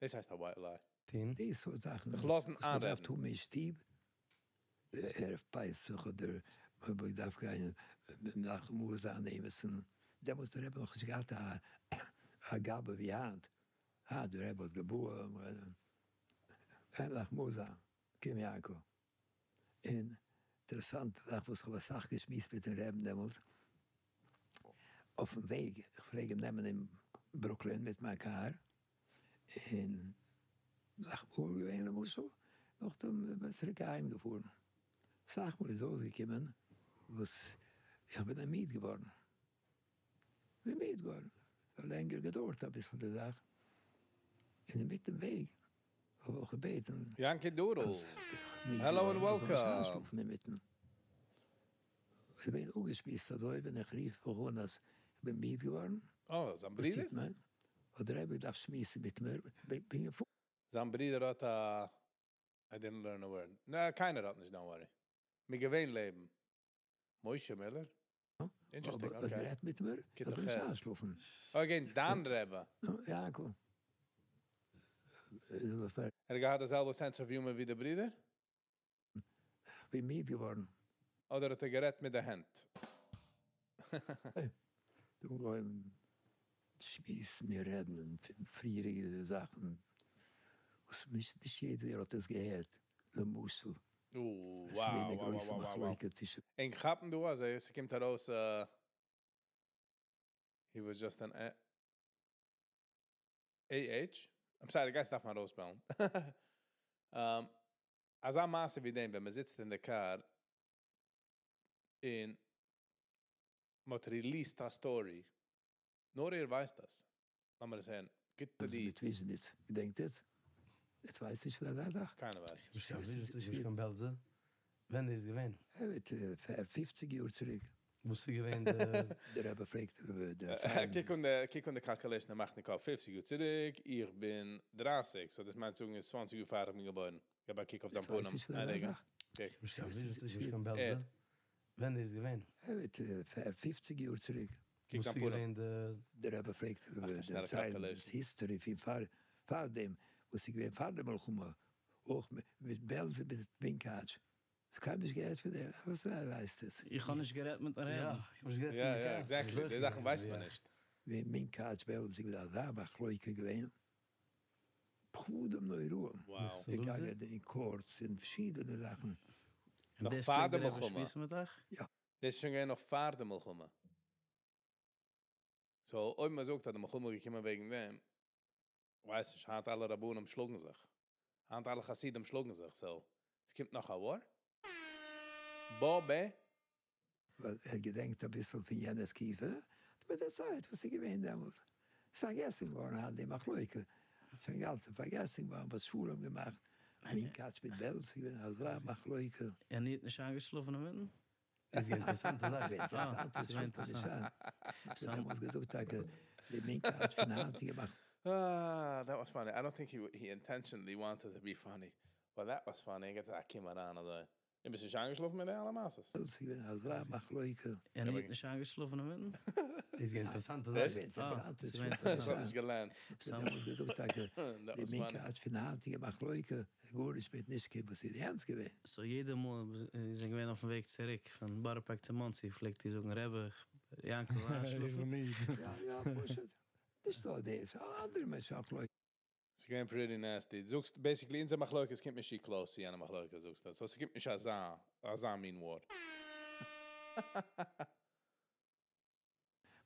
דאס הייסט א white lie. טון. די סארט זאכן זיך לאזן וואס מען דארף איינרעדן. טון אין שטוב, ערב פסח אדער מען דארף גיין נאכאמאל זיין עימיצן, דעמאלטס האט דער רבי נאכנישט געהאט א גבאי ווי היינט, היינט דער רבי האט גבאים, גיין נאכאמאל זיין, קום יענקל. און אינטערעסאנטע זאך וואס כ'האב אסאך געשמועסט מיטן רעבן דעמאלט אויפן וועג, איך פלעג אים נעמען אין ברוקלין מיט מיין קאר, און נאכטמאל געווען למשל, נאכדעם איז מען צוריק אהיים געפארן, אסאך מאל איז אויסגעקומען וואס איך בין מיד געווארן, בין מיד געווארן, ס'האט לענגער געדויערט אביסל די זאך, און אינמיטן וועג האב איך געבעטן. יענקי דודל, hello and welcome. אינמיטן. איך בין אפגעשמועסט אזוי ווען איך רוף מיך אן אז איך בין מיד געווארן. אה, זיין ברודער? וואס טוט מען? האט דער רבי געדארפט שמועסן מיט מיר, בין געפארן. זיין ברודער האט א, I didn't learn a word. נע, קיינער האט נישט, don't worry. מיר געווען לעבן. משה מילער? Interesting, האט okay. גערעדט מיט מיר, כיתה איך זאל נישט ח'. איינשלאפן. אוי, געווען דיין רבי. נו, יענקל. ער האט געהאט די זעלבע sense of humor ווי די ברודער? כ'בין מיד געווארן. אדער האט ער גערעדט מיט די הענט? אנגעהויבן שמועסן און רעדן פון פריעריגע זאכן וואס נישט נישט יעדער האט עס געהערט, למשל עס איז געווען א גרויסע מחלוקה צווישן. ענק כאפן דא אז ס'קומט ארויס he was just an AH? I'm sorry, גייסט דארפן ארויסבעלן. אזא מעשה ווי דעם ווען מ'זיצט אין די קאר און. מ'האט released א story. נאר ער ווייסט דאס. לאמיר עס הערן. גוטע מיט דיעדס. וויזשניץ, געדענקט עטס? עטס ווייסט נישט פון אזא זאך? קיינער ווייסט נישט נישט. קיין וויזשניץ, נישט קיין בעלזא. ווען איז געווען? מיט פופציג יאר צוריק. וואס איז געווען די. דער רבי פלעגט דערציילן. קוק אן די קוק אן די calculation ער מאכט אין קאפ. פופציג יאר צוריק, איך בין דרייסיג, so דאס מיינט זאגן איז צוואנציג יאר פאר איך בין געבוירן. געב א קוק אויף זיין עטס ווייסט פנים. נישט פון א אזא רגע. זאך? קוק. נישט קיין וויזשניץ, נישט קיין בעלזא. ווען איז געווען? מיט פופציג יאר צוריק. קוק וואס זיין איז פנים. געווען די. דער רבי פלעגט מאכט א שנעלע דערציילן דאס calculation. history פון פאר פאר דעם וואס איז געווען פאר די מלחמה, אויך מיט בעלזא מיט מונקאטש. האסט קיינמאל נישט געהערט פון דעם? וואס ווייסט עטס? איך האב נישט גערעדט מיטן יא, רעבן. איך האב נישט גערעדט יא צו יא מונקאטש. exactly, די זאכן ווייסט מען נישט. ווען מונקאטש בעלזא איז געווען אזא מחלוקה געווען, פחדים נוראים. Wow. געגאנגען אין courts און פארשידענע זאכן. און נאך דאס פאר פלעגט די דער רבי מלחמה. שמועסן מיט אייך? יא. דאס איז שוין געווען נאך פאר די מלחמה. So אויב מען זאגט אז די מלחמה איז געקומען וועגן דעם, ווייס נישט, היינט אלע רבנים שלאגן זיך. היינט אלע חסידים שלאגן זיך, so עס קומט נאך א war? בא ב. ווייל ער געדענקט אביסל פון יענע תקופה, מיט די צייט וואס איז געווען דעמאלט, איז פארגעסן געווארן היינט די מחלוקה, שוין גאנץ פארגעסן געווארן וואס שלום געמאכט, מונקאטש מיט בעלז איז געווען אזא מחלוקה. ער האט נישט איינגעשלאפן אינמיטן? איז געווען אינטערעסאנטע זאך. ס'איז געווען אינטערעסאנט, ס'איז געווען אינטערעסאנט. האט ער דעמאלטס געזאגט טאקע די מונקאטש פון היינטיגע מאכט. אה, that was funny. I don't think he intentionally wanted to be funny. But that was funny. ער געט א קום אריין אזוי. און ביסט נישט איינגעשלאפן מיט די אלע מעשות? ס'איז געווען אזא מחלוקה. ער האט נישט איינגעשלאפן אינמיטן? איז געווען אינטערעסאנטע זאך. ס'איז געווען אינטערעסאנט. ס'איז געווען דאס האט נישט געלערנט. האט ער דעמאלטס געזאגט טאקע די מונקאטש פון היינטיגע מחלוקה גארנישט מיט נישט קיין וואס איז יענץ געווען. So יעדע מאל איר זענט געווען אויפן וועג צוריק פון בארא פארק צו מאנסי פלעגט איר זאגן רבי יענקל איז איינגעשלאפן? יא יא פשוט. נישט נאר דאס, אנדערע מענטשן מחלוקת. ס'איז געווען pretty nasty. דו זאגסט basically אונזער מחלוקת קומט נישט צו close צו יענע מחלוקת זאגסטו. So ס'קומט נישט אזא אזא מין war.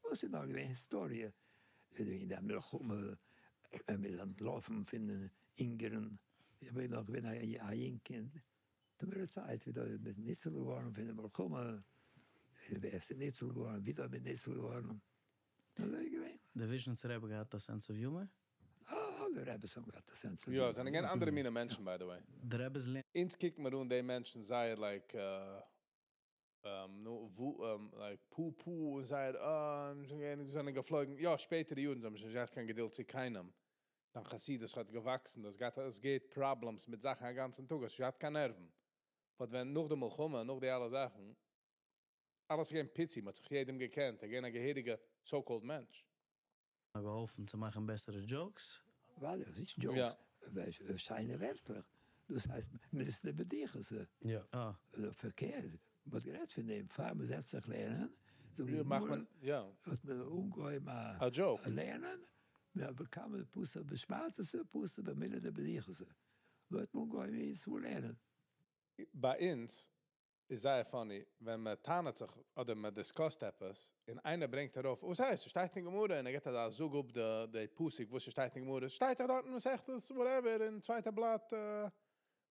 וואס איז נאר געווען היסטאריע אין די מלחמה ווען מ'איז אנטלאפן פון אונגערן, איך בין נאך געווען א יונג קינד, האט מיר דערציילט וויאזוי מ'איז ניצול געווארן פון די מלחמה, ווער ס'איז ניצול געווארן, וויאזוי מ'איז ניצול געווארן, אזוי איז געווען. דער וויזשניצער רבי געהאט א sense of humor? אלע רביס האבן געהאט א sense of humor. יא, זענען געווען אנדערע מינע מענטשן by the way. די רביס לערנען. אונז קוקט מיר אן די מענטשן זייער like נו וואו like פו פו און זייער אה זענען געפלויגן, יא שפעטערע יארן זיי האבן שוין נישט געהאט קיין געדולד צו קיינעם, דיין חסידות האט געוואקסן, דאס געהאט עס געט problems מיט זאכן א גאנצן טאג, האסט נישט געהאט קיין נערוון, but ווען נאך די מלחמה נאך די אלע זאכן, אלעס איז געווען פיצי, מען האט זיך יעדעם געקענט, ער געווען א געהעריגע so called מענטש. געהאלפן צו מאכן בעסערע jokes? אוודאי, נישט jokes, שיינע ווערטלעך, דאס הייסט מינות דבדיחותא. יא. פארקערט, מען האט גערעדט פון דעם פאר מען זעצט זיך לערנען, זאגט די גמרא, האט מען אנגעהויבן א לערנען, בכמה פתח בשמעתתא פתח במילי דבדיחותא, אזוי האט מען אנגעהויבן יעדעס מאל לערנען. ביי אונז איז זייער funny ווען מען טענה'ט זיך אדער מען discuss'ט עפעס און איינער ברענגט ארויף וואס הייסט ס'שטייט אין גמרא און ער געבט אזא זאג אפ די די פסוק וואס ס'שטייט אין גמרא ס'שטייט דאך דארט אין מסכת whatever אין צווייטע בלאט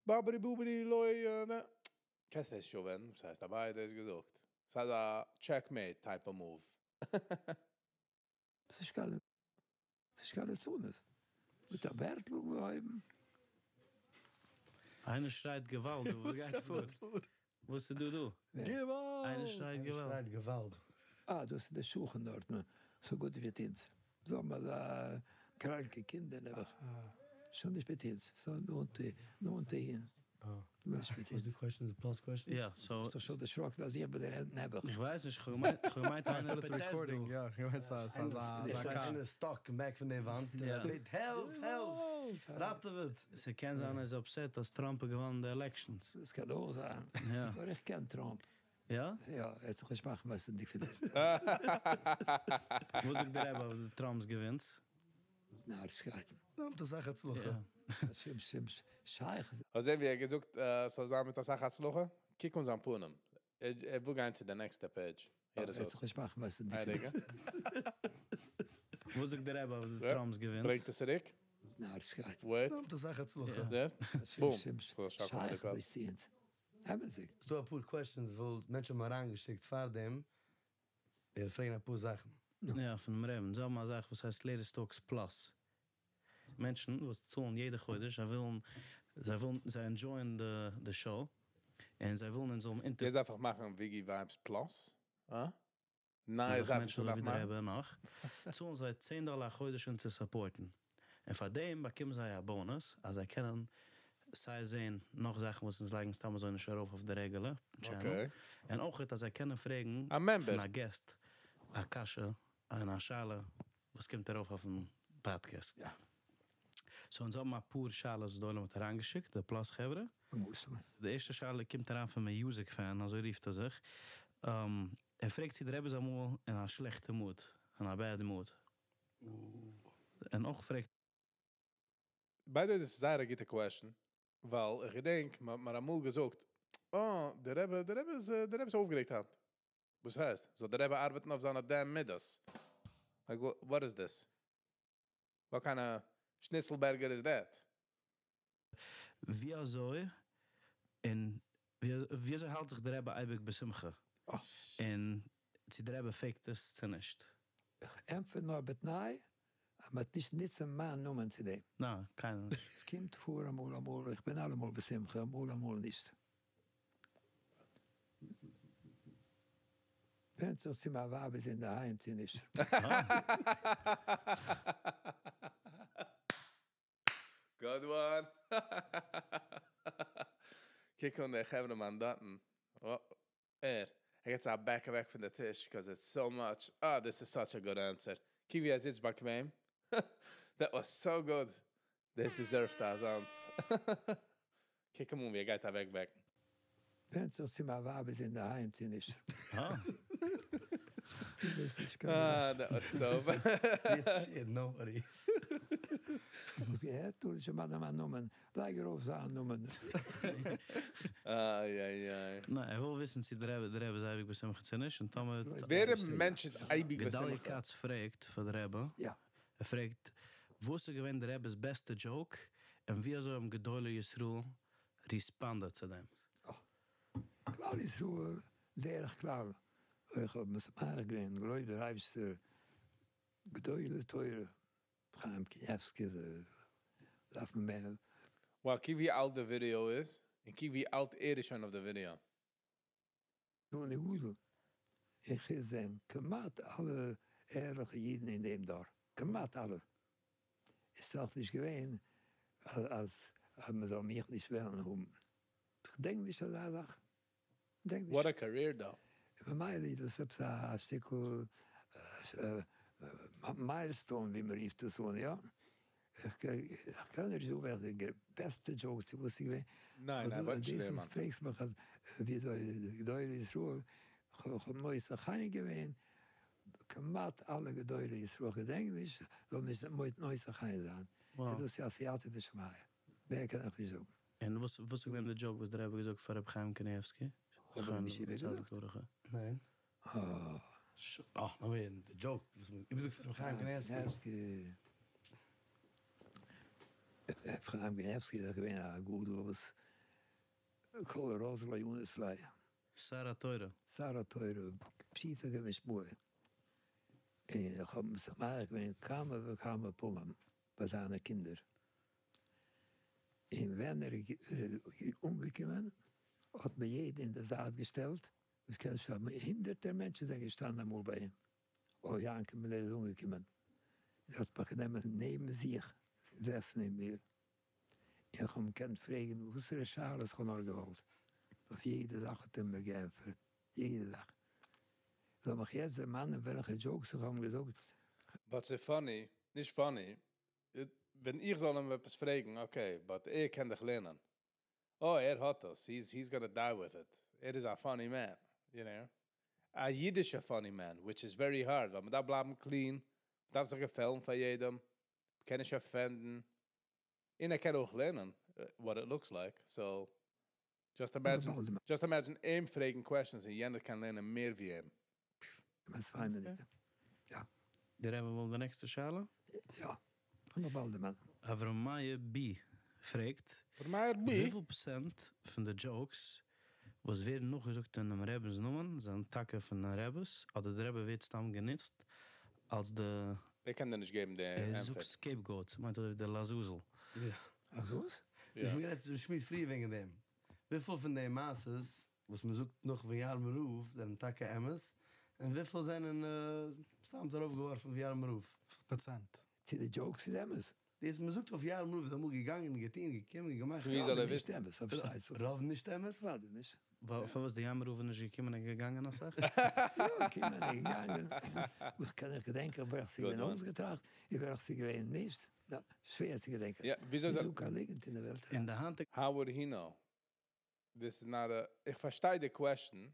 באברי בוברי לוי קענסט עס שוין ווענדן וואס הייסט אביי האט דאס געזאגט ס'איז א checkmate type of move. ס'איז קיין ליצנות. מיט א ווערטל אנגעהויבן. איינער שרייט געוואלד דא, וואס גייט פאר? וואס איז דא דא? געוואלד! איינער שרייט געוואלד. איינער שרייט געוואלד. אה, דאס איז דער שכן דארטן, סאו גוט ווי אונז. זיי האבן אזא קראנקע קינדער נעבעך. שוין נישט מיט אונז, סאו נאנט נאנט אהין. נישט מיט וואס איז די אונז. question? די plus question? יא, so. ביסט דאך שוין דערשראקן אז איך בין דער נעבעך. איך ווייס נישט, כ'האב געמיינט, כ'האב געמיינט איינער איי thought it's a recording, יא, כ'האב געמיינט ס'איז א א איינער איז stuck אין back פון די וואנט, און ער בעט העלף, העלף, ראטעוועט. ס'קען זיין ער איז upset אז טראמפ האט געוואנען די elections. דאס קען אויך זיין. נאר איך קען טראמפ. יא? יא, ער האט זיך נישט מאכן ווייסענדיג פון דעם. וואס זאגט דער רבי אויף די טראמפ'ס געווינס? נארישקייטן. נעמט אסאך הצלחה. שום שום שייכות. אזוי ווי ער האט געזאגט ס'זאל זיין מיט אסאך הצלחה, קוק אן זיין פנים, ער וויל גיין צו די נעקסטע page, הער עס ער וועט זיך אויס. נישט מאכן ווייסענדיג איין פון רגע. דעם. וואס זאגט דער רבי אויף די טראמפ'ס געווינס? ברענגט עס צוריק. נארישקייטן. Wait. נעמט אסאך הצלחה. זעסט? שום בום. שום ס'זאל שאקלען מיט די שייכות קאפ. נישט צו אונז. אמת'דיג. ס'דא אפאר questions וואס מענטשן האבן אריינגעשיקט פארדעם. ער פרעגן אפאר זאכן. יא, פונעם רעבען. זיי האבן א זאך וואס הייסט לעיטעסט טאלקס פלאס. מענטשן וואס צאלן יעדע חודש, זיי ווילן, זיי ווילן, זיי ענדזשויען די שאו, און זיי ווילן אונז זאלן אונטער. דאס דארף איך מאכן וויגי ווייבס פלאס? אה? נייע אזעלכע זאכן מענטשן וואס אזוי מ'דארף ווי דער מאכן? רבי נאך, צאלן זיי צען דאלער א חודש אונז צו סופארטן, און פאר דעם באקומען זיי א באנוס אז זיי קענען סיי זעהן נאך זאכן וואס אונז לייגן סתם אזוי נישט ארויף אויף די רעגולער טשענעל, אקעי. און אויכעט אז זיי קענען פרעגן א מעמבער. פון א געסט א קשיא און א שאלה וואס קומט ארויף אויפן פאדקעסט. סאו אונז האבן אפאר שאלות וואס די עולם האט אריינגעשיקט, די פלאס חברה. די ערשטע שאלה קומט אריין פון מיוזיק פען, אזוי רופט ער זיך, ער פרעגט צו די רבי איז אמאל אין א שלעכטע מוד, אין א בעד מוד. און אויך פרעגט. ביי די וועי דאס איז זייער א גוטע קוועשן, ווייל איך געדענק מ'האט מיר אמאל געזאגט, אה, די רבי, די רבי איז, די רבי איז אויפגערעגט היינט. וואס הייסט? זאל די רבי ארבעטן אויף זיינע דעם מידות? לייק וואט איז דיס? וואט קיינד אוו שניצל בערגער איז דעט? ווי אזוי און ווי אזוי האלט זיך די רבי אייביג בשמחה? און צו די רבי פעיקט עס צו נישט? איך ענטפער נאר בתנאי אז מ'וועט נישט נוצן מיין נאמען צו דעם. ניין, קיינער נישט. עס קומט פאר אמאל אמאל, איך בין אלעמאל בשמחה, אמאל אמאל נישט. ווענדט זיך צו מיין ווייב איז אינדערהיים צו נישט. Good one! קוק אן דער חברה מאן דארטן. ער ער געט זיך א back אוועק פון די טיש because it's so much. אה, this is such a good answer. קוק ווי ער זיצט באקוועם. That was so good. דאס deserve ט אזאנס. קוק אים אן ווי ער גייט אוועק back ן. ווענדט זיך צו מיין ווייב איז אינדערהיים צו נישט. אה, that was so Nobody. האסט געהערט? טו נישט דערמאנען מיין נאמען, לייג ארויף זיין נאמען. איי איי איי. ניין, ער וויל וויסן צו דער רבי דער רבי איז אייביג בשמחה צו נישט, און טאמער. ווער מענטש איז אייביג גדליה בשמחה? כץ פרעגט פאר דער רבי. יא. ער פרעגט, וואס איז געווען דער רבי'ס בעסטע joke, און ווי אזוי האבן גדולי ישראל responded צו דעם? כלל ישראל, דרך כלל, איך האב משמח געווען, געלויבט דער אייבערשטער, גדולי תורה, חיים קניבסקי, דארף מען מער. Wow, קוק ווי אלט די ווידיאו איז, און קוק ווי אלט ער איז שוין אויף די ווידיאו. נו ני גודל, איך זען כמעט אלע ערליכע אידן אין דעם דור, כמעט אלע, איז דאך נישט געווען אז אז מען זאל מיך נישט וועלן האבן. כ'דענק נישט אזא זאך. כ'דענק What נישט. a career though. ממילא איז דאס עפעס א שטיקל milestone ווי מען רופט עס אן, יא? איך קען נישט זאגן וועלכע די בעסטע joke צו וואס איז געווען. ניין, ניין, ווארט נישט דאס דער וואס מאן. פרעגסט מיך אז וויאזוי גדולי ישראל, כ'האב נושא חן געווען, כמעט אלע גדולי ישראל, כ'געדענק נישט, זאל נישט נושא חן זיין. איז דאס יא סייעתא דשמיא. מער קען איך נישט זאגן. און וואס וואס איז געווען די joke וואס דער רבי האט געזאגט פאר רבי חיים קניבסקי? האב איך נישט איבערגעזאגט. ניין. אה. אה, נאר די joke וואס מ'האט איבערגעזאגט פאר רבי חיים קניבסקי. רבי חיים קניבסקי איז דאך געווען א גדול וואס כל רז לא ינוס ליה. שר התורה. שר התורה, פשוטו כמשמעו. און איך האב משמח געווען כמה וכמה פעמים ביי זיינע קינדער. און ווען ער איז אנגעקומען האט מען יעדן אין די זייט געשטעלט, דאס קען נישט זיין, הונדערטער מענטשן זענען געשטאנען אמאל ביי אים, אוי יענקל מילער איז אנגעקומען, ער האט מיך גענומען נעבן זיך, געזעסן נעבן מיר, און איך האב אים געקענט פרעגן וואסערע שאלות איך האב נאר געוואלט, אויף יעדע זאך האט ער מיר געענטפערט, יעדע זאך. זאל מיך יעצט דערמאנען וועלכע jokes איך האב אים געזאגט. But ס'איז funny, נישט funny, ווען איך זאל אים עפעס פרעגן, okay, but ער קען דיך לערנען. Oh, ער האט עס, he's, he's gonna die with it. ער איז א funny man, you know. א אידישע funny man, which is very hard, ווייל מען דארף בלייבן clean, מען דארף זיך געפעלן פאר יעדעם, מען קען נישט offend ן. און ער קען אויך לערנען, what it looks like, so just imagine, just imagine אים פרעגן questions און יענער קען לערנען מער ווי אים. צוויי מינוט. יא. דער רבי וויל די נעקסטע שאלה? יא. כ'האב נאך באלד דערמאנט. אברהם מאיר בי. פרעגט, אברהם מאיר בי. וויפיל פראצענט פון די jokes וואס ווערן נאכגעזאגט אינעם רבינ'ס נאמען זענען טאקע פון די רבי'ס אדער די רבי ווערט סתם גענוצט אלס די איך קען דיר נישט געבן די ער ענטפער. זאגט scapegoat, מיינט אזוי ווי די לעזאזל. יא. אז וואס? יא. איך האב גערעדט שמועס פריער וועגן דעם. וויפיל פון די מעשות וואס מען זאגט נאך פון יארמער רב זענען טאקע אמת, און וויפיל זענען סתם ארויפגעווארפן פון יארמער רב? פראצענט. צו די jokes איז אמת? דאס מען זאגט אויף יארמער רב איז אמאל געגאנגען, געטון, געקומען, געמאכט. פון ווי זאל ער נישט וויסן? אמת, פארשטייט זיך. רוב נישט אמת? אוודאי נישט. פארוואס די יארמער רב איז נישט געקומען און געגאנגען אסאך? יא, געקומען און געגאנגען. וואס קען איך געדענקען, ווער איך Good געווען one. אויסגעטראכט, ווער איך געווען נישט. נא, שווער צו געדענקען. יא, וויאזוי זאל זאג קיין ליגנט אין דער וועלט. אין די היינטיגע How would he know? This is not a... איך פארשטיי די question,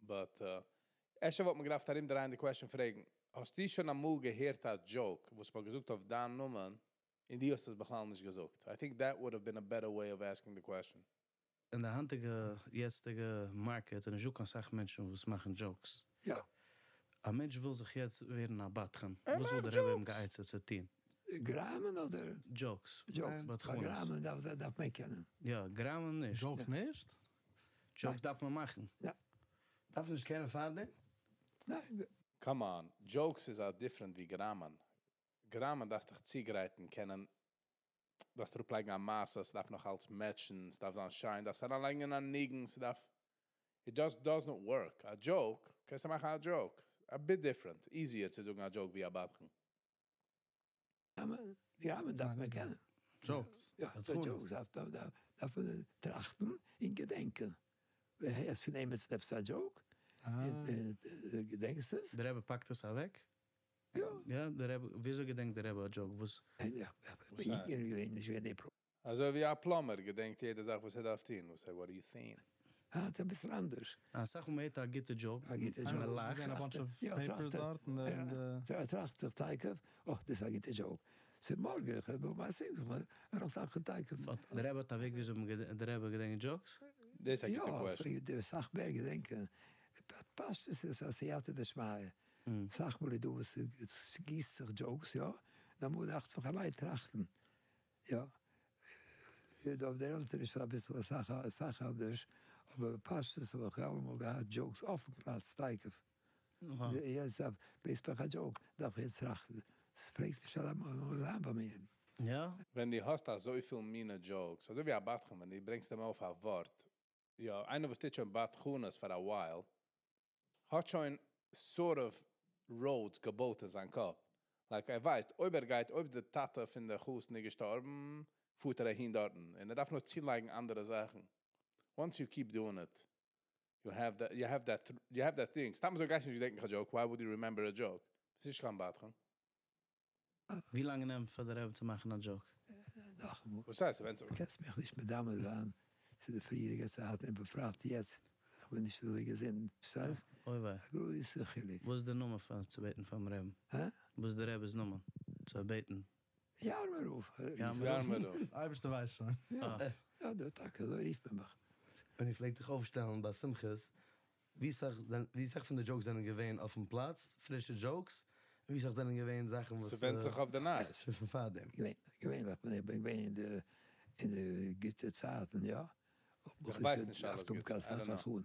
but אפשר וואלט מען געדארפט ארומדרייען די question פרעגן, האסטו שוין אמאל געהערט א joke, וואס מ'האט געזאגט אויף דיין נאמען, און דו האסט עס בכלל נישט געזאגט? I think that would have been a better way of asking the question. אין די היינטיגע יעצטיגע market איז נישטא קיין סאך מענטשן וואס מאכן jokes. יא. א מענטש וויל זיך יעצט ווערן א בדחן. ער וואס וואלט מאכט דער רבי אים jokes. גע'עצה'ט צו טון? גראמען אדער? Jokes. Jokes. בדחנות. גראמען דארף מען קענען. יא, גראמען נישט. Jokes נישט? Jokes דארף מען מאכן. יא. דארף נישט קענען פארדעם? ניין. Come on, jokes איז א different ווי גראמען. גראמען דארפסט דיך צוגרייטן קענען, דארפסט אראפלייגן א מעשה, ס'דארף נאך אלץ match ן, ס'דארף זיין שיין, דארפסט אריינלייגן אין א ניגון, ס'דארף, it just does not work. א joke, קענסטו מאכן א joke. A bit different, easier צו זאגן א joke ווי א בדחן. גראמען, גראמען דארף מען קענען. Jokes. יא, דאס די פון jokes דארף מען טראכטן און געדענקען. ווען הערסט פון איינעם עפעס א joke, און געדענקסט עס? דער רבי פאקט עס אוועק? יא. יא, דער רבי, וויאזוי געדענקט דער רבי א joke? וואס? יא, וואס הייסט? איך געווען נישט געווען די פראבלעם. אזוי ווי א plumber געדענקט יעדע זאך וואס ער דארף טון. וואס what are you saying? האט א ביסל אנדערש. א סאך מאל מ'הערט א גוטע joke. א גוטע מען joke. לאכט. געזען א bunch of יא, papers טראכט ער. דארט און די ער טראכט זיך תיכף, oh, דאס איז א גוטע joke. ס'איז מארגן, איך האב מיין שמחה, ער האט אויך תיכף. But דער רבי האט א וועג וויאזוי מען דער רבי געדענקט jokes? דאס איז א גוטע יא, question. די סאך מער געדענקען. פאסט עס איז א סייעתא דשמיא. סאך מאל איז דא וואס עס גיסט זיך jokes, יא. דא מוז איך פאר אליין טראכטן. יא. דא אויף דער עלטער איז א ביסל א סאך, א סאך אנדערש. אבער פאסט עס האב איך אלעמאל געהאט jokes אויפן פלאץ, תיכף. יעצט דארף, ווייסט איך א joke, דארף איך יעצט טראכטן. עס פלעגט נישט אלעמאל זיין ביי מיר. יא? ווען דו האסט אזויפיל מיני jokes, אזוי ווי א בדחן, ווען דו ברענגסט אים אויף א ווארט, יא, איינער וואס טוט שוין בדחנות for a while, האט שוין sort of roads געבויט אין זיין קאפ. Like, ער ווייסט, אויב ער גייט, אויב דער טאטע פון דער חתן איז געשטארבן, פארט ער אהין דארטן. און ער דארף נאר צולייגן אנדערע זאכן. Once you keep doing it, you have that, you have that, you have that thing. סתם אזוי גייסטו נישט געדענקען א joke. Why would you remember a joke? עס איז נישט קיין בדחן. ווי לאנג נעמט פאר דער רבי צו מאכן א joke? נאך וואס הייסט, ווען דו קענסט מיך נישט מדמה זיין צו די פריערדיגע צייטן, בפרט יעצט, איך בין נישט אזוי געזונט, פארשטייסט? אוי וויי. א גרויסער חילוק. וואס איז דער נאמען פאר צו בעטן פאר'ן רבי'ן? הע? וואס איז דער רבי'ס נאמען צו בעטן? יארמער רב. יארמער רב. אייבערשטער ווייסט שוין. יא, יא, דער טאקע, אזוי רופט מען מיך. ווען איר פלעגט זיך אויפשטעלן ביי שמחות, ווי סאך פון די jokes זענען געווען אויפן פלאץ, פרישע jokes, ווי סאך זענען געווען זאכן וואס ס'ווענדט זיך אויף די נאכט. שוין פון פארדעם. געווענליך ווען איך בין געווען אין די גוטע צייטן, יא. איך ווייס נישט אלעס גוט, I don't know.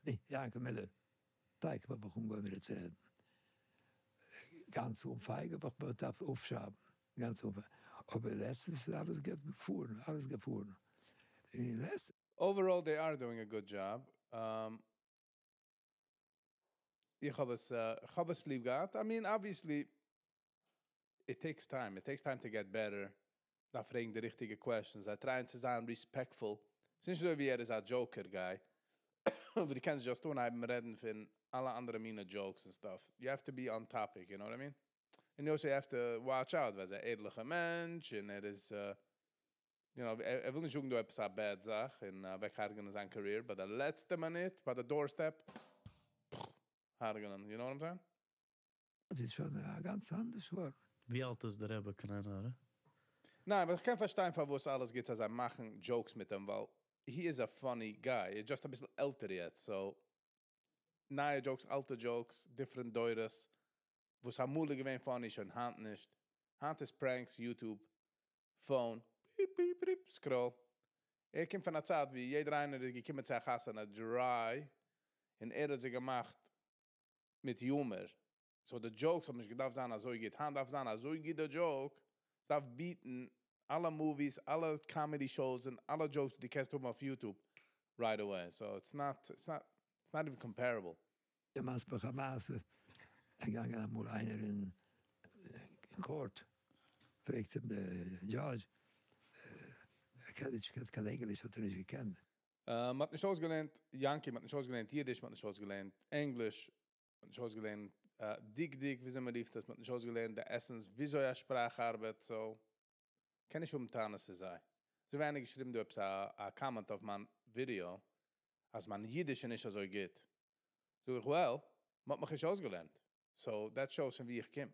ניין, יענקל מילער, תיכף האב איך אנגעהויבן מיט צו רעדן. גאנץ אומפייג האב איך באדארפט אויפשרייבן, גאנץ אומפייג. אבער לעצטנס איז אלעס געפארן, אלעס געפארן. אין לעצט Overall, they are doing a good job. איך האב עס ליב געהאט. I mean, obviously, it takes time. It takes time to get better. דארף פרעגן די ריכטיגע questions. זיי try ען צו זיין respectful. עס איז נישט אזוי ווי ער איז א joker guy. אבער דו קענסט just אנהייבן רעדן פון אלע אנדערע מיני jokes and stuff. You have to be on topic, you know what I mean? And you also have to watch out, ווייל ער איז א ערליכער מענטש און ער איז, you know, ער וויל נישט זאגן דא עפעס א bad זאך און אוועקהרג'ענען זיין career, ביי די לעצטע מינוט, ביי די doorstep, הרג'ענען, you know what I'm saying? דאס איז שוין גאנץ אנדערש געווארן. ווי אלט איז דער רבי, קיין עין הרע? ניין, אבער איך קען פארשטיין פארוואס אלעס גוט אז זיי מאכן jokes מיט אים, ווייל he is a funny guy. ער איז just א ביסל עלטער יעצט, so נייע jokes, אלטע jokes, different דורות, וואס אמאל איז געווען funny, שוין היינט נישט. היינט איז pranks, YouTube, phone, beep, beep, beep, scroll. ער קומט פון א צייט ווי יעדער איינער איז געקומען צו א חתונה dry און ער האט זיי געמאכט מיט humor. So די jokes האבן נישט געדארפט זיין אזוי גוט. היינט דארף זיין אזוי גוט די joke, עס דארף beat ן אלע movies, אלע comedy shows און אלע jokes דו קענסט האבן אויף YouTube right away. So it's not, it's not, it's not even comparable. דער מסביר א מעשה, געגאנגען אמאל איינער אין court, פרעגט אים דער judge, ער קען נישט קיין ענגליש, האט ער נישט געקענט. מ'האט נישט אויסגעלערנט יאנקי, מ'האט נישט אויסגעלערנט אידיש, מ'האט נישט אויסגעלערנט ענגליש, מ'האט נישט אויסגעלערנט דקדוק, וויאזוי מ'רופט עס, מ'האט נישט אויסגעלערנט די essence, וויאזוי א שפראך ארבעט, so קען נישט האבן טענות צו זיי. אזוי ווי איינער געשריבן דא עפעס א comment אויף מיין ווידעא, אז מיין אידיש איז נישט אזוי גוט. זאג איך, well, מ'האט מיך נישט אויסגעלערנט. So that shows פון וואו איך קום.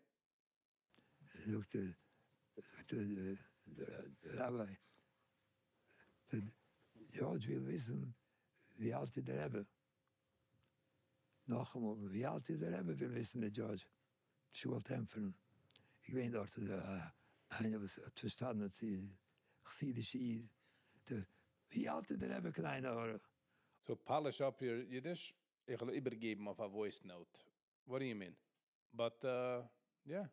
זאגט דער rabbi, דער judge וויל וויסן, ווי אלט איז דער רבי? נאכאמאל, ווי אלט איז דער רבי, וויל וויסן דער judge. נישט געוואלט ענטפערן. איך בין דארט איינער וואס האט פארשטאנען צו חסידישע איד. ווי אלט איז דער רבי, קיין עין הרע? So polish up your Yiddish. איך וועל איבערגעבן אויף א voice note. What do you mean? But, yeah.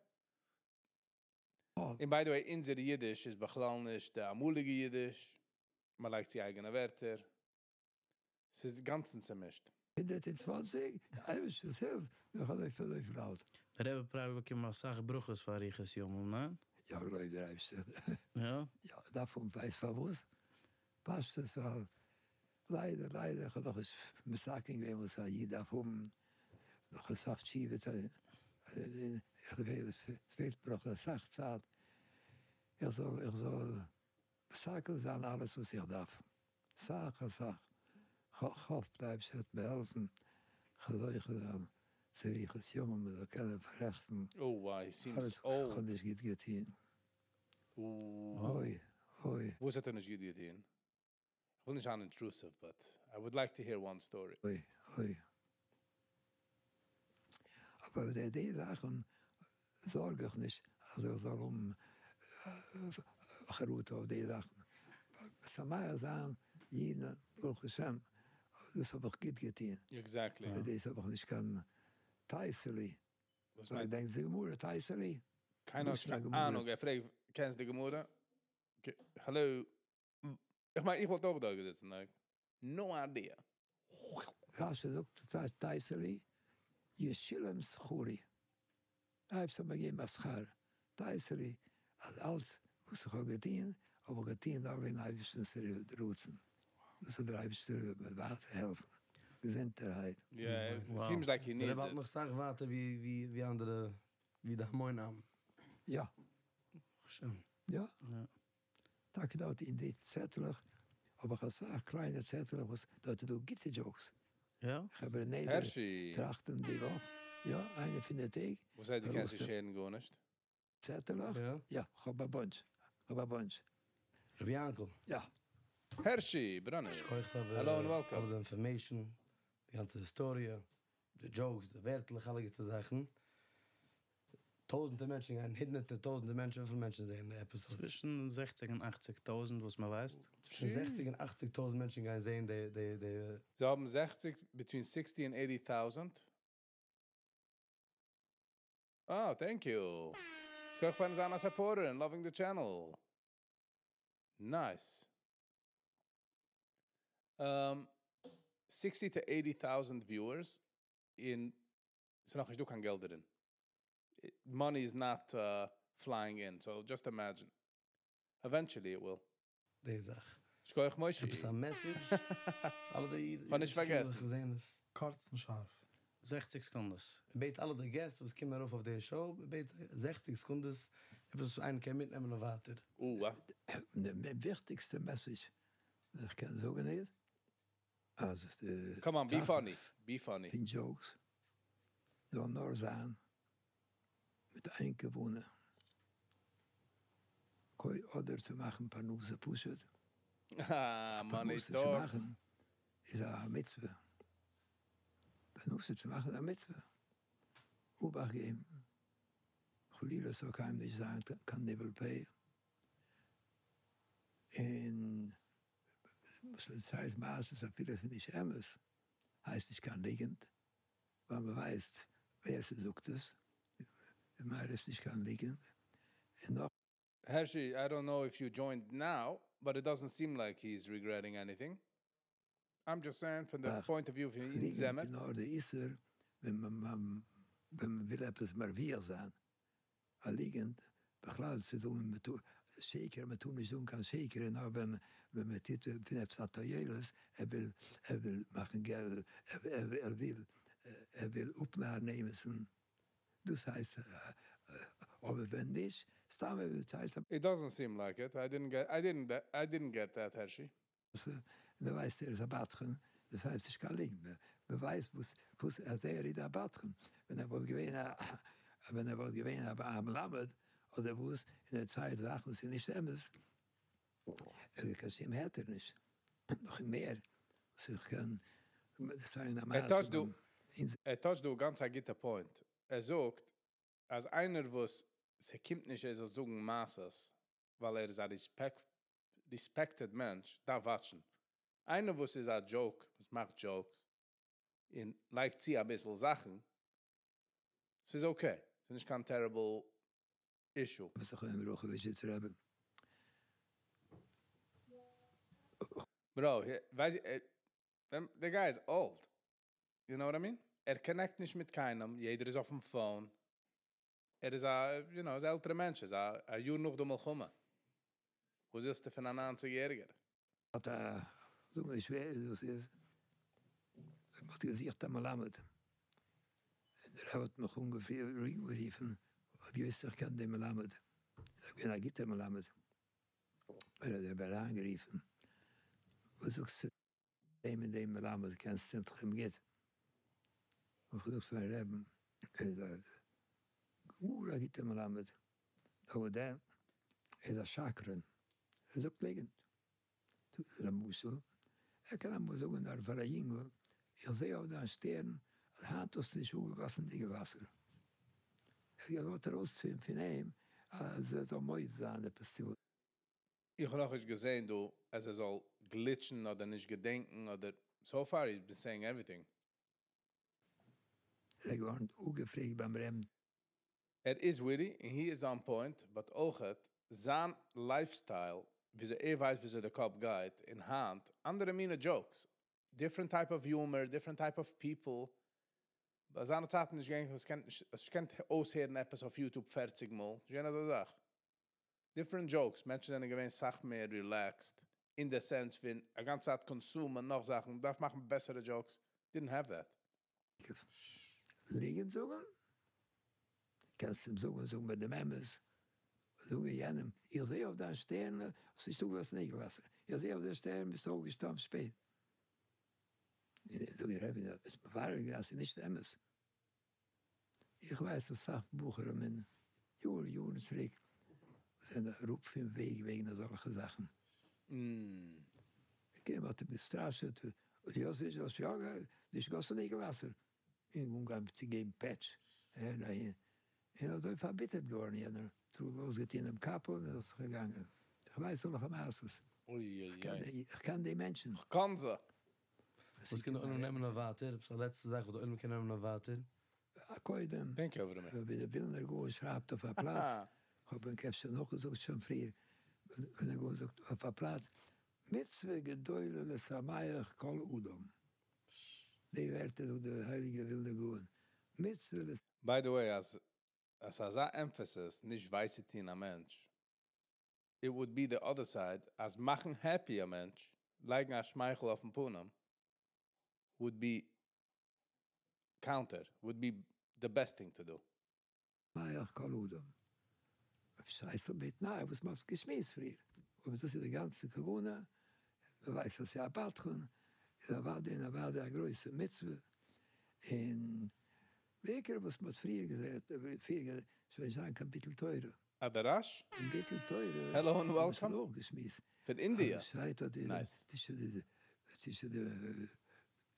Oh. And by the way, אונזער אידיש איז בכלל נישט דער אמאליגע אידיש. מען לייגט צו אייגענע ווערטער. עס איז גאנצן צעמישט. 120, אייבערשטער'ס הילף, נאך אזוי פיל אזוי פיל אלט. דער רבי פראוועט באקומען א סאך ברכות פאר אריכות ימים, ניין? יא, גלויב דער אייבערשטער. יא? יא, דערפון ווייס פארוואס. פאסט עס ווייל ליידער, ליידער, איך האב נאך נישט מתקן געווען וואס א איד דארף האבן, נאך א סאך תשובה, איך וויל, עס פעלט מיר נאך א סאך צייט, איך זאל מתקן זיין אלעס וואס איך דארף. סאך, א סאך. איך האף דער אייבערשטער וועט מיר העלפן, איך זאל זוכה זיין צו אריכות ימים, מען זאל קענען פאררעכטן Oh, wow, he seems אלעס וואס איך old. האב נישט גוט געטון. אוי, אוי. וואס האט ער נישט גוט געטון? איך וויל נישט זיין intrusive, but I would like to hear one story. אוי, אוי. אבער די זאכן זארג איך נישט, אז איך זאל האבן חרטה אויף די זאכן. משמח זיין, אידן, ברוך השם, דאס האב איך גוט געטון. Exactly. דאס האב איך נישט קיין טייסעלי. וואס מיינט? דענקסט די גמרא, טייסעלי? קיינער האט נישט קיין אהנונג, ער פרעגט, קענסט די גמרא? Hello? איך מיין, איך וואלט אויך דא געזעצן, like, no idea. רש"י זאגט, טייסעלי, ישולם שכרי. אייבערשטער האט מיר געגעבן א שכר. טייסעלי, אז אלץ וואס איך האב געטון, האב איך געטון נאר וועגן אייבערשטנ'ס רצון. דאס האט דער אייבערשטער מיר ווייטער העלפן. געזונטערהייט. Yeah, it seems like he needs דער it. נאך סאך ווייטער ווי אנדערע, ווי די המון עם. יא. שוין. יא. יא. טאקע דארט אין די צעטלעך, האב איך א סאך קליינע צעטלעך, וואס דארט איז דא גוטע jokes. יא? איך האב נעבעך הערשי. טראכטן די וואך. יא, איינע פון די טעג. וואס הייסט, דו קענסט נישט share ן גארנישט? צעטלעך? יא. יא, איך האב א bunch. איך האב א bunch. רבי יאנקל. יא. הערשי, בראנער. שכוח פאר די Hello and welcome. all the information, די גאנצע היסטאריע, די jokes, די ווערטלעך, אלע גוטע זאכן. טויזנטער מענטשן גייען, הונדערטער טויזנטער מענטשן, וויפיל מענטשן זעען די episodes? צווישן 60 און 80.000, וואס מען ווייסט. צווישן 60 און 80.000 מענטשן גייען זען די זיי האבן 60, between 60 and 80,000. Oh, thank you. שכוח פארן זיין א supporter and loving the channel. Nice. 60 to 80,000 viewers in ס'איז נאך נישט דא קיין געלט דערין. Money is not flying in, so just imagine. Eventually it will. די זאך. שכוח מוישי. עפעס א message. אלע די כ'האב נישט פארגעסן. איך זען עס. קורץ און שארף. 60 סעקונדעס. בעט אלע די guests וואס קומען ארויף אויף די show, בעט 60 סעקונדעס, עפעס וואס איינער קען מיטנעמען און ווייטער. די וויכטיגסטע message, וואס איך קען זאגן איז, אז די Come on, be funny. Be funny. פון jokes זאל נאר זיין מיט איין כוונה. אדער צו מאכן פרנסה פשוט. Ah, money פרנסה צו talks. מאכן איז א מצוה. פרנסה צו מאכן איז א מצוה. אבאכט געבן. חלילה זאל קיינעם נישט זיין, קיין ניבול פה. און וואס מען דערציילט מעשות אפילו עס איז נישט אמת, הייסט נישט קיין ליגנט, ווייל מען ווייסט ווער ס'זאגט עס, ממילא איז נישט קיין ליגנט, און נאך. Hershey, I don't know if you joined now, but it doesn't seem like he's regretting anything. I'm just saying from the point of view פון ליגנט זעמער. איז נאר די איסור ווען מען וויל עפעס מרוויח זיין, א ליגנט בכלל צו זאגן מען טאר שקר מען טאר נישט זאגן קיין שקר איז נאר ווען מען טוט פון עפעס א תועלת ער וויל ער וויל מאכן געלט ער וויל ער וויל אפנארן עימיצן דאס הייסט אבער ווען נישט סתם ער דערציילט א. It doesn't seem like it, I didn't get I didn't I didn't get that Hershey. מען ווייסט ער איז א בדחן, דאס הייסט נישט קיין ליגנט, מען ווייסט וואס וואס אז ער איז א בדחן, ווען ער וואלט געווען א ווען ער וואלט געווען א מלמד אדער וואס און ער ציילט זאכן וואס איז נישט אמת, איז קיין שום היתר נישט, נאך מער וואס איך קען דערציילן א ער מעשה touch ט דא ביים אונז. ער touch ט דא גאנץ א גוטע point, ער זאגט אז איינער וואס ס'קומט נישט ער זאל זאגן מעשות ווייל ער איז א respected מענטש דארף watch ן. איינער וואס איז א joke, וואס מאכט jokes, און לייגט צו אביסל זאכן, ס'איז okay, ס'איז נישט קיין terrible issue. וואס איך האב רוחב וויזשניצער רבי. Bro, ווייס איך, the guy is old. You know what I mean? ער connect נישט מיט קיינעם, יעדער איז אויפן phone. ער איז א, you know, איז א עלטערע מענטש, איז א יאר נאך די מלחמה. וואס ווילסטו פון א 90 יעריגער? האט א, זאג מיר שווער דאס איז, האט געזוכט א מלמד. און דער רבי האט מיך אנגערופן, האט געוויסט איך קען דעם מלמד. איך בין א גוטער מלמד. ער האט דער רבי אריינגערופן, וואס זאגסטו דעם און דעם מלמד, קענסט אים דאך אים גוט. האב איך געזאגט פארן רעבן, ער איז א גאר א גוטער מלמד, אבער דער איז א שקרן, ער זאגט ליגנט. למשל, ער קען אמאל זאגן נאר פאר א יונגל, איך זעה אויף דיין שטערן אז היינט האסטו נישט אפגעגאסן די וואסער. ער האט געוואלט ארויסציען פון אים אז ער זאל מודה זיין עפעס צו. איך האב נאכנישט געזען דא אז ער זאל glitch ן אדער נישט געדענקן אדער, so far he's been saying everything. ער איז געווארן אפגעפרעגט ביים רעבן. ער איז witty און he is on point, but אויכעט זיין lifestyle, וויאזוי ער ווייסט וויאזוי די קאפ גייט, און היינט, אנדערע מינע jokes, different type of humor, different type of people. ביי זיינע צייטן נישט געווען, עס קען נישט, עס קענט אויסהערן עפעס אויף YouTube 40 מאל, נישט געווען אזא זאך. Different jokes, מענטשן זענען געווען סאך מער relaxed, in the sense פון א גאנצע צייט consume ען נאך זאכן, דארף מאכן בעסערע jokes, didn't have that. ליגן זאגן? קענסט אים זאגן, זאג מיר דעם אמת. זאג יענעם, איך זעה אויף דיין שטערן, האסט נישט אפגעגאסן נעגל וואסער. איך זעה אויף דיין שטערן, ביסט אויפגעשטאנען שפעט. זאג איך, רבי, דאס איז מברר געווען אז ס'איז נישט אמת. איך ווייס אסאך בחורים אין יאר יארן צוריק זענען אראפ פון וועג וועגן אזעלכע זאכן. כן, האט אים געסטראשעט, און די האסט נישט, האסט יא נישט געגאסן נעגל וואסער. און אנגעהויבן צו געבן פעטש, אהער אהין. און אזוי פארביטערט געווארן יענער, האט אויסגעטון דעם קאפל און איז זיך געגאנגען. איך ווייס אזעלכע מעשות. אוי אוי אוי. איך קען די מענטשן. איך קען זיי. וואס קען דער עולם נעמען אויף ווייטער? עפעס א לעצטע זאך וואס דער עולם קען נעמען אויף ווייטער? קודם, Thank you, אברמי. ווי דער ווילנער גאון שרייבט אויף א פלאץ, איך האב אפשר נאכגעזאגט שוין פריער, ווען דער גאון זאגט אויף א פלאץ, מצוה גדולה לשמח כל אדם. די ווערטער זאגט דער הייליגער ווילנער גאון. מצוה לס By the way, אז אז אזא emphasis נישט וויי צו טון א מענטש, it would be the other side, אז מאכן happy א מענטש, לייגן א שמייכל אויפן פנים, would be counter, would be the best thing to do. שמח כל אדם. שייסער מיט ניין, וואס מ'האט געשמועסט פריער. אבער דאס איז די גאנצע כוונה, מ'ווייסט אז ס'איז א בדחן, איז אוודאי און אוודאי א גרויסע מצוה. און בעיקר וואס מ'האט פריער געזעט, פריער געזעט, שוין זיין קיין ביטול תורה. אדרש? ביטול תורה. Hello and welcome. אויך געשמועסט. פון India. שרייט דארט די, Nice. די, די,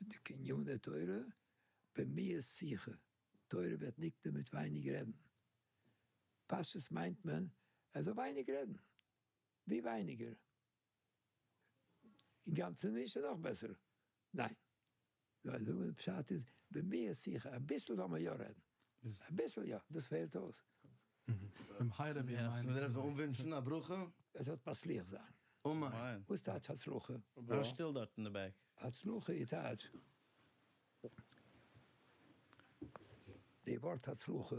די קניון תורה, ביי מיר שיחה. תורה ווערט נישט מיט ווייניג רעדן. פשטות מיינט מען, ער זאל ווייניג רעדן. ווי ווייניגער. אינגאנצן נישט איז נאך בעסער. ניין. זיי זאגן פשט איז במעט שיחה, אביסל זאל מען יא רעדן. אביסל יא, דאס פעלט אויס. במהרה בימינו. מ'דארף זיך אנווינטשן א ברכה. עס וועט מצליח זיין. אמן. וואס טייטש הצלחה? זיי שטיל דארט אין די back. הצלחה איז טייטש. די ווארט הצלחה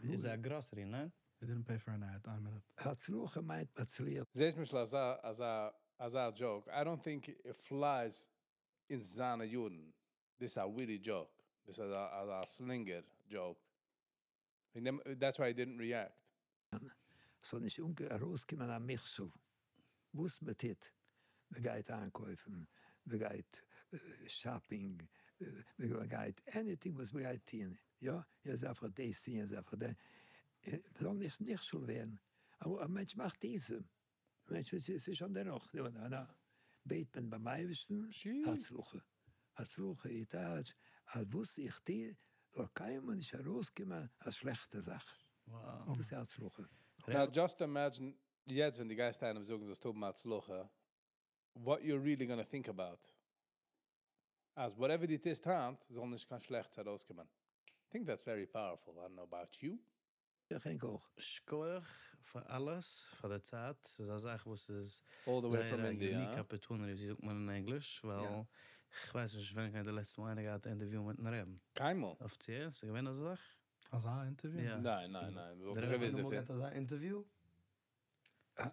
איז א grocery, ניין? They didn't pay for an ad, איין מינוט. הצלחה מיינט מצליח. זעהסט למשל אזא אזא אזא joke, I don't think it flies אין זיינע יארן. דאס איז א witty joke. דאס איז אזא אזא slinger joke. וועגן דעם, that's why he didn't react. ס'זאל נישט ארויסקומען א מכשול וואס מען טוט, מען גייט איינקויפן, מען גייט shopping, מען גייט anything וואס מען גייט טון, יא, יעצט דארף איך דאס טון, יעצט דארף איך דעם, מען זאל נישט נכשל ווערן, א מענטש מאכט טעותים, א מענטש עס איז שוין דערנאך, בעט מען ביים אייבערשטן הצלחה, הצלחה איז טייטש אז וואס איך טו זאל קיינמאל נישט ארויסקומען א שלעכטע זאך, דאס איז הצלחה. Now just imagine יעצט ווען דו גייסט איינעם זאגן זאלסט האבן הצלחה, what you're really gonna think about, אז whatever דו טוסט היינט זאל נישט קיין שלעכטס ארויסקומען. I think that's very powerful, I don't know about you. איך ענק אויך. שכוח פאר אלעס, פאר די צייט, ס'איז א זאך וואס איז All the way from זייער א India, unique huh? opportunity, ווי זאגט מען אין ענגליש, ווייל כ'ווייס נישט ווען קיין די לעצטע מאל איינער געהאט א interview מיטן רעבן. קיינמאל. אפיציעל? ס'איז געווען אזא זאך? אזא interview? יא. ניין ניין ניין, וואלט דער איך רבי געוויסט האט אמאל דערפון. געהאט אזא interview?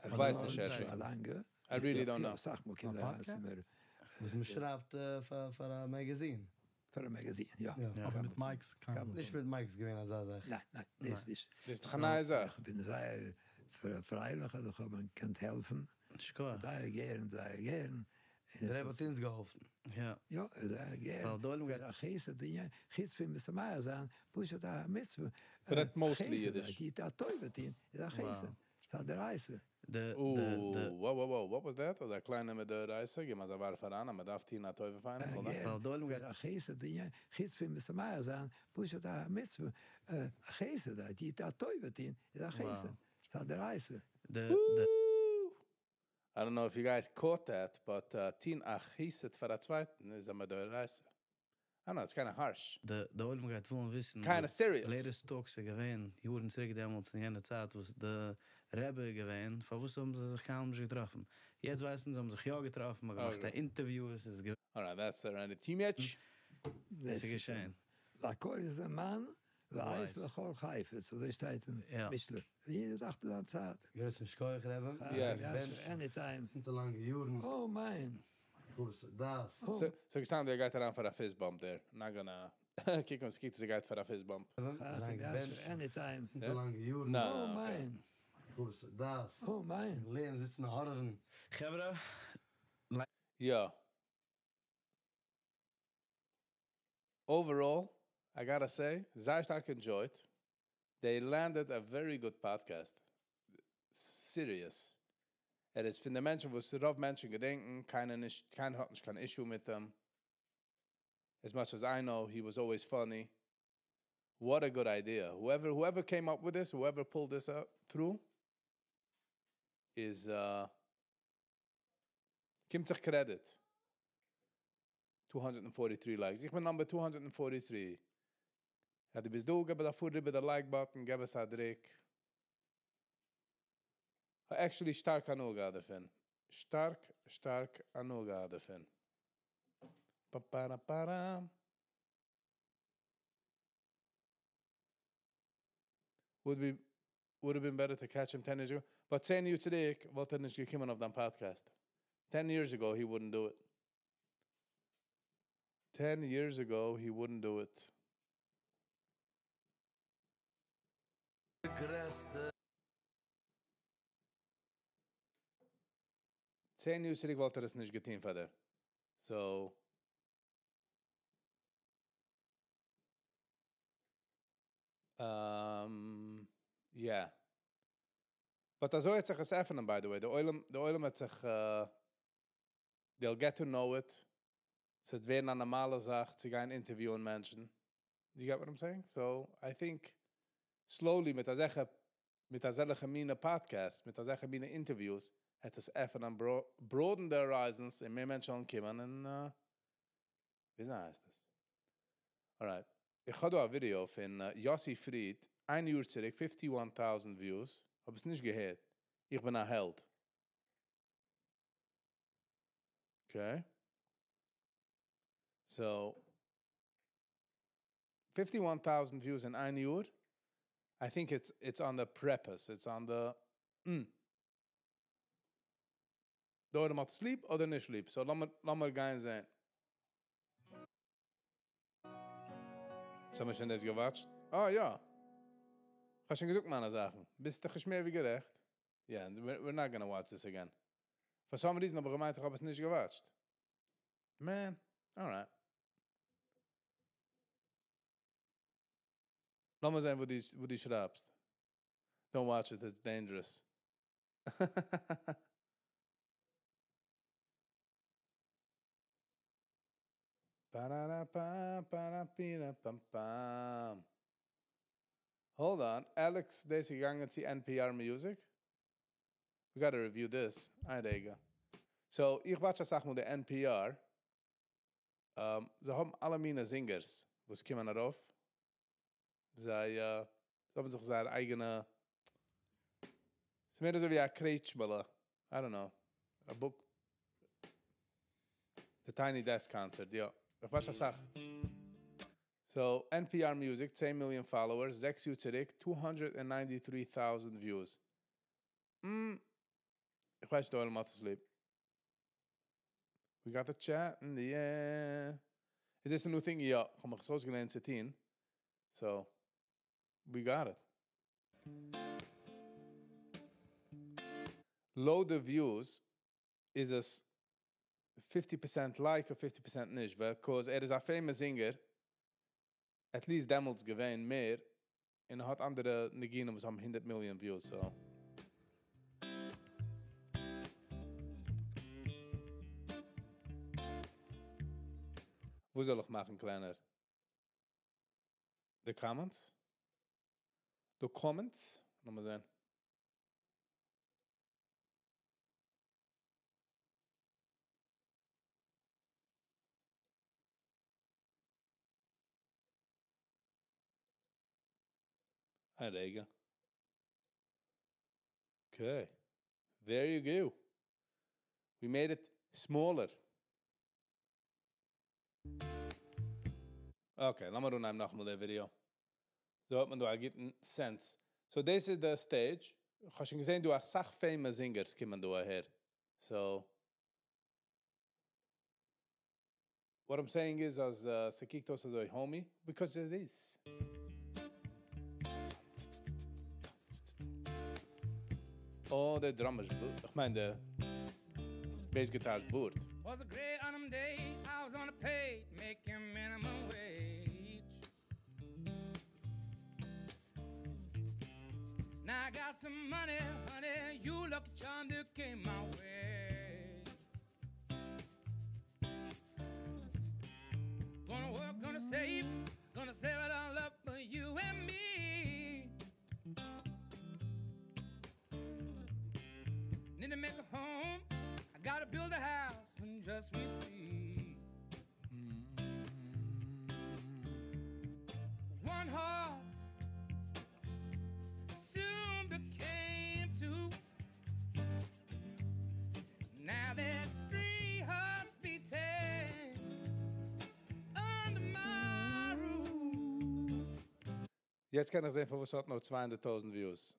איך ווייס נישט א לאנגע. I really don't know. אסאך מאל קומט אריין צו מיר. וואס מען שרייבט פאר א magazine. פאר א magazine, יא. אבער מיט mics קיינמאל. נישט מיט mics געווען אזא זאך. ניין ניין, דאס נישט. דאס איז דאך א נייע זאך. איך בין זייער פרייליך אז איך האב געקענט העלפן. שכוח. זייער גערן, זייער גערן. דער רבי האט אונז געהאלפן. יא. יא, זייער גערן. ווייל דא איז א חסד, חוץ פון משמח זיין, פשוט א מצוה. רעדט mostly אידיש. חסד, א טובה טון, איז א חסד. ס'איז א דאורייתא. די אוו, די. wow wow wow, what was that? אזא קליינע מדאורייתא, גיב אזא ווארף אריין אז מ'דארף טון א טובה פאר איינעם, hold on. ווייל דא איז א חסד, חוץ פון משמח זיין, פשוט א מצוה, א חסד, א די א טובה טון, איז א חסד, ס'איז א דאורייתא. די די. I don't know if you guys caught that, but טון א חסד פאר א צווייטן איז א מדאורייתא. I don't know, it's kinda harsh. די די עולם גייט ווילן וויסן Kinda serious. latest talks איז געווען יארן צוריק דעמאלטס אין יענע צייט וואס די רבי איז געווען, פארוואס האבן זיי זיך קיינמאל נישט געטראפן? יעצט ווייסן זיי האבן זיך יא געטראפן, מ'האט געמאכט א interview, עס איז געווען. Alright, that's already too much. עס איז געשען. לכל זמן ועת לכל חפץ, אזוי שטייט אין משלי, יעדע זאך צו זיין צייט. גרויסן שכוח רבי. Yes. Anytime. געזונטע לאנגע יארן. Oh מיין. גרויסע דעת. ס'איז געשטאנען דער גייט אריין פאר א fist bump דער, not gonna קוק אן ס'קוקט אויס ער גייט פאר א fist bump. Anytime. געזונטע לאנגע יארן. Oh מיין. גרויסע דעת. Oh מיין. לערנען זיצן און הארעווען. חברה. יא. Overall, I gotta say, זייער שטארק enjoyed. They landed a very good podcast. Serious. ער איז פון די מענטשן וואס רוב מענטשן געדענקן, קיינער נישט, קיינער האט נישט קיין issue מיט אים. As much as I know, he was always funny. What a good idea. Whoever, whoever came up with this, whoever pulled this up through, is קומט זיך credit. 243 likes. איך בין number 243. יא, דו ביסט דא, געב א פאר איבער די like button, געב עס א דריק. האב actually שטארק הנאה געהאט דערפון. שטארק, שטארק הנאה געהאט דערפון. פאפאראפאראם. Would be would have been better to catch him 10 years ago. But 10 יאר צוריק וואלט ער נישט געקומען אויף דיין podcast. 10 years ago he wouldn't do it. 10 years ago he wouldn't do it. 10 יאר צוריק וואלט ער עס נישט געטון פאר דיר. So. Yeah. But אזוי וועט זיך עס עפענען by the way. די עולם, די עולם וועט זיך, they'll get to know it. ס'וועט ווערן א נארמאלע זאך צו גיין אינטערוויוען מענטשן. You get what I'm saying? So, I think slowly מיט אזעלכע, מיט אזעלכע מינע podcasts, מיט אזעלכע מינע interviews, וועט עס עפענען, broaden the horizons, און מער מענטשן וועלן קומען, און וויאזוי הייסט עס? Alright. איך האב דא א ווידעא פון יוסי פריד, איין יאר צוריק, fifty one thousand views, האב עס נישט געהערט. איך בין א העלד. Okay. So, fifty one thousand views אין איין יאר, I think it's it's on the preface, it's on the mm. די עולם האט עס ליב אדער נישט ליב, so לאמיר לאמיר גיין זען. האבן מיר שוין דאס געוואטשט? אה יא! כ'האב שוין געזאגט מיינע זאכן. ביסט דאך נישט מער ווי גערעכט. Yeah, we're not gonna watch this again. For some reason האב איך געמיינט איך האב עס נישט געוואטשט. Man, alright. לאמיר זען וואס דו שרייבסט. Don't watch it, it's dangerous. פאראראפאפאראפיראפאמפאם. Hold on, Alex, דאס איז געגאנגען צו NPR Music? We gotta review this. איין רגע. So, איך וואטש אסאך מאל די NPR. זיי האבן אלע מיני זינגערס וואס קומען ארויף. זיי האבן זיך זייער אייגענע, ס'איז מער אזוי ווי א קרעטשמעלע, I don't know, א book, די Tiny Desk Concert, יא, איך וואטש אסאך. So, NPR Music, צען מיליאן followers, זעקס יאר צוריק, two hundred and ninety three thousand views. מ. איך ווייס נישט די עולם האט עס ליב. We got the chat in the air. איז דאס א new thing? יא, איך האב מיך עס אויסגעלערנט צו טון. So, we got it. לויט די views איז עס fifty percent like און fifty percent נישט, ווייל cause ער איז א famous זינגער, at least דעמאלטס געווען מער, און ער האט אנדערע ניגונים וואס האבן הונדערט מיליאן views, so. וואס זאל איך מאכן קלענער? די comments? די comments? לאמיר זען. א רגע. Okay. There you go. We made it smaller. Okay, לאמיר אנהייבן נאכאמאל די ווידעא. אזוי האט מען דא א גוטן sense. So דאס איז די stage. איך האב שוין געזען דא אסאך famous זינגערס קומען דא אהער. So what I'm saying איז אז ס'קוקט אויס אזוי homey, because it is. Oh, דער drum איז בלוט. איך מיין די bass guitar איז בארד. Was a gray autumn day, I was on a pay, making minimum wage. Now I got some money, honey, you lucky charm that came my way. Gonna work, gonna save, gonna save it all up for you and me. Need to make a home, I gotta build a house when just we three. One heart soon became two. Now there's three hearts beating under my roof. יעצט קען איך זען פארוואס ס'האט נאר צוויי הונדערט טויזנט views.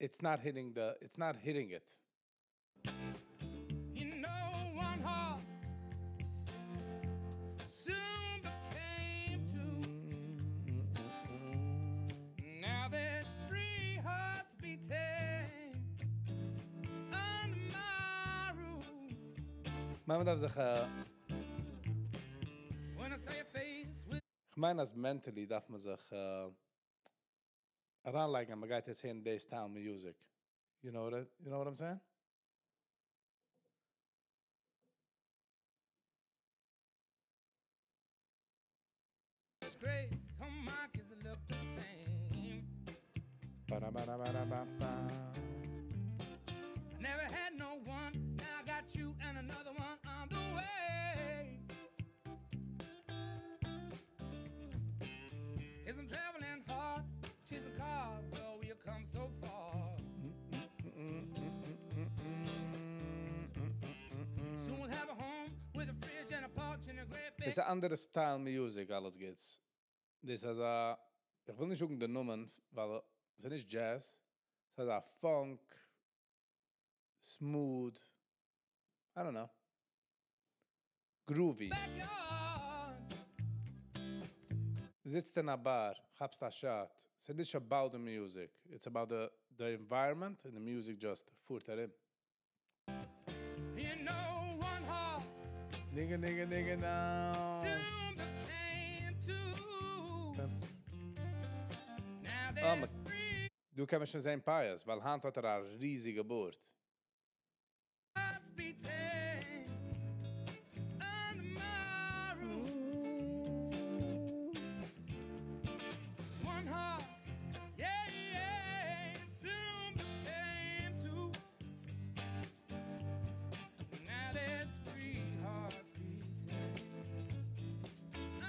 It's not hitting the, it's not hitting it. You know one heart soon became two. Now there's three hearts beating under my roof. מיין מ'דארף זיך, When I saw your face with איך מיין אז mentally דארף מען זיך אריינלייגן אז מ'גייט יעצט הערן די style music. You know what I, you know what I'm saying? Grace, all my kids look the same. Ba-da-ba-da-ba-da-ba-ba. I never had one. Now I got you and another one on the way. As I'm traveling hard, chasing cars, well, we have come so far. Soon we'll have a home with a fridge and a porch and a great big דאס איז א אנדערע style music אלעס גוטס. דאס איז א, איך וויל נישט זאגן די נאמען, ווייל עס איז נישט jazz, עס איז א funk, smooth, I don't know, groovy. backyard. זיצט אין א bar, כאפסט א shot. ס'איז נישט about the music, it's about the, the environment and the music just פארט ארום. You know one heart Nigga, nigga, nigga, now. soon became two. Now Oh, there's ma- three דא קען מען שוין זען פיאות, ווייל היינט האט ער א ריזיגע בארד. hearts beating under my roof. One heart, yeah, yeah, soon became two. Now there's three hearts beating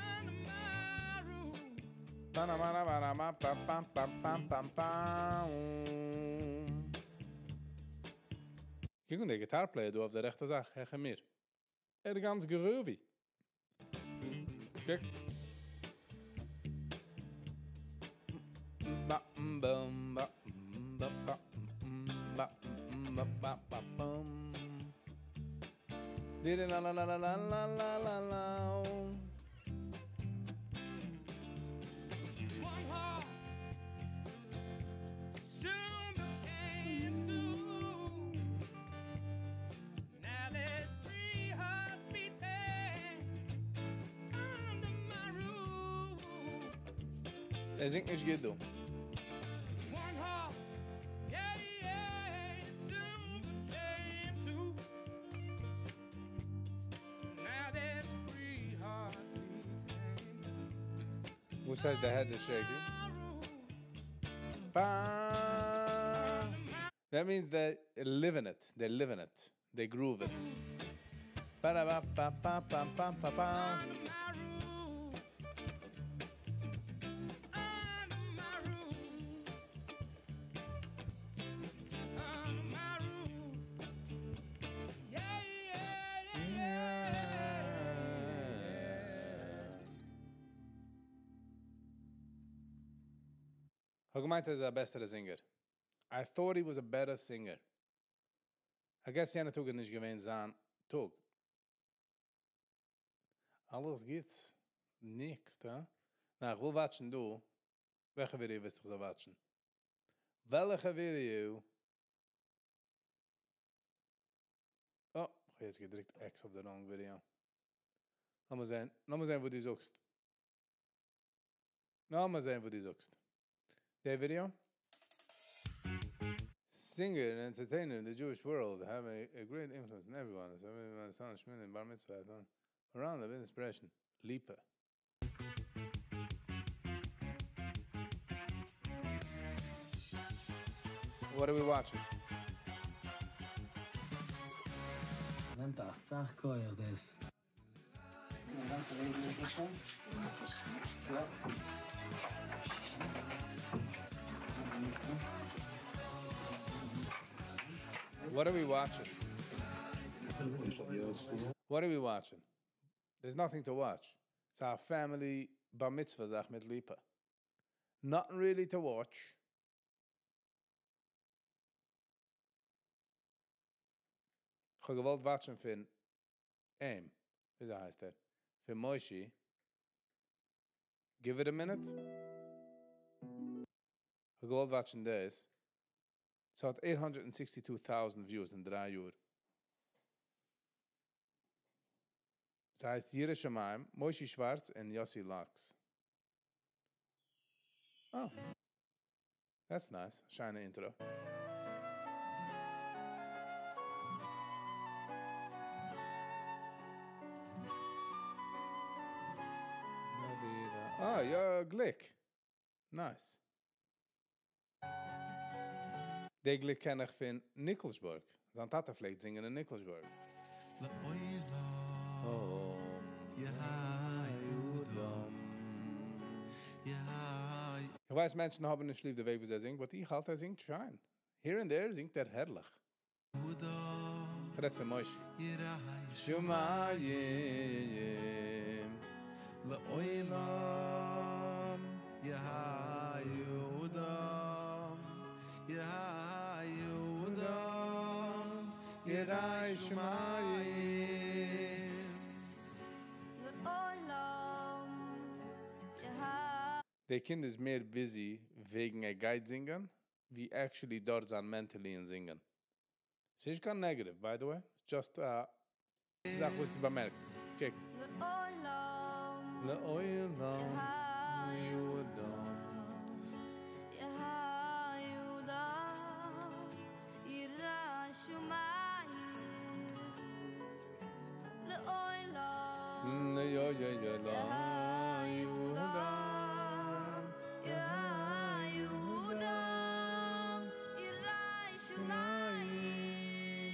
under my roof. Pa-na-ma-na-ma-na-ma, pa pam pam pam pam pam. קוק אן, דער guitar player דא אויף דער רעכטע זאך, העכער מיר. ער איז גאנץ groovy. קוק. Ba, bum, ba, ba, ba, ba, ba, ba, ba, bum. Di la la la la la la la la la. One heart soon became two. Now there's three hearts beating under my roof. ער זינגט נישט גוט, דא. One heart, yeah, yeah, soon became two. Now there's three hearts beating Who says the head is shaking? my roof. Ba. That means they're living it. They're living it. They groove it. Ba da ba ba ba ba ba ba ba. Under my roof. Under my roof. Under my roof. Yeah, yeah, yeah, yeah. האב געמיינט, ער איז א בעסערע singer. I thought he was a better singer. I guess יענע טאג איז נישט געווען זיין טאג. אלעס גוטס. Next, huh? נא, איך וויל watch ן דא. וועלכע video ווילסטו איך זאל watch ן? וועלכע video? Oh, איך האב יעצט געדריקט X אויף the wrong video. לאמיר זען, לאמיר זען, וואו דו זאגסט. לאמיר זען, וואו דו זאגסט. דער video? Singer and entertainer in the Jewish world have a great influence on everyone. So my son Shmuel in Bar Mitzvah, around of inspiration. Lipa. What are we watching? נעמט א סאך כח דאס. What are we watching? What are we watching? There's nothing to watch. It's our family bar mitzvah זאך מיט Lipa. Nothing really to watch. איך האב געוואלט watch ן פון אים. ווי הייסט ער? פון Moshe. Give it a minute. איך האב געוואלט watch ן דאס. ס'האט 862,000 views אין דריי יאר. ס'הייסט ירא שמים, Moshe Schwartz און Yossi Lachs. Oh. That's nice. שיינע intro. Ah, ja, Glick. Nice. דער Glick קען איך פון Nikolsburg. זיין טאטע פלעגט זינגען אין ניקלשבורג. איך ווייס מענטשן האבן נישט ליב די וועג וויאזוי ער זינגט, but איך האלט ער זינגט שיין. Here and there זינגט ער הערליך. איך רעד פון מושי. שמים לעולם יהא אדם יהא אדם ירא שמים לעולם יהא דער קינד איז מער busy וועגן ער גייט זינגען, ווי actually דארט זיין mentally אין זינגען. ס'איז נישט קיין negative, by the way. Just א זאך וואס דו באמערקסט. קוק. לעולם לעולם יהא אדם. יהא אדם ירא שמים לעולם יא יא יא יהא אדם יהא אדם ירא שמים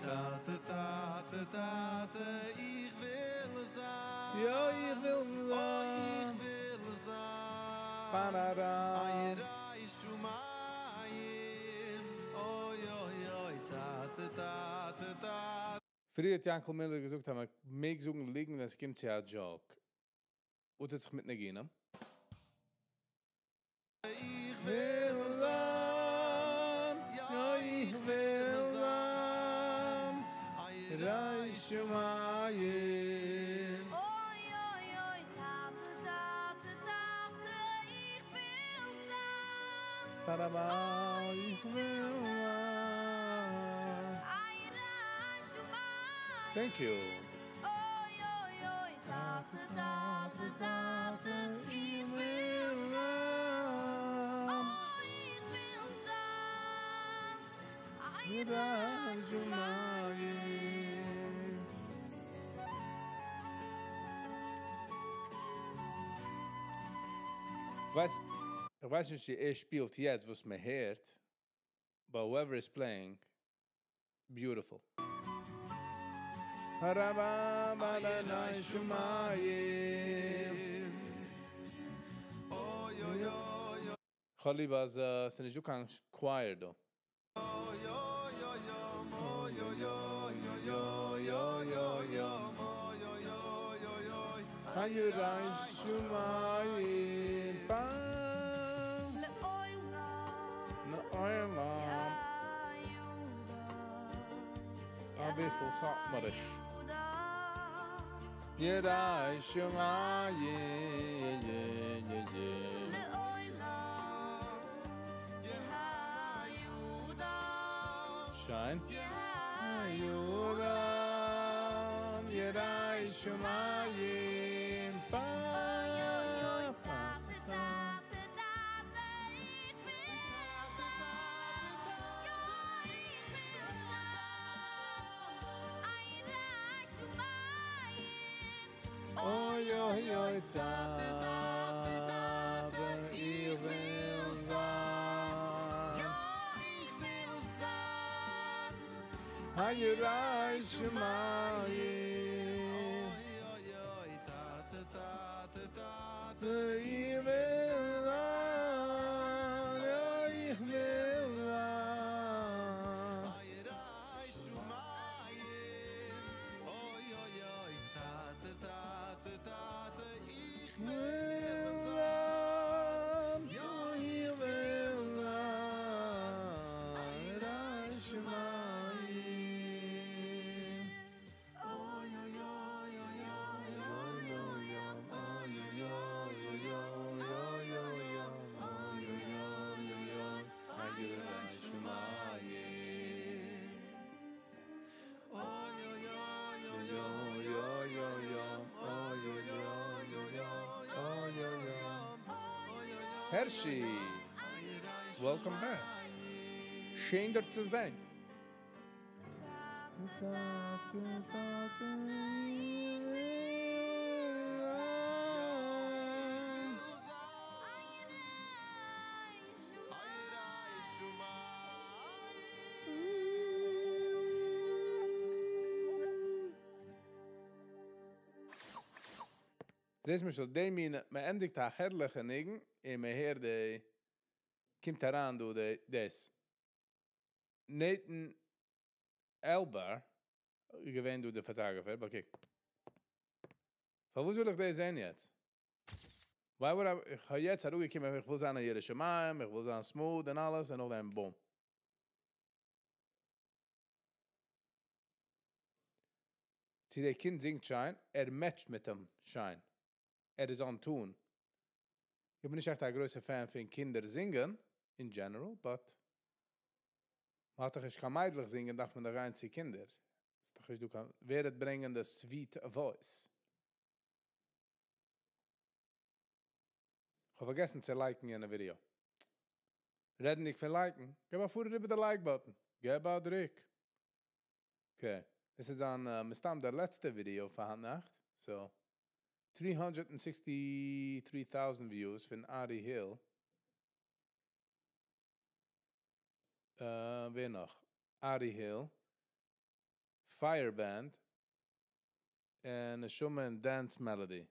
טאטע טאטע טאטע איך וויל זיין יא איך וויל אוי זיין איך וויל זיין פארארא א ירא שמים אוי אוי אוי טאטע טאטע טאטע פריער האט יענקל מילער געזאגט אז מען מעג זאגן ליגן ווען עס קומט צו א joke. וואס טוט זיך מיט ניגונים? איך וויל זיין יא איך וויל זיין א ירא שמים אוי אוי אוי טאטע טאטע טאטע איך וויל זיין פאראבא אוי איך וויל זיין א ירא שמים Thank you. אוי אוי אוי טאטע טאטע טאטע איך וויל זיין אוי איך וויל זיין א ירא שמים איך ווייס נישט צו ער שפילט יעצט וואס מען הערט, but whoever is playing, beautiful. הרבה בדני שמים. אוי אוי אוי כ'האב ליב אז ס'איז נישט דא קיין choir דא. אוי אוי אוי אוי אוי אוי אוי אוי אוי אוי אוי אוי אוי הירא שמים פעם לעולם לעולם א ביסל סאטמאריש. ירא שמים לעולם יהא אדם שיין. יהא אדם ירא שמים אוי פעם טאטע טאטע טאטע איך וויל זיין יא איך וויל זיין א ירא שמים אוי אוי אוי טאטע איך וויל זיין יא איך וויל זיין א ירא שמים אוי אוי אוי טאטע טאטע טאטע איך וויל זיין יא איך וויל זיין א ירא שמים אוי אוי אוי טאטע טאטע טאטע איך וויל וויל זיין זיין יא איך וויל זיין א ירא שמים אוי אוי אוי אוי אוי אוי אוי אוי אוי אוי אוי אוי אוי אוי א ירא שמים אוי אוי אוי אוי אוי אוי אוי אוי אוי אוי אוי Hershey, welcome back. שיין דיר צו זען. טאטע טאטע איך וויל זיין א ירא שמים זעסט למשל, די מין, מען ענדיגט א הערליכע ניגון, און מען הערט די, קומט אריין דא די, דאס. Nathan Elber, איז געווען דא די photographer, אבער קוק. פארוואס וויל איך דאס זען יעצט? Why would I, איך האב יעצט אראפגעקומען, איך וויל זיין א ירא שמים, איך וויל זיין smooth און אלעס, און נאכדעם boom. צו דער קינד זינגט שיין, ער match ט מיט אים שיין. ער איז on tune. איך בין נישט עכט א גרויסער fan פון קינדער זינגען, in general, but מען האט דאך נישט קיין מיידלעך זינגען, דארף מען דאך גיין צו קינדער. איז דאך נישט דא קיין, ווער וועט ברענגען די sweet voice? איך האב פארגעסן צו like ן יענע ווידעא. רעדנדיג פון like ן, געב א פאר איבער די like button. געב א דריק. Okay, דאס איז דאן מסתם דער לעצטע ווידעא פאר היינט נאכט. So, 363,000 views פון Ari Hill. ווער נאך? Ari Hill, Fireband, און נשמה און Dance Melody.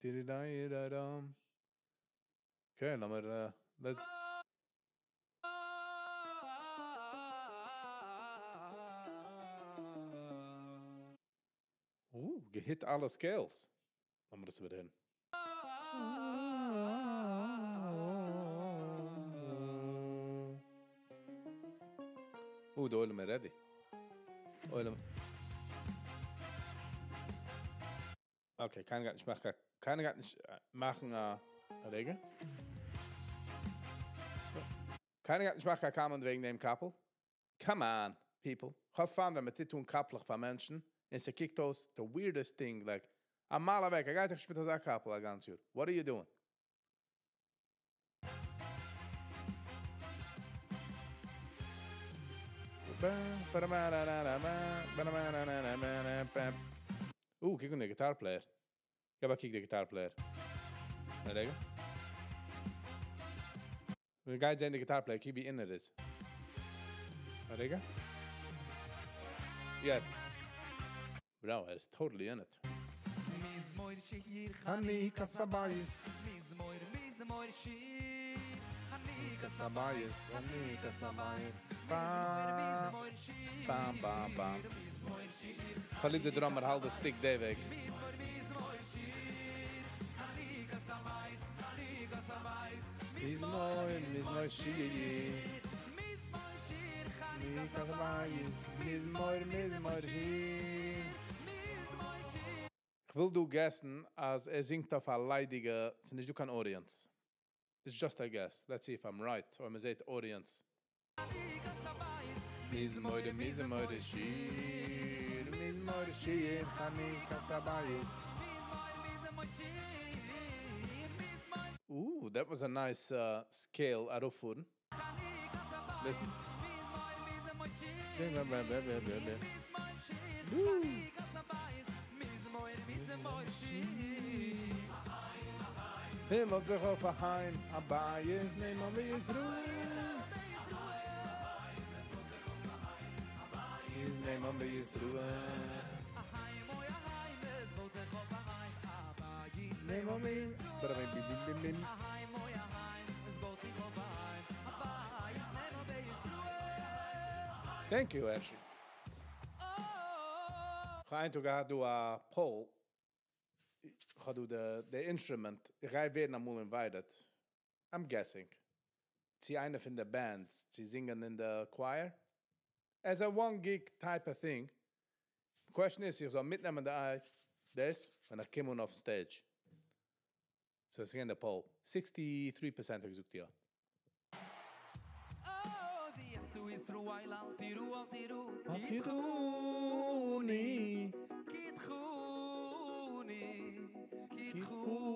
Di-di-di-di-dum. Okay, לאמיר, let's גע hit אלע scales. לאמיר דאס איבערהערן. די עולם איז ready. עולם. Okay, קיינער גייט נישט מאכן, קיינער גייט נישט מאכן א רגע. קיינער גייט נישט מאכן קיין comment וועגן דעם קאפל. Come on, people. איך האב fun ווען מען טוט אן קאפלעך פאר מענטשן, און ס'קוקט אויס the weirdest thing, like, א מאל אוועק, ער גייט דאך נישט מיט אזא קאפל א גאנץ יאר. What are you doing? קוק אן די guitar player. געב א קוק די guitar player. א רגע. מיר גייט זען די guitar player, קוק ווי אין ער איז. א רגע. יעצט. Bro, ער איז totally in it. חנוכת הבית. חנוכת הבית, חנוכת הבית. Bam, bam, bam, bam. איך ליב די drummer האלט די stick די וועג. מזמור, מזמור שיר. חנוכת הבית, מזמור, מזמור שיר. איך וויל דא guess ן, אז ער זינגט אויף א ליידיגע, ס'איז נישט דא קיין audience. It's just a guess. Let's see if I'm right. אדער מען זעט audience. מזמור, מזמור שיר, מזמור שיר, חנוכת הבית. Ooh, that was a nice scale אראפפארן. Listen. Ooh. הימל זיך אויף א היים, הבית נאמן בישראל. נאמן בישראל. נאמן בישראל. Thank you, Ashley. איך האב איין טאג געהאט דא א poll. איך האב דא די instrument. איך גיי ווערן אמאל invited. I'm guessing. צו איינע פון די bands, צו זינגען אין די choir. As a one gig type of thing. The question is, איך זאל מיטנעמען די דאס, ווען איך קום אן אויף stage. So it's again the poll. 63% האט געזאגט יא. אל תירוני, כי תחוני, ויעטו ישראל אל תירו, אל תירו, כי תחוני, כי תחוני.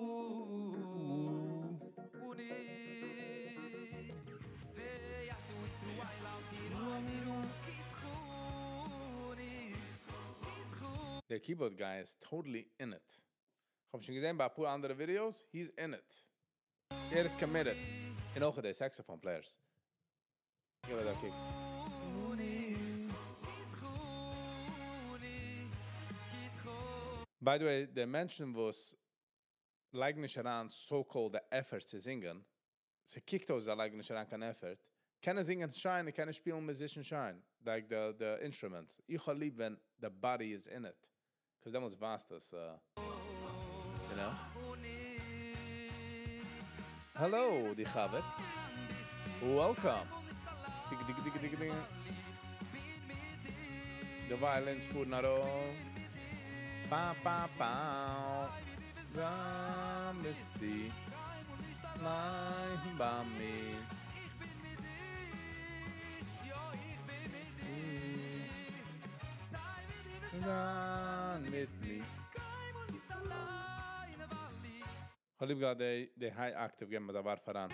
The keyboard guy is totally in it. איך האב שוין געזען ביי א פאר אנדערע videos, he's in it. ער איז committed. און אויך די saxophone players. גיב א קוק. By the way, די מענטשן וואס לייגן נישט אריין so called די effort צו זינגען, ס'קוקט אויס זיי לייגן נישט אריין קיין effort, קענען זינגען שיין און קענען שפילן musician שיין, like די די instruments. איך האב ליב ווען די body איז in it, cause דעמאלטס ווייזט עס, you know. Hello די חבר. Welcome. דיג דיג דיג דיג דיג. די violins פארן ארויף. פא פא פא. זיין ביסטו. ניין ביי מיר. זיין מיט מיר. כ'האב ליב געהאט די די high octave געבן אזא ווארף אריין.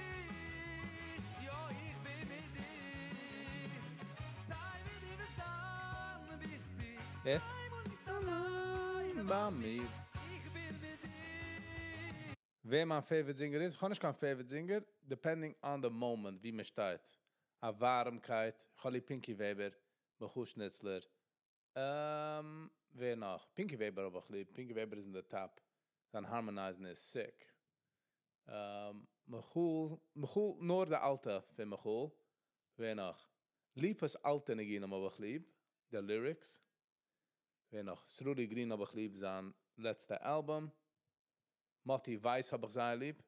אה? אליין ביי מיר. ווער מיין favorite זינגער איז? כ'האב נישט קיין favorite זינגער, depending on the moment ווי מ'שטייט. א ווארעמקייט, כ'האב ליב פינקי וועבער, מיכאל שניצלער, ווער נאך? פינקי וועבער האב איך ליב, פינקי וועבער איז אין די top, זיין harmonize ן איז sick. מיכאל, מיכאל, נאר די אלטע פון מיכאל, ווער נאך? ליפא'ס אלטע ניגונים האב איך ליב, די lyrics. ווער נאך? סרולי גרין האב איך ליב, זיין לעצטע album. מאטי ווייס האב איך זייער ליב.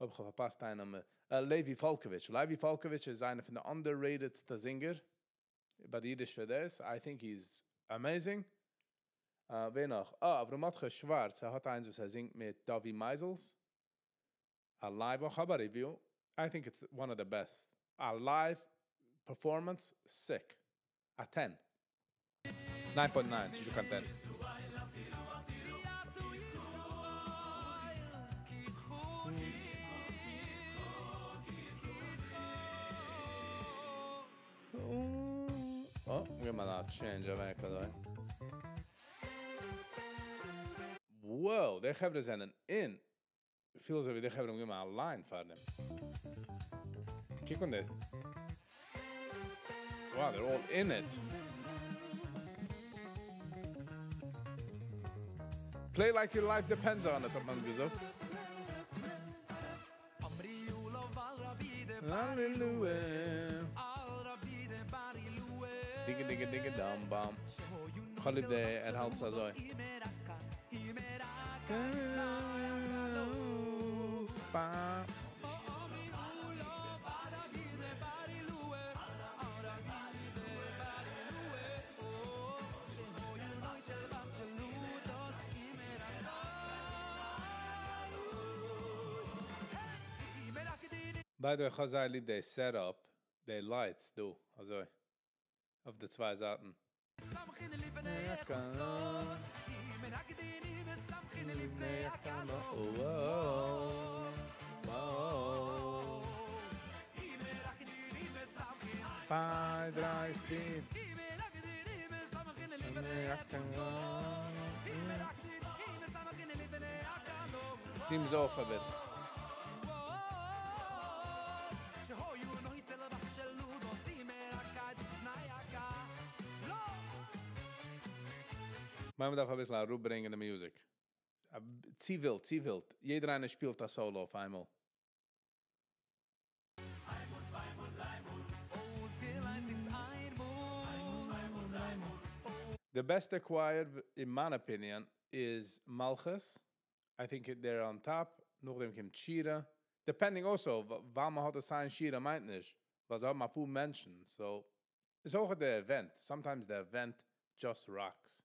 אויב איך האב פארפאסט איינעם, לוי פאלקאוויטש, לוי פאלקאוויטש איז איינער פון די underrated סטע זינגער ביי די אידישע דעס, I think he's amazing. ווער נאך? אה, אברהם מרדכי שווארץ, ער האט איינס וואס ער זינגט מיט דובי מייזעלס, א live, איך האב א review, I think it's one of the best, א live performance, sick, א ten. Nine point nine, ס'נישט דא קיין ten. אה, מיר געבן א change אוועק אזוי. Wow, די חברה זענען אין. פיל אזוי ווי די חברה האבן געגעבן א line פאר דעם. קוק אן דאס. Wow, they're all in it. Play like your life depends on it, האט מען געזאגט. דיגע דיגע דיגע דאם באם. כ'האב ליב די ער האלט עס אזוי. By the way, איך האב זייער ליב די setup, די lights דא, אזוי, אויף די צוויי זייטן. צוויי, דריי, פיר. Seems off a bit. מען דארף אביסל אראפברענגען די music. צו ווילד, צו ווילד. יעדער איינער שפילט א solo אויף איינמאל. די בעסטע choir אין מיין opinion איז מלכות. I think they're on top. נאכדעם קומט שירה. Depending also, ווייל מען האט א sign שירה מיינט נישט, ווייל זיי האבן אפאר מענטשן. So, איז אויך די event. Sometimes the event just rocks.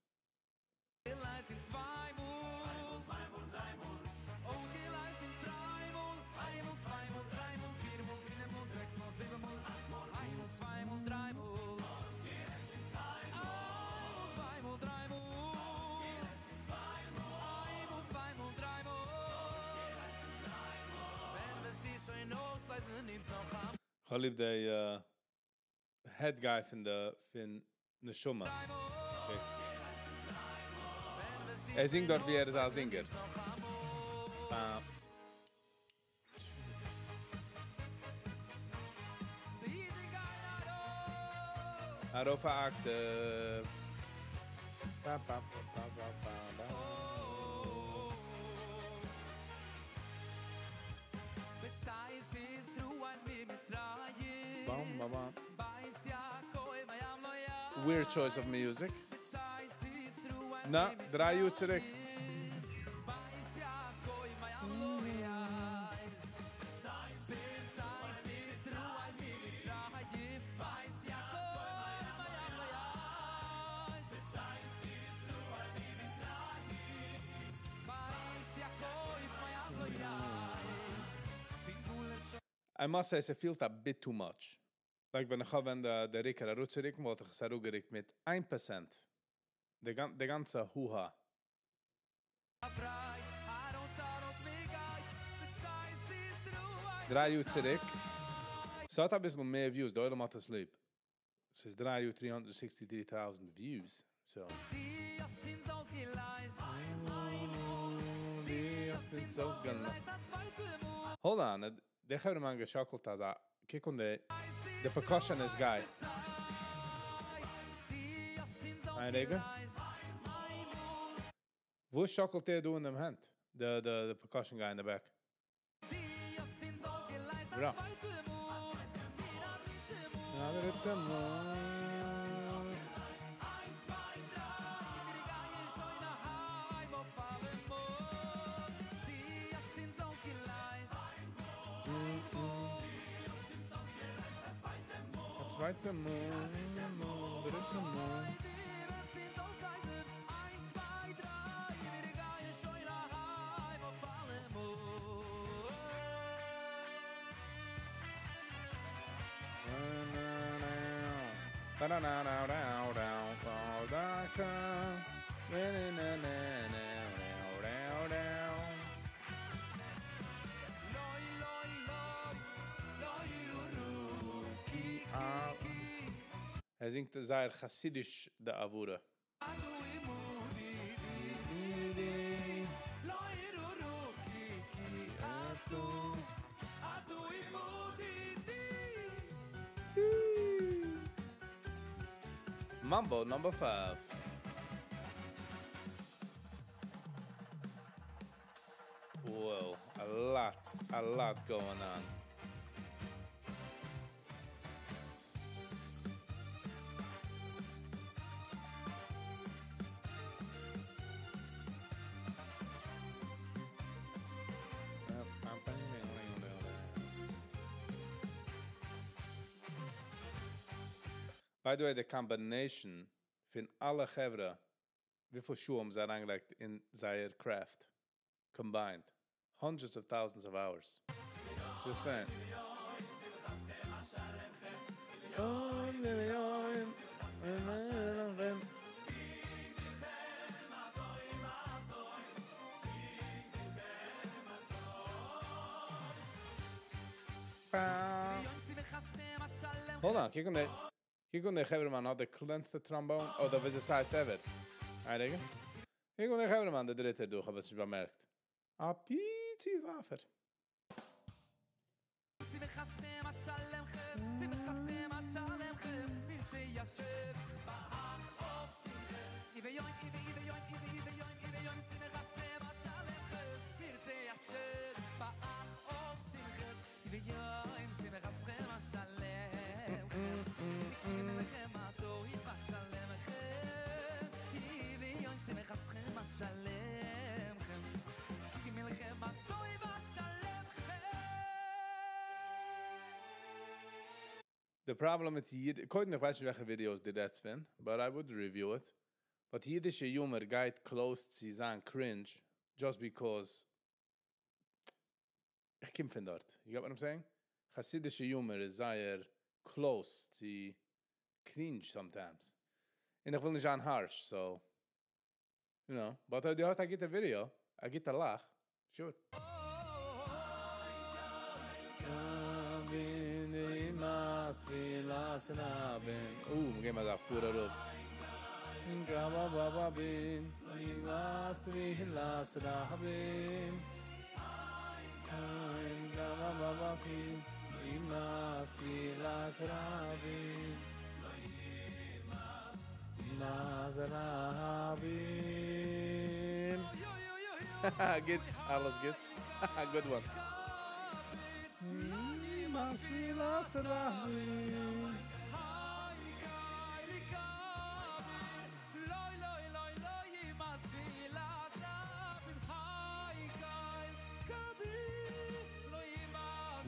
כ'האב ליב די head guy פון די פון נשמה. ער זינגט דארט ווי ער איז א זינגער. ארויף א octave. Bam, bam, bam. Weird choice of music. נא, דריי יאר צוריק. I must say, ס'פילט a bit too much. Like ווען איך האב ווען די ריקער אראפצוריקן וואלט איך עס אראפגעריקט מיט איין פערסענט. די גאנצע הו-הא. דריי יאר צוריק. ס'האט אביסל מער views, די עולם האט עס ליב. ס'איז דריי יאר 363 טויזנט views, so. Hold on, דער חברה'מאן געשאקלט אזא, קוק אן די, די percussionist guy. איין רגע. וואס שאקלט ער דא אין דעם הענט? די, די, די percussion guy in the back. יא. א צווייטע מאל, דריטע מאל. ער זינגט זייער חסידיש די הברה. Mambo number 5. Whoa, a lot going on. By the way, the combination פון אלע חברה, וויפיל שעה האבן זיי אריינגעלייגט אין זייער craft, combined, hundreds of thousands of hours. Just saying. Hold on, קוק אן די, קוק אן די חברה'מאן האט די קלענסטע trombone, אדער ווי עס הייסט ever. איין רגע. קוק אן די חברה'מאן, דער דריטער דא, איך האב עס נישט באמערקט. א פיצי וואפער. The problem מיט Yid, קודם איך ווייס נישט וועלכע videos דו רעדסט פון, but I would review it. But אידישע humor גייט close צו זיין cringe, just because איך קום פון דארט. You get what I'm saying? חסידישע humor איז זייער close צו cringe sometimes. און איך וויל נישט זיין harsh, so, you know. But דו האסט א גוטע video, א גוטע לאך, sure. מיר גייען דא פאר אראפ. גוט, אלעס גוט. Good one.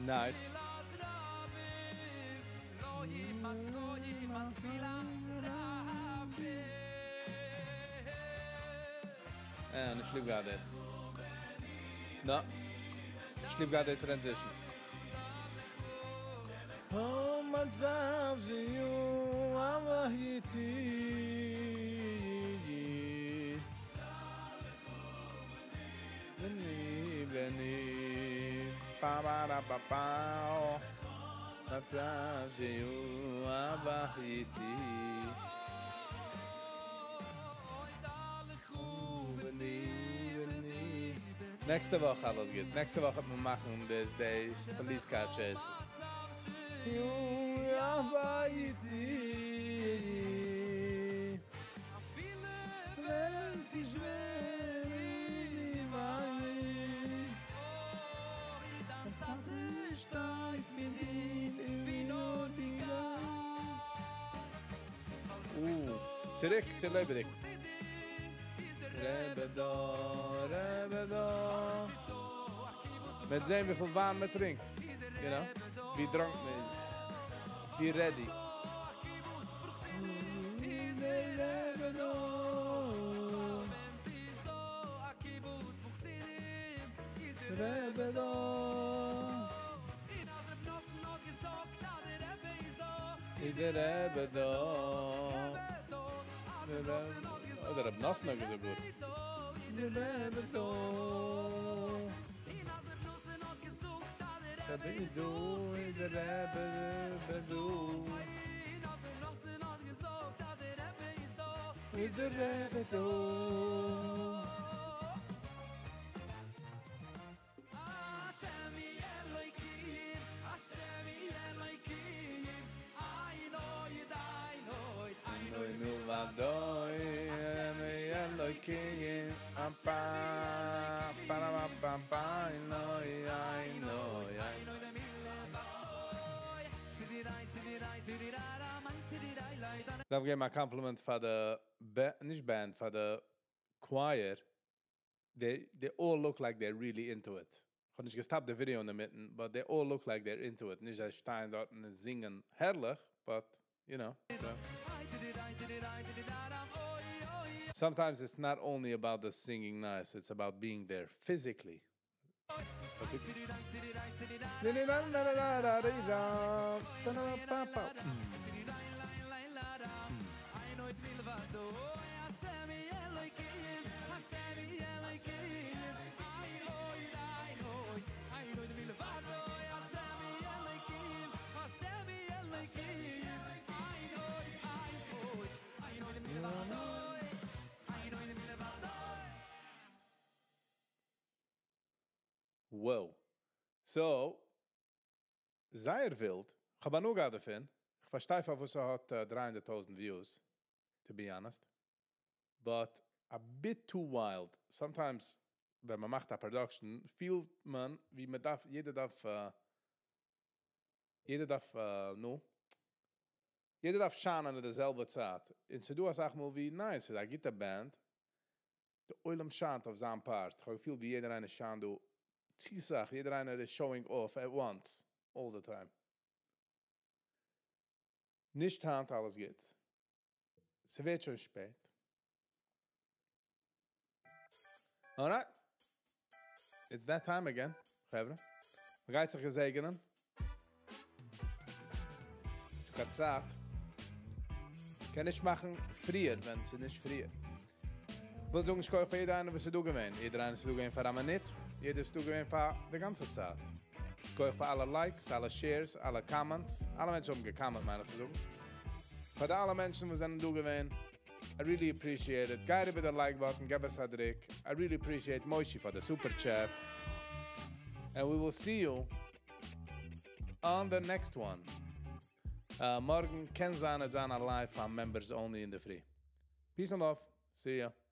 Nice. אה, נישט ליב געהאט דאס. נא. נישט ליב געהאט די transition. מצב שיהיו אבא איתי. בני בני pa pa ra pa pa מצב שיהיו אבא איתי. נעקסטע וואך אלעס גוט. נעקסטע וואך וועט מען מאכן די די police car chases. אבא איתי. ווען ס'איז שווער אין די וועלט. דיין טאטע שטייט מיט דיר ווי נאר די צוריק צו לעבעדיג. רבי דא, רבי דא. מ'וועט זען וויפיל וויין מען טרינקט. You know? ווי drunk מען איז. ווי ready. רבי דא. איז דער רבי דא. דער רבי נתן האט געזאגט גוט. דער רבי דא. רבי דא, דער רבי דא. דער רבי דא. דארף געבן א compliment פאר די נישט band, פאר די choir. They they all look like they're really into it. כ'האב נישט געסטאפט די ווידעא אינמיטן, but they all look like they're into it. נישט זיי שטייען דארט און זינגען הערליך, but you know. Sometimes it's not only about the singing nice, it's about being there physically. Wow. So, זייער ווילד. כ'האב הנאה געהאט דערפון. כ'פארשטיי פארוואס ס'האט 300 טויזנט views, to be honest. But a bit too wild. Sometimes ווען מ'מאכט א production פילט מען ווי מ'דארף, יעדער דארף, יעדער דארף, נו, יעדער דארף שיינען אין די זעלבע צייט. און ס'דא אסאך מאל ווי, ניין, ס'איז א גוטע band, די עולם שיינט אויף זיין part. כ'האב געפילט ווי יעדער איינער שיינט דא צו סאך, יעדער איינער איז showing off at once, all the time. נישט היינט אלעס גוט. ס'ווערט שוין שפעט. Alright. It's that time again, חברה. מ'גייט זיך געזעגענען. נישט קיין צייט. קען נישט מאכן פריער ווען ס'איז נישט פריער. כ'וויל זאגן שכוח פאר יעדער איינער וואס איז דא געווען. יעדער איינער איז דא געווען פאר א מינוט. יעדער איז דא געווען פאר די גאנצע צייט. שכוח פאר אלע likes, אלע shares, אלע comments. אלע מענטשן האבן געקאמענט מיין איך צו זאגן. פאר די אלע מענטשן וואס זענען דא געווען. I really appreciate it. גיי אריבער די like button, געב עס א דריק. I really appreciate מושי פאר די super chat. And we will see you on the next one. מארגן קען זיין עס זיין א live פאר members only אינדערפרי. Peace and love. See ya.